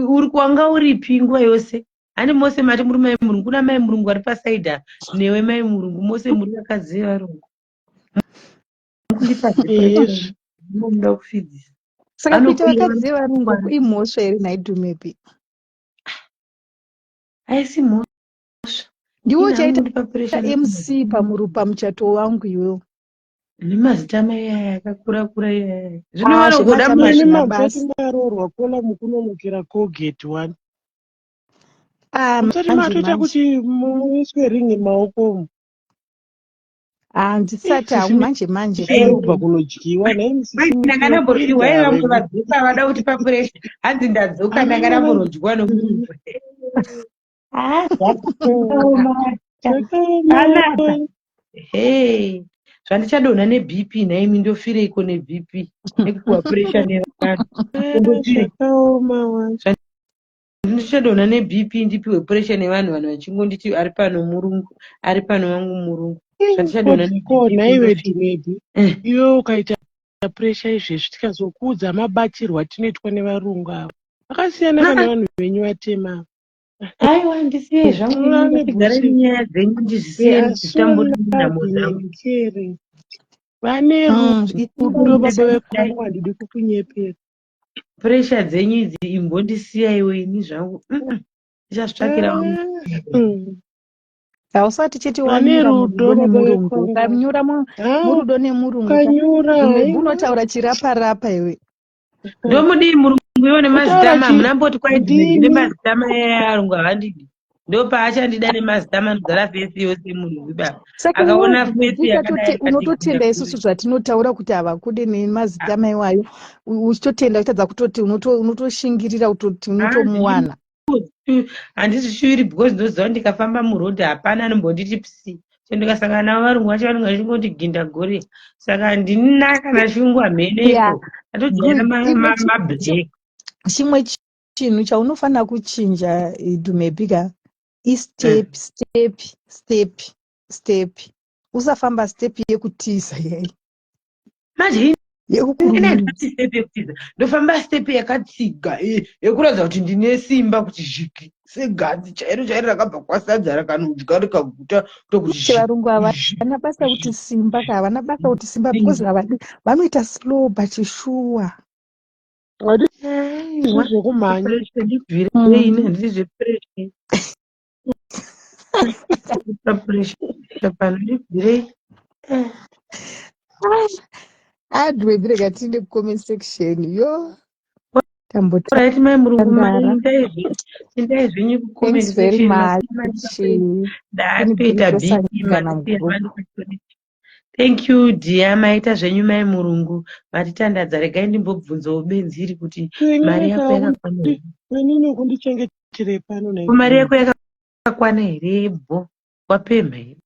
Uri wanga uripi nguva yose? Handi mose mati muri mai murungu? Kuna mai murungu vari pasaidi apa newe mai murungu, mose muri vakadzi vevarungu. Mukundipa Ezvi. Munoda kufidzisa. Saka kuita Vanokwira. vakadzi vevarungu imhosva here nhai Dumebi? Haisi mhosva. Ndiwe Ini uchaita hangu ndipa pressure. MC pamuchato wangu iwewo. Nemazita mai aya akakura kura iyaya, zvino Ah, vanogoda zvematama Ini hazvina mamusati basa. maroorwa kola, mukunomukira Colgate one. Ah, Musati manje matoita manje. kuti muiswe ringi maoko umu. Ah, ndisati hangu, manje manje. Kubva kunodyiwa nhai musisi. Ndakandamboryiwa vamwe vadzoka vada kuti papressure, hanzi ndadzoka, ndakandamborodyiwa nomunhu. Ah, zvakaoma. Panapa he zvandichadonha neBP nhaimi, ndofireiko neBP nekupiwa pressure nevanhu? Ndofire Zvakaoma wani. Ndichadonha neBP, ndipiwe pressure nevanhu, vanhu vachingonditi ari pano murungu, ari pano wangu murungu, zvandichadonha Ko neBP. nhaiwe Ndofira. Dumebi, iwe ukaita pressure izvezvi, tikazokuudza mabatirwo atinoitwa nevarungu ava, akasiyana kana vanhu venyu vatema ava. Aiwa, ndisiye zvangu. Vane Ndigare bullshit. nenyaya dzenyu, ndizvisiye, nditambure nenhamo dzangu. Caring, vane rudo baba vekwangu, handidi kukunyepera. Pressure dzenyu idzi imbondisiyaiwo, ini zvangu ndichazvitsvakira wangu. Hausati chete Vane wanyura rudo murudo baba nemurungu. vekwangu. Ukanyura Ha, murudo nemurungu ka, ukanyura Dumebi, haiwa. unotaura chiraparapa iwe. Ndomudii murungu iwo nemazita Kutaura ma munamboti kwai Dumebi ndini. nemazita mayaya, arungu havandidi, ndopaachandida nemazita manozara face yose murungu ibaba. Saka Akaona iwewe Dumebi face yakadai akati unototenda isusu zvatinotaura kuti havakude nemazita maiwayo, uchitotenda, uchitadza kutoti unotoshingirira kutoti unotomuwana. Handizvishuviri because ndoziva kuti ndikafamba murodhi hapana anombonditi psi, so ndikasangana navo varungu vacho vanenge vachingoti ginda gore, saka handina kana shungu, hamheneko. Atojaira Good. Imwe mablack. Chimwe chinhu chaunofanira kuchinja, Dumebi ka, istep, step, step, step. Usafamba step yekutiza yai. Manje yekukurumidza. Ine step yekutiza, ndofamba step yakatsiga, yekuratidza kuti ndine simba, kuti zhiki segadzi chairo chairo rakabva kwasadza rakanodya rikaguta, tokuti Kuti varungu havana basa kuti simba ka, havana basa kuti simba because havadi, vanoita slow but sure. Hadi zvekumhanya. Ndibvirei, ini handidi zvepressure, pressure pano, ndibvirei. Adwe rega tiinde kucomment section yo. Right, mai murungu. Tambotandara. Indai zvenyu kucomment Thanks very section. much. Ndakuita Tosangana mugroup. BP. Thank you dear, maita zvenyu mai murungu, matitandadza. Regai ndimbobvunzawo benzi iri kuti mari yako yakakwana here? Inini kundichengetere pano nhai? Ko mari yako yakakwana here? Bo wapemha here?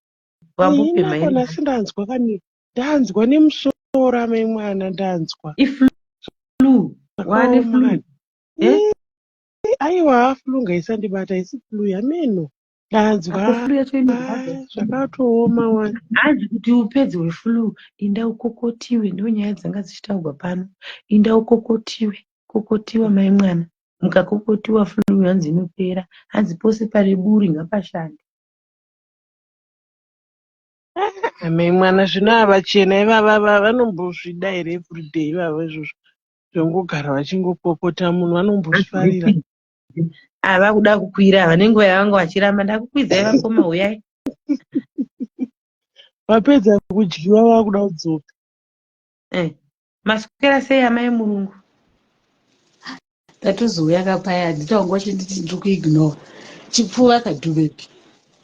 Wambopemha Inako here? Nhasi ndanzwa kani, ndanzwa nemusoro, amai mwana, ndanzwa. Iflu wane Zvakaoma flu? kani. Eh? Aiwa, flu ngaisandibata, isi flu yameno ndanzwa. Ako flu yacho inorwadza. Zvakatooma wani. Hanzi kuti upedzi hweflu, inda ukokotiwe. Ndo nyaya dzanga dzichitaurwa pano. Inda ukokotiwe, kokotiwa mai mwana, mukakokotiwa flu hanzi inopera, hanzi pose pane buri ngapashande. Amai mwana, zvino avachena ivava vanombozvida here everyday ivavo izvozvo zvongogara vachingokokota munhu, vanombozvifarira? Ava kuda kukwira ava, nenguva yavanga vachiramba, ndakukwidzai vakoma, uyai. Vapedza kudyiwa vakuda kudzoka. Eh, maswera sei amai murungu? Tatozouya kapaya, handitaunga chinditi ndiri kuignore chipfuva kaDhubepi.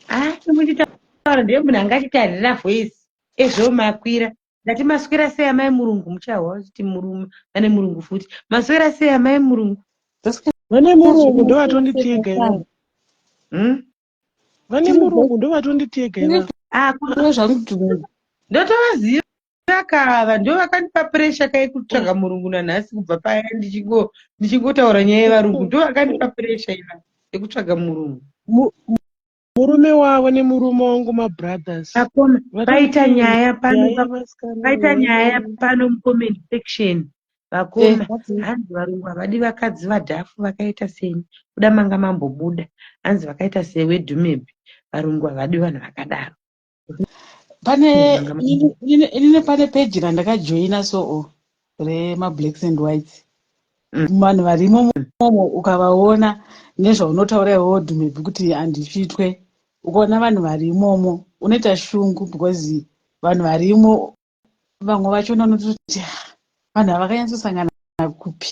Ah, muchitaura ndiye munhu anga achitarira voice ezvo makwira. Ndati maswera sei amai murungu, muchahwa kuti murume vane murungu futi. Maswera sei amai murungu? Vane murungu ndovatonditega ivavo. Vane murungu ndovatonditega ivavo. Ah, zvangu ndotovaziva kava ndo vakandipa pressure kai kutsvaga murungu nanhasi kubva paya ndichingotaura nyaya yevarungu, ndo vakandipa pressure iva yekutsvaga murungu. Murume wavo nemurume wangu mabrothers. Akoma, paita nyaya pano. Nyaya vasikana. Paita nyaya pano mucomment section, vakoma. Hanzi varungu havadi vakadzi vadhafu vakaita seni. Kuda manga mambobuda, hanzi vakaita sewe Dhumebi, varungu havadi vanhu vakadaro. Pane inini pane peji randakajoina soo remablacks and whites. Vanhu varimo momo ukavaona nezvaunotaura iwewo Dhumebi kuti handifitwe, ukaona vanhu vari imomo unoita shungu, because vanhu varimo vamwe vachona unototi, "Ah, vanhu ava vakanyatsosangana kupi?"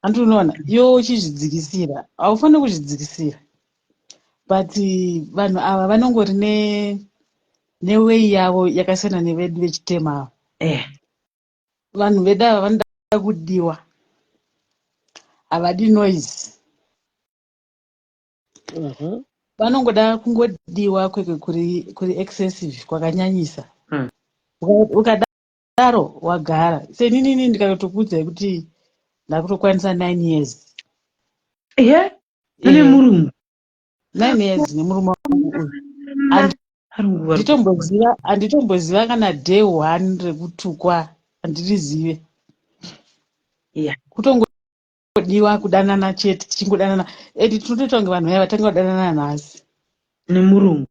Handi unoona iwe uchizvidzikisira, haufaniri kuzvidzikisira, but vanhu ava vanongori neway yavo yakasiyana nevedu vechitema ava. Vanhu vedu ava vanoda kudiwa, havadi noise. Vanongoda kungodiwa kweke kuri excessive, kwakanyanyisa. Ukadaro wagara seninini, ndikatokuudzai kuti ndakutokwanisa 9 years. Ye, mune murungu? 9 years nemurume wangu uyu. Varungu vari Handitomboziva kana day one rekutukwa, handirizive. Kutongodiwa, kudanana chete, tichingodanana, and tinotoita kunge vanhu vaya vatanga kudanana nhasi. Nemurungu.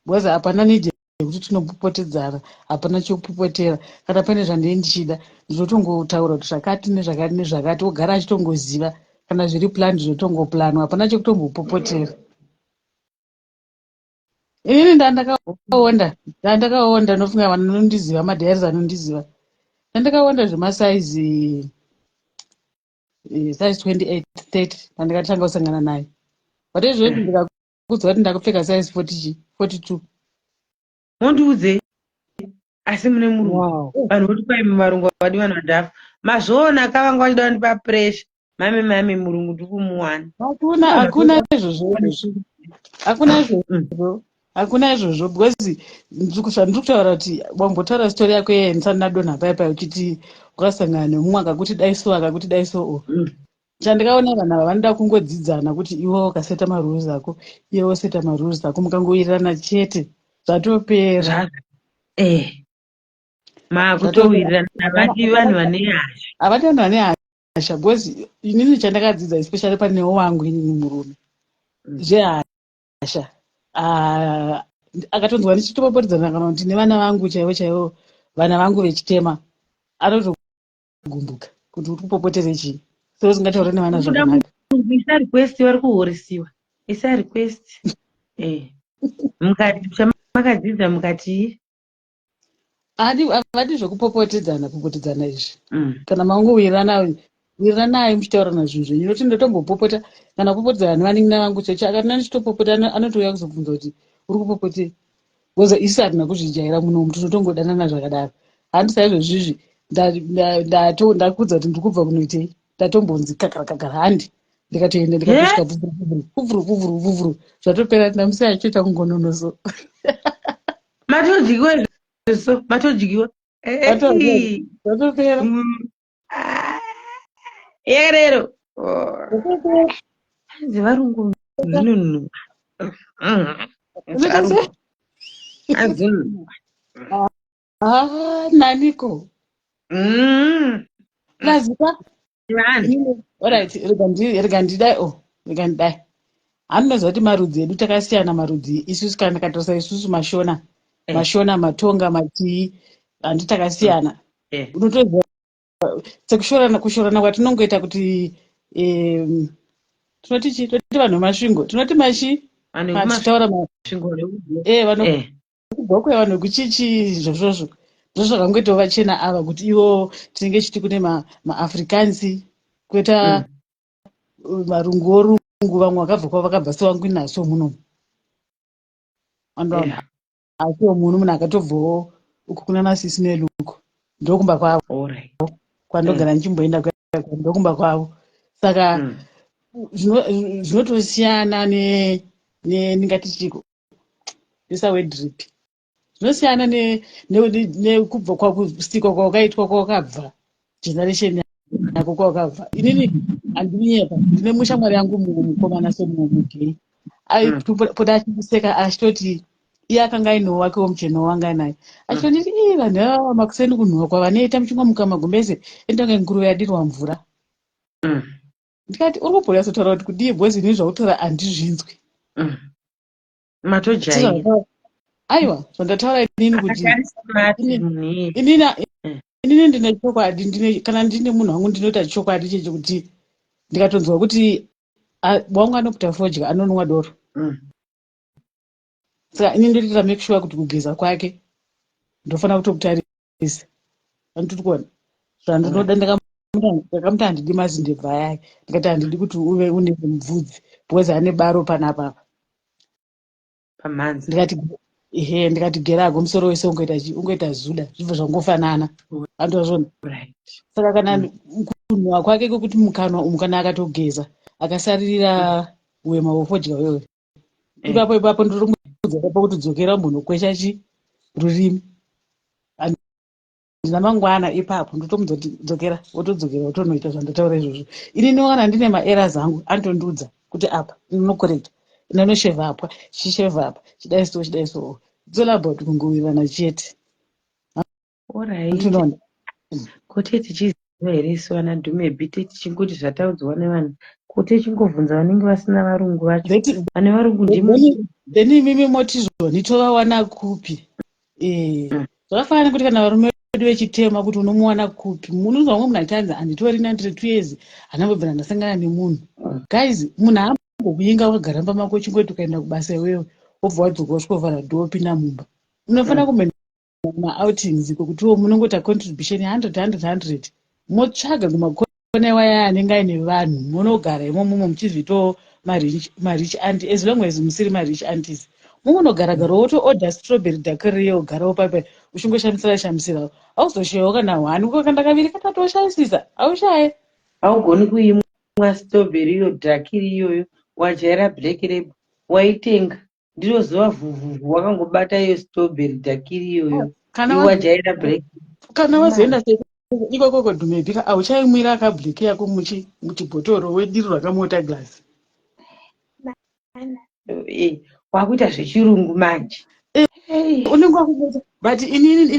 Because hapana need yekuti tinopopotedzana, hapana chekupopotera. Kana pane zvandii ndichida, ndinotongotaura kuti zvakati nezvakati nezvakati, ogara achitongoziva. Kana zviri plan, zvotongoplanwa, hapana chekutombopopotera. Inini ndandakaonda, ndofunga vanondiziva, madiaries anondiziva, ndandakaonda zvemasaizi size 28, 30 pandakatanga kusangana naye. But izvozvi ndikakuudza kuti ndakupfeka size 40 chi 42. Mondiudzei, asi mune murungu. Vanhu voti kwai varungu havadi vanhu vadhafu. Mazvoona ka, vanga vachida kundipa pressure. Mami, mami, murungu ndikumuwana. Hakuna, hakuna izvozvo izvozvo, hakuna izvozvo, hakuna izvozvo, because zvandiri kutaura kuti wambotaura story yako iye ndisati ndadonha paya paya, uchiti wakasangana nemumwe akakuti dai so, akakuti dai so. Chandikaona, vanhu ava vanoda kungodzidzana kuti iwe wakaseta marules ako, iwe woseta marules ako, mukangowirirana chete zvatopera. Makutowirirana, havadi vanhu vane hasha. Havadi vanhu vane hasha, because inini chandakadzidza, especially panewo wangu inini murume, zvehasha. Ah, akatonzwa ndichitopopotedzana kana kuti nevana vangu chaivo chaivo, vana vangu vechitema, anotogumbuka kuti uri kupopotere chii, so usingatauri nevana Kuda zvakanaka. Murungu, isa request, vari kuhorisiwa, isa request. Mukati chamakadzidza mukati. Havadi zvekupopotedzana popotedzana izvi. Kana mangowirirana, wiriranai muchitaurirana zvinhu zvenyu, nokuti ndotombopopota kana kupopotedzana nevanin'ina vangu cheche, akati nanichitopopota anotouya kuzobvunza kuti uri kupopotei, because isu hatina kuzvijaira munomu, tinotongodanana zvakadaro. Handi saizvozvizvi ndakuudza kuti ndiri kubva kunoitei, ndatombonzi kakara kakara, handi ndikatoenda, ndikatosvika puvuru puvuru puvuru, zvatopera, ndamusiya achiita kungononoso. Matodyiwa izvo, matodyiwa. Zvatopera. Ah, yerero hanzi varungu zvinonhuwa. Unoita sei? Hanzi Ah, naniko? Lazika. Vanhu. Alright, rega ndidai, oh, rega ndidai. Handinoziva kuti marudzi edu takasiyana, marudzi isusu, kana ndikatarisa isusu mashona, mashona, matonga, matii, handi takasiyana? Unotoziva sekushorana, kushorana kwatinongoita kuti tinoti chii, toti vanhu vemasvingo, tinoti machi Vanhu machitaura vekumasvingo. Vanhu gokwe, vanhu vekuchichi, izvozvozvo ndozvakangoitawo vachena ava, kuti ivo tinenge chiti kune maAfrikansi, kweta varungu vorungu, vamwe vakabva kwavakabva sevangwinaso munomu andoona, asiwo munhu akatobvawo. Uku kuna nasisi neluku ndokumba kwavo kwandogara ndichimboenda ndokumba kwavo saka zvinotosiyana ne ndingati chiko ndisawedrip zvinosiyana nekubva kwakusikwa kwawakaitwa kwawakabva generation yako kwawakabva inini handinyepa ndine mushamwari yangu mukomana semumwe mugei aipota achindiseka achitoti iye akanga ainewo wakewo mucheno wanga naye achitonditi ii vanhu ava makuseni kunhuhwa kwavanoita muchingomuka magumbeze endonge nguruve yadirwa mvura ndikati uri kumbonyatsotaura kuti kudii because inini zvakutaura handizvinzwi Matojaira. Aiwa zvandataura inini kuti Akari smart munhu iyeye. Inini inini ndine chokwadi ndine kana ndine munhu wangu ndinoita chokwadi checho kuti ndikatonzwa kuti wangu anoputa fodya anonwa doro saka ini ndotoita make sure kuti kugeza kwake ndofanira kutokutarisa anditiri kuona zvandinoda ndakamuti handidi mazindebvu ayaya ndikati handidi kuti uve une mubvudzi because ane baro panapa apa Pamhanza. Ndikati ehe ndikati gera musoro wese ungoita ungoita zuda zvibva zvangofanana andozvona saka kana kunhuhwa kwake kwekuti mukanwa umu kana akatogeza akasaririra wema wefodya wewe ipapo ipapo ndotomudza ipapo kuti dzokera munhu kwesha chi rurimi handina mangwana ipapo ndotomudza kuti dzokera wotodzokera wotonoita zvandataura izvozvo inini kana ndine maerrors angu anotondiudza kuti apa inocorrecta inonoshevha apa chishevha apa chidai so chidai so it's all about kungowirirana chete tinoona Kote tichiziva here isu vana Dhumebi tichingoti zvataudzwa nevanhu kote chingovhunza vanenge vasina varungu vacho vane varungu ndimi Then imimi moti zvoni tovawana kupi Eh, zvakafanana nekuti kana varume vedu vechitema kuti unomuwana kupi munonzwa mumwe munhu achanzi handitorina ndiri 2 years handambobvira ndasangana nemunhu guys munhu haambokuinga wakagara mumba mako uchingoti ukaenda kubasa iwewe wobva wadzoka usvikovhara door wopinda mumba unofanira kumboenda maoutings kwekutiwo munongoita contribution 100 100 100 motsvaga kumakona iwaya anenge aine vanhu munogara imomomo muchizviitawo marich auntie as long as musiri marich aunties mungonogara-garawo wotoorder strawberry daiquiri wogarawo paipai uchingoshamisira shamisirawo hauzoshayiwo kana one ukakanda kaviri katatu woshayisisa haushaye Haugoni kuimwa strawberry iyo daiquiri iyoyo wajaira Black Label waitenga ndiro zuva vhuvhuvhu wakangobata iyo strawberry daiquiri iyoyo kana iwe wajaira black kana wazoenda ikoko kodhumebhika hauchaimwira kablack yako muchibhotoro wedirirwa kamota glass Wakuita zvechirungu manje. Hey. Unenge wakungoita but ini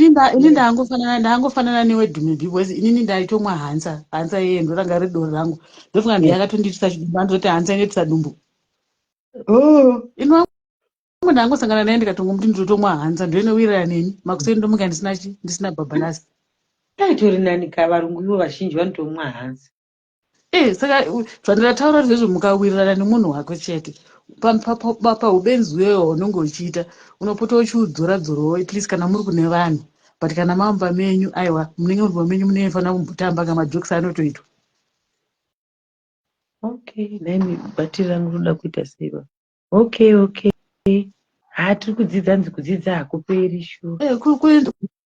ndangofanana newe Dhumebi because inini ndaitomwa Hansa Hansa iye ndoranga riri doro rangu ndofunga ndiye akatondiitisa chidumbu andoti Hansa inoitisa dumbu ino wangu ndangosangana naye ndikatongomuti ndinotomwa Hansa ndoinowirirana neni makuseni ndomuka ndisina chi ndisina bhabhalasi Aitori nani ka varungu ivo vazhinji vanotomwa Hansa. Saka zvandataura zvezvo mukawirirana nemunhu wako chete paubenzi uyoyo hwaunenge uchiita unopota uchiudzora dzorawo at least kana muri kune vanhu but kana mamba menyu aiwa munenge muri mamenyu munofanira kumbotamba kamajokes anotoitwa Okay, naimi bhatiri rangu rinoda kuita sei ba? Okay. Ha tiri kudzidza nzi kudzidza hakuperi sure.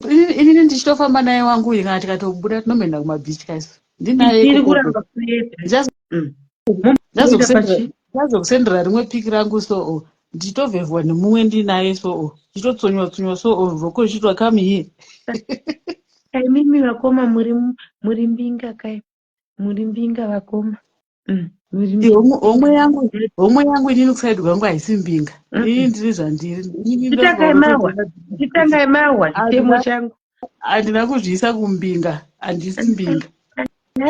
Inini ndichitofamba naye wangu uyu kana tikatobuda tinomboenda kumabhichi kaisu ndinaye Tiri ikoko. kuramba kuenda. Ndazokusendera rimwe piki rangu so o ndichitovhevhwa nemumwe ndinaye so o ndichitotsonywa tsonywa so o roko ichitwa come here Imimi vakoma muri mbinga kai. Muri mbinga vakoma. Muri mbinga. Homwe yangu inini kuside kwangu haisi mbinga inini ndiri zvandiri Inini Chitangai mahwa. Chitangai mahwa chitemo changu. Handina kuzviisa kumbinga handisi mbinga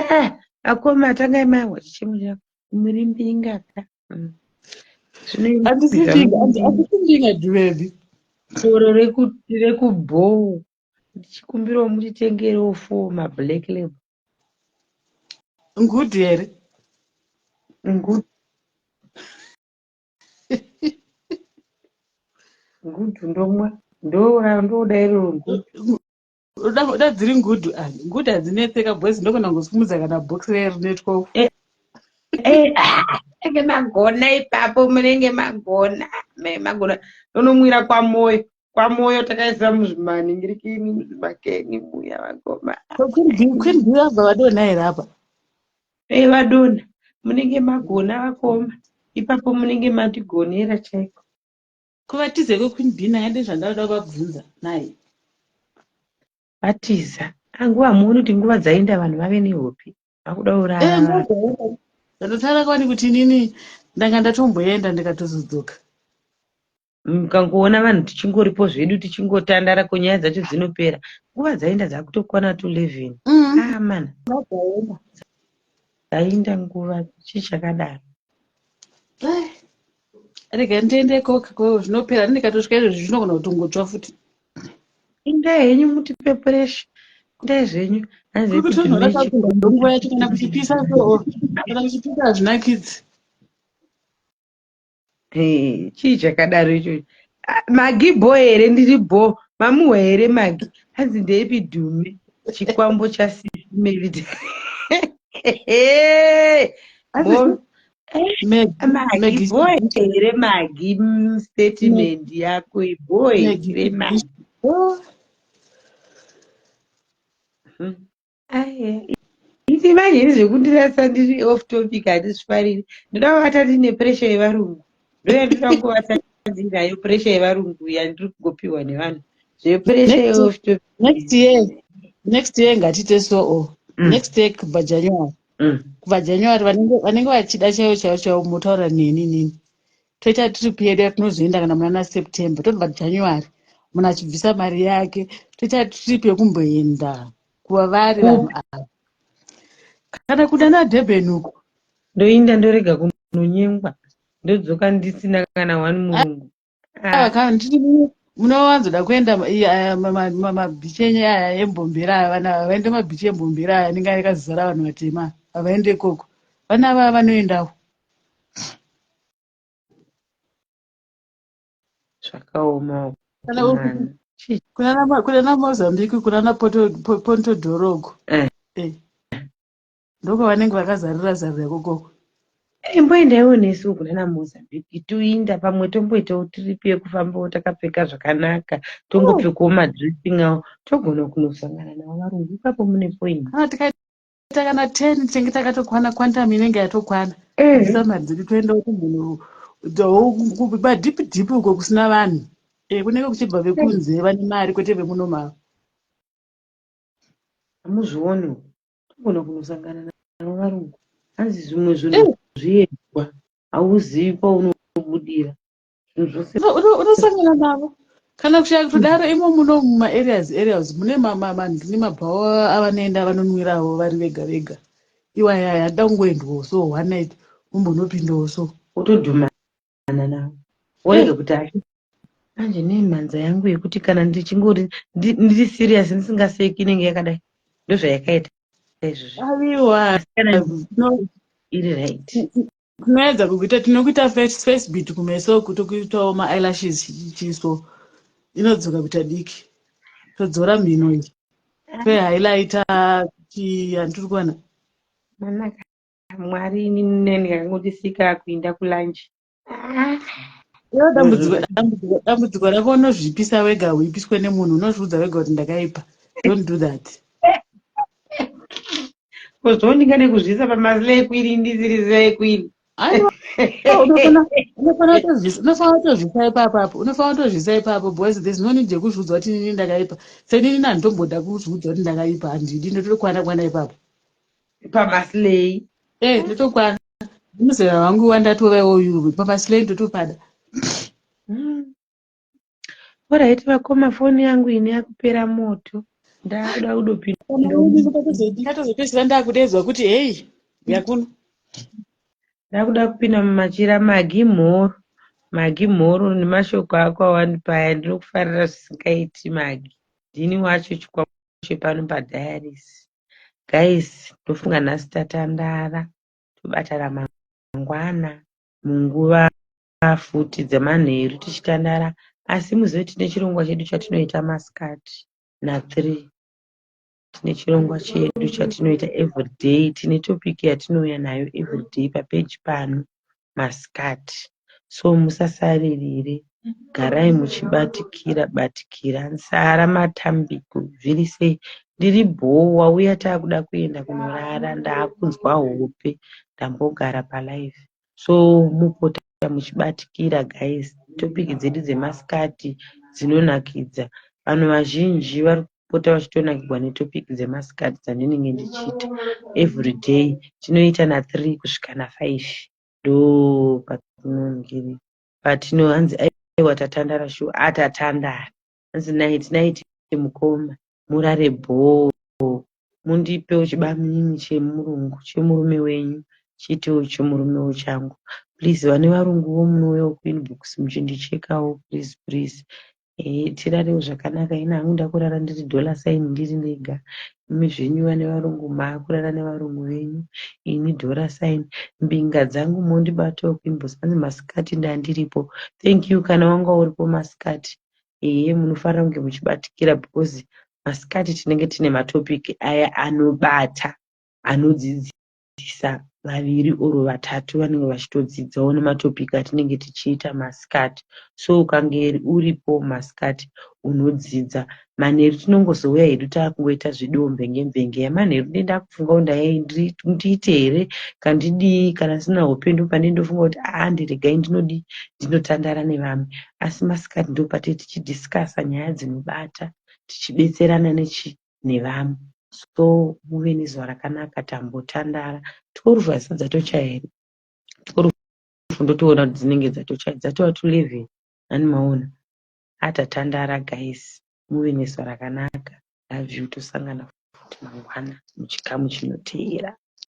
Ah, akoma tangai mahwa chitemo changu. Muri mbinga ka. Zvinoita Handisi mbinga handisi mbinga Dhumebi Doro rekubhou. Ndichikumbirawo mutitengerewo four mablack label. Ngudu here Ngudu. Ngudu ndomwa. Ndoda iroro ngudu. Uda dziri ngudu ah, ngudu hadzinetseka boys ndogona kungosumudza kana box reye rine 12 Ah, munenge magona ipapo munenge magona magona unomwira kwamoyo Kwamoyo takaisa muzvimaningirikini muzvimakeni muya vakoma. Queen B vabva vadonha here apa? Eh vadonha. Munenge magona vakoma. Ipapo munenge matigonera chaiko. Ko vatize ko Queen B naye ndezvandauda kuvabvunza naye. Vatiza. Anguva hamuoni kuti nguva dzaenda vanhu vave nehope. Vakuda kurara. Eh, Ndatotara kwani kuti inini ndanga ndatomboenda ndikatozodzoka. Mukangoona vanhu tichingoripo zvedu tichingotandara ko nyaya dzacho dzinopera. Nguva dzaenda dzakutokwana to 11. Ah mana. Dzaenda nguva chii chakadaro. Eh, rega ndiende koka ko zvinopera ndikatosvika izvozvi zvinogona kutongotsva futi. Indai henyu mutipe pressure. Indai zvenyu. Hanzi Kuri kutonhora kakunda nguva yacho kana kuchipisa so kana kuchipisa hazvinakidzi. Eh, chii chakadaro ichocho Ah, magi bho here ndiri bho mamuhwa here magi hanzi ndeipi dhume chikwambo chasisi melita Bo- Meg- magi Maggie- bho here magi statement yako bho Maggie. here magi Oh, Aya, iti manje ini zvekundirasa ndiri off topic handizvifariri ndoda kuvata ndine pressure yevarungu ndoyandinoda kuvata ndinayo pressure yevarungu yandiri kungopiwa nevanhu zvepressure Next- yeoff topic next year next year ngatiite so o next year kubva January kubva January vanenge vachida chaivo chaivo chaivo motaura neni nini toita trip yedu yatinozoenda kana muna naSeptember tobva January munhu achibvisa mari yake toita trip yekumboenda kuva vari vanhu ava kana kuda naDurban uko. Ndoinda ndorega kunonyengwa ndodzoka ndisina kana one murungu. Ah, kana nditi munowanzoda kuenda mabhichi enyu aya embombera aya vana ava vaende mabhichi embombera aya anenge akazara vanhu vatema havaende ikoko vana ava vanoendawo. Zvakaoma Kana mani. Chii? Kunana Mozambique kunana Ponto Dorogo ndokwavanenge vakazarira zarira ikokoko. Imboendaiwo nesu kunana Mozambique toinda pamwe tomboitawo trip yekufambawo takapfeka zvakanaka tongopfekawo madressing awo togona kunosangana navo varungu ipapo mune point. Kana tikaita kana 10 tinenge takatokwana quantum inenge yatokwana. Bvisa mari dzedu toendawo kumhunu madhipi dhipi uko kusina vanhu. Kunenge kuchibva vekunze vane mari kwete vemuno mavo. Hamuzvioni togona kunosangana navo varungu hanzi zvimwe zvinhu zviyegwa hauzivi paunobudira zvinhu zvose Unosangana navo kana kushaya kutodaro imo muno mumaareas areas mune mandini mabhawa avanoenda vanonwirawo vari vega vega iwaya aya anoda kungoendwawo so one night umbonopindawo so wotodhumana navo worega kuti ashe manje nemhanza yangu yekuti kana ndichingori ndiri serious ndisingaseki inenge yakadai ndozvayakaita izvozvi aiwa kana no, iri right tinoedza kukuita tinokuita face beat kumeso tokuitawo maeyelashes chiso inodzoka kuita diki todzora mhino iyi toihighlighta chi handiri kuona manaka mwari inini ndikangondisika kuinda kulunch. Iwe dambudziko rako unozvipisa wega uipiswe nemunhu unozviudza wega kuti ndakaipa. Don't do that. Kuzondinga nekuzviisa pamaslay queen ndisiri slay queen. Aiwa, unofanira kutozvisa ipapo apo unofanira kutozvisa ipapo because there's no need yekuzviudza kuti inini ndakaipa senini handitomboda kuzviudza kuti ndakaipa handidi ndotokwana kwana ipapo. Pamaslay. Eh, ndotokwana muzera wangu wandatova iwoyu pamaslay ndotopada. Alright vakoma foni yangu ini yakupera moto. Ndakuda kudopinda. Ndingatozopedzisira ndakudedzwa kuti hei yakuno. Ndakuda kupinda mumachira magi mhoro. Magi mhoro nemashoko ako awandipa aya ndinokufarira zvisingaiti magi. Ndini wacho chikwambo chepano padiaries. Guys, ndofunga nhasi tatandara. Tobatana mangwana munguva futi dzemanheru tichitandara. Asi muzive tine chirongwa chedu chatinoita masikati na3. Tine chirongwa chedu chatinoita everyday. Tine topic yatinouya nayo everyday papeji pano masikati. So musasaririre. Garai muchibatikira batikira. Sara Matambiko zviri sei? Ndiri bhoo wauya takuda kuenda kunorara ndakunzwa hope ndambogara palive. So mupota muchibatikira guys. Topic dzedu dzemasikati dzinonakidza. Vanhu vazhinji vari kupota vachitonakirwa netopic dzemasikati dzandinenge ndichiita everyday. Tinoita na3 kusvika na5 ndopatinongiri patino hanzi aiwa tatandara shuwa atatandara hanzi night night mukoma murare bhoo mundipewo chibamini chemurungu chemurume wenyu chiitewo chemurumewo changu please vane varunguwo munouyawo kuinbox muchindichekawo please please Ehe tirarewo zvakanaka ini hangu ndakurara ndiri dollar sign ndiri ndega. Imi zvenyu vane varungu maakurara nevarungu venyu ini dollar sign. Mbinga dzangu mondibatawo kuinbox hanzi masikati ndandiripo. Thank you kana wanga uripo masikati. Ehe munofanira kunge muchibatikira because masikati tinenge tine matopic aya anobata anodzidzisa vaviri or vatatu vanenge vachitodzidzawo nematopic atinenge tichiita masikati. So ukange uripo masikati unodzidza. Manheru tinongozouya hedu takungoita zveduwo mvenge mvenge. Yamanheru ndenge ndakufunga kuti ndiite here kana ndidii kana ndisina hope ndopandinenge ndofunga kuti aa ndiregai ndinodii ndinotandara nevamwe. Asi masikati ndopatenge tichidiscussa nyaya dzinobata tichibetserana nechi nevamwe. So muve nezuva rakanaka tambotandara. 12 hadzisati dzatochaya here? 12 ndotoona kuti dzinenge dzatochaya dzatova 11 ani maona. Atatandara guys muve nezuva rakanaka. Love you tosangana futi mangwana muchikamu chinoteera.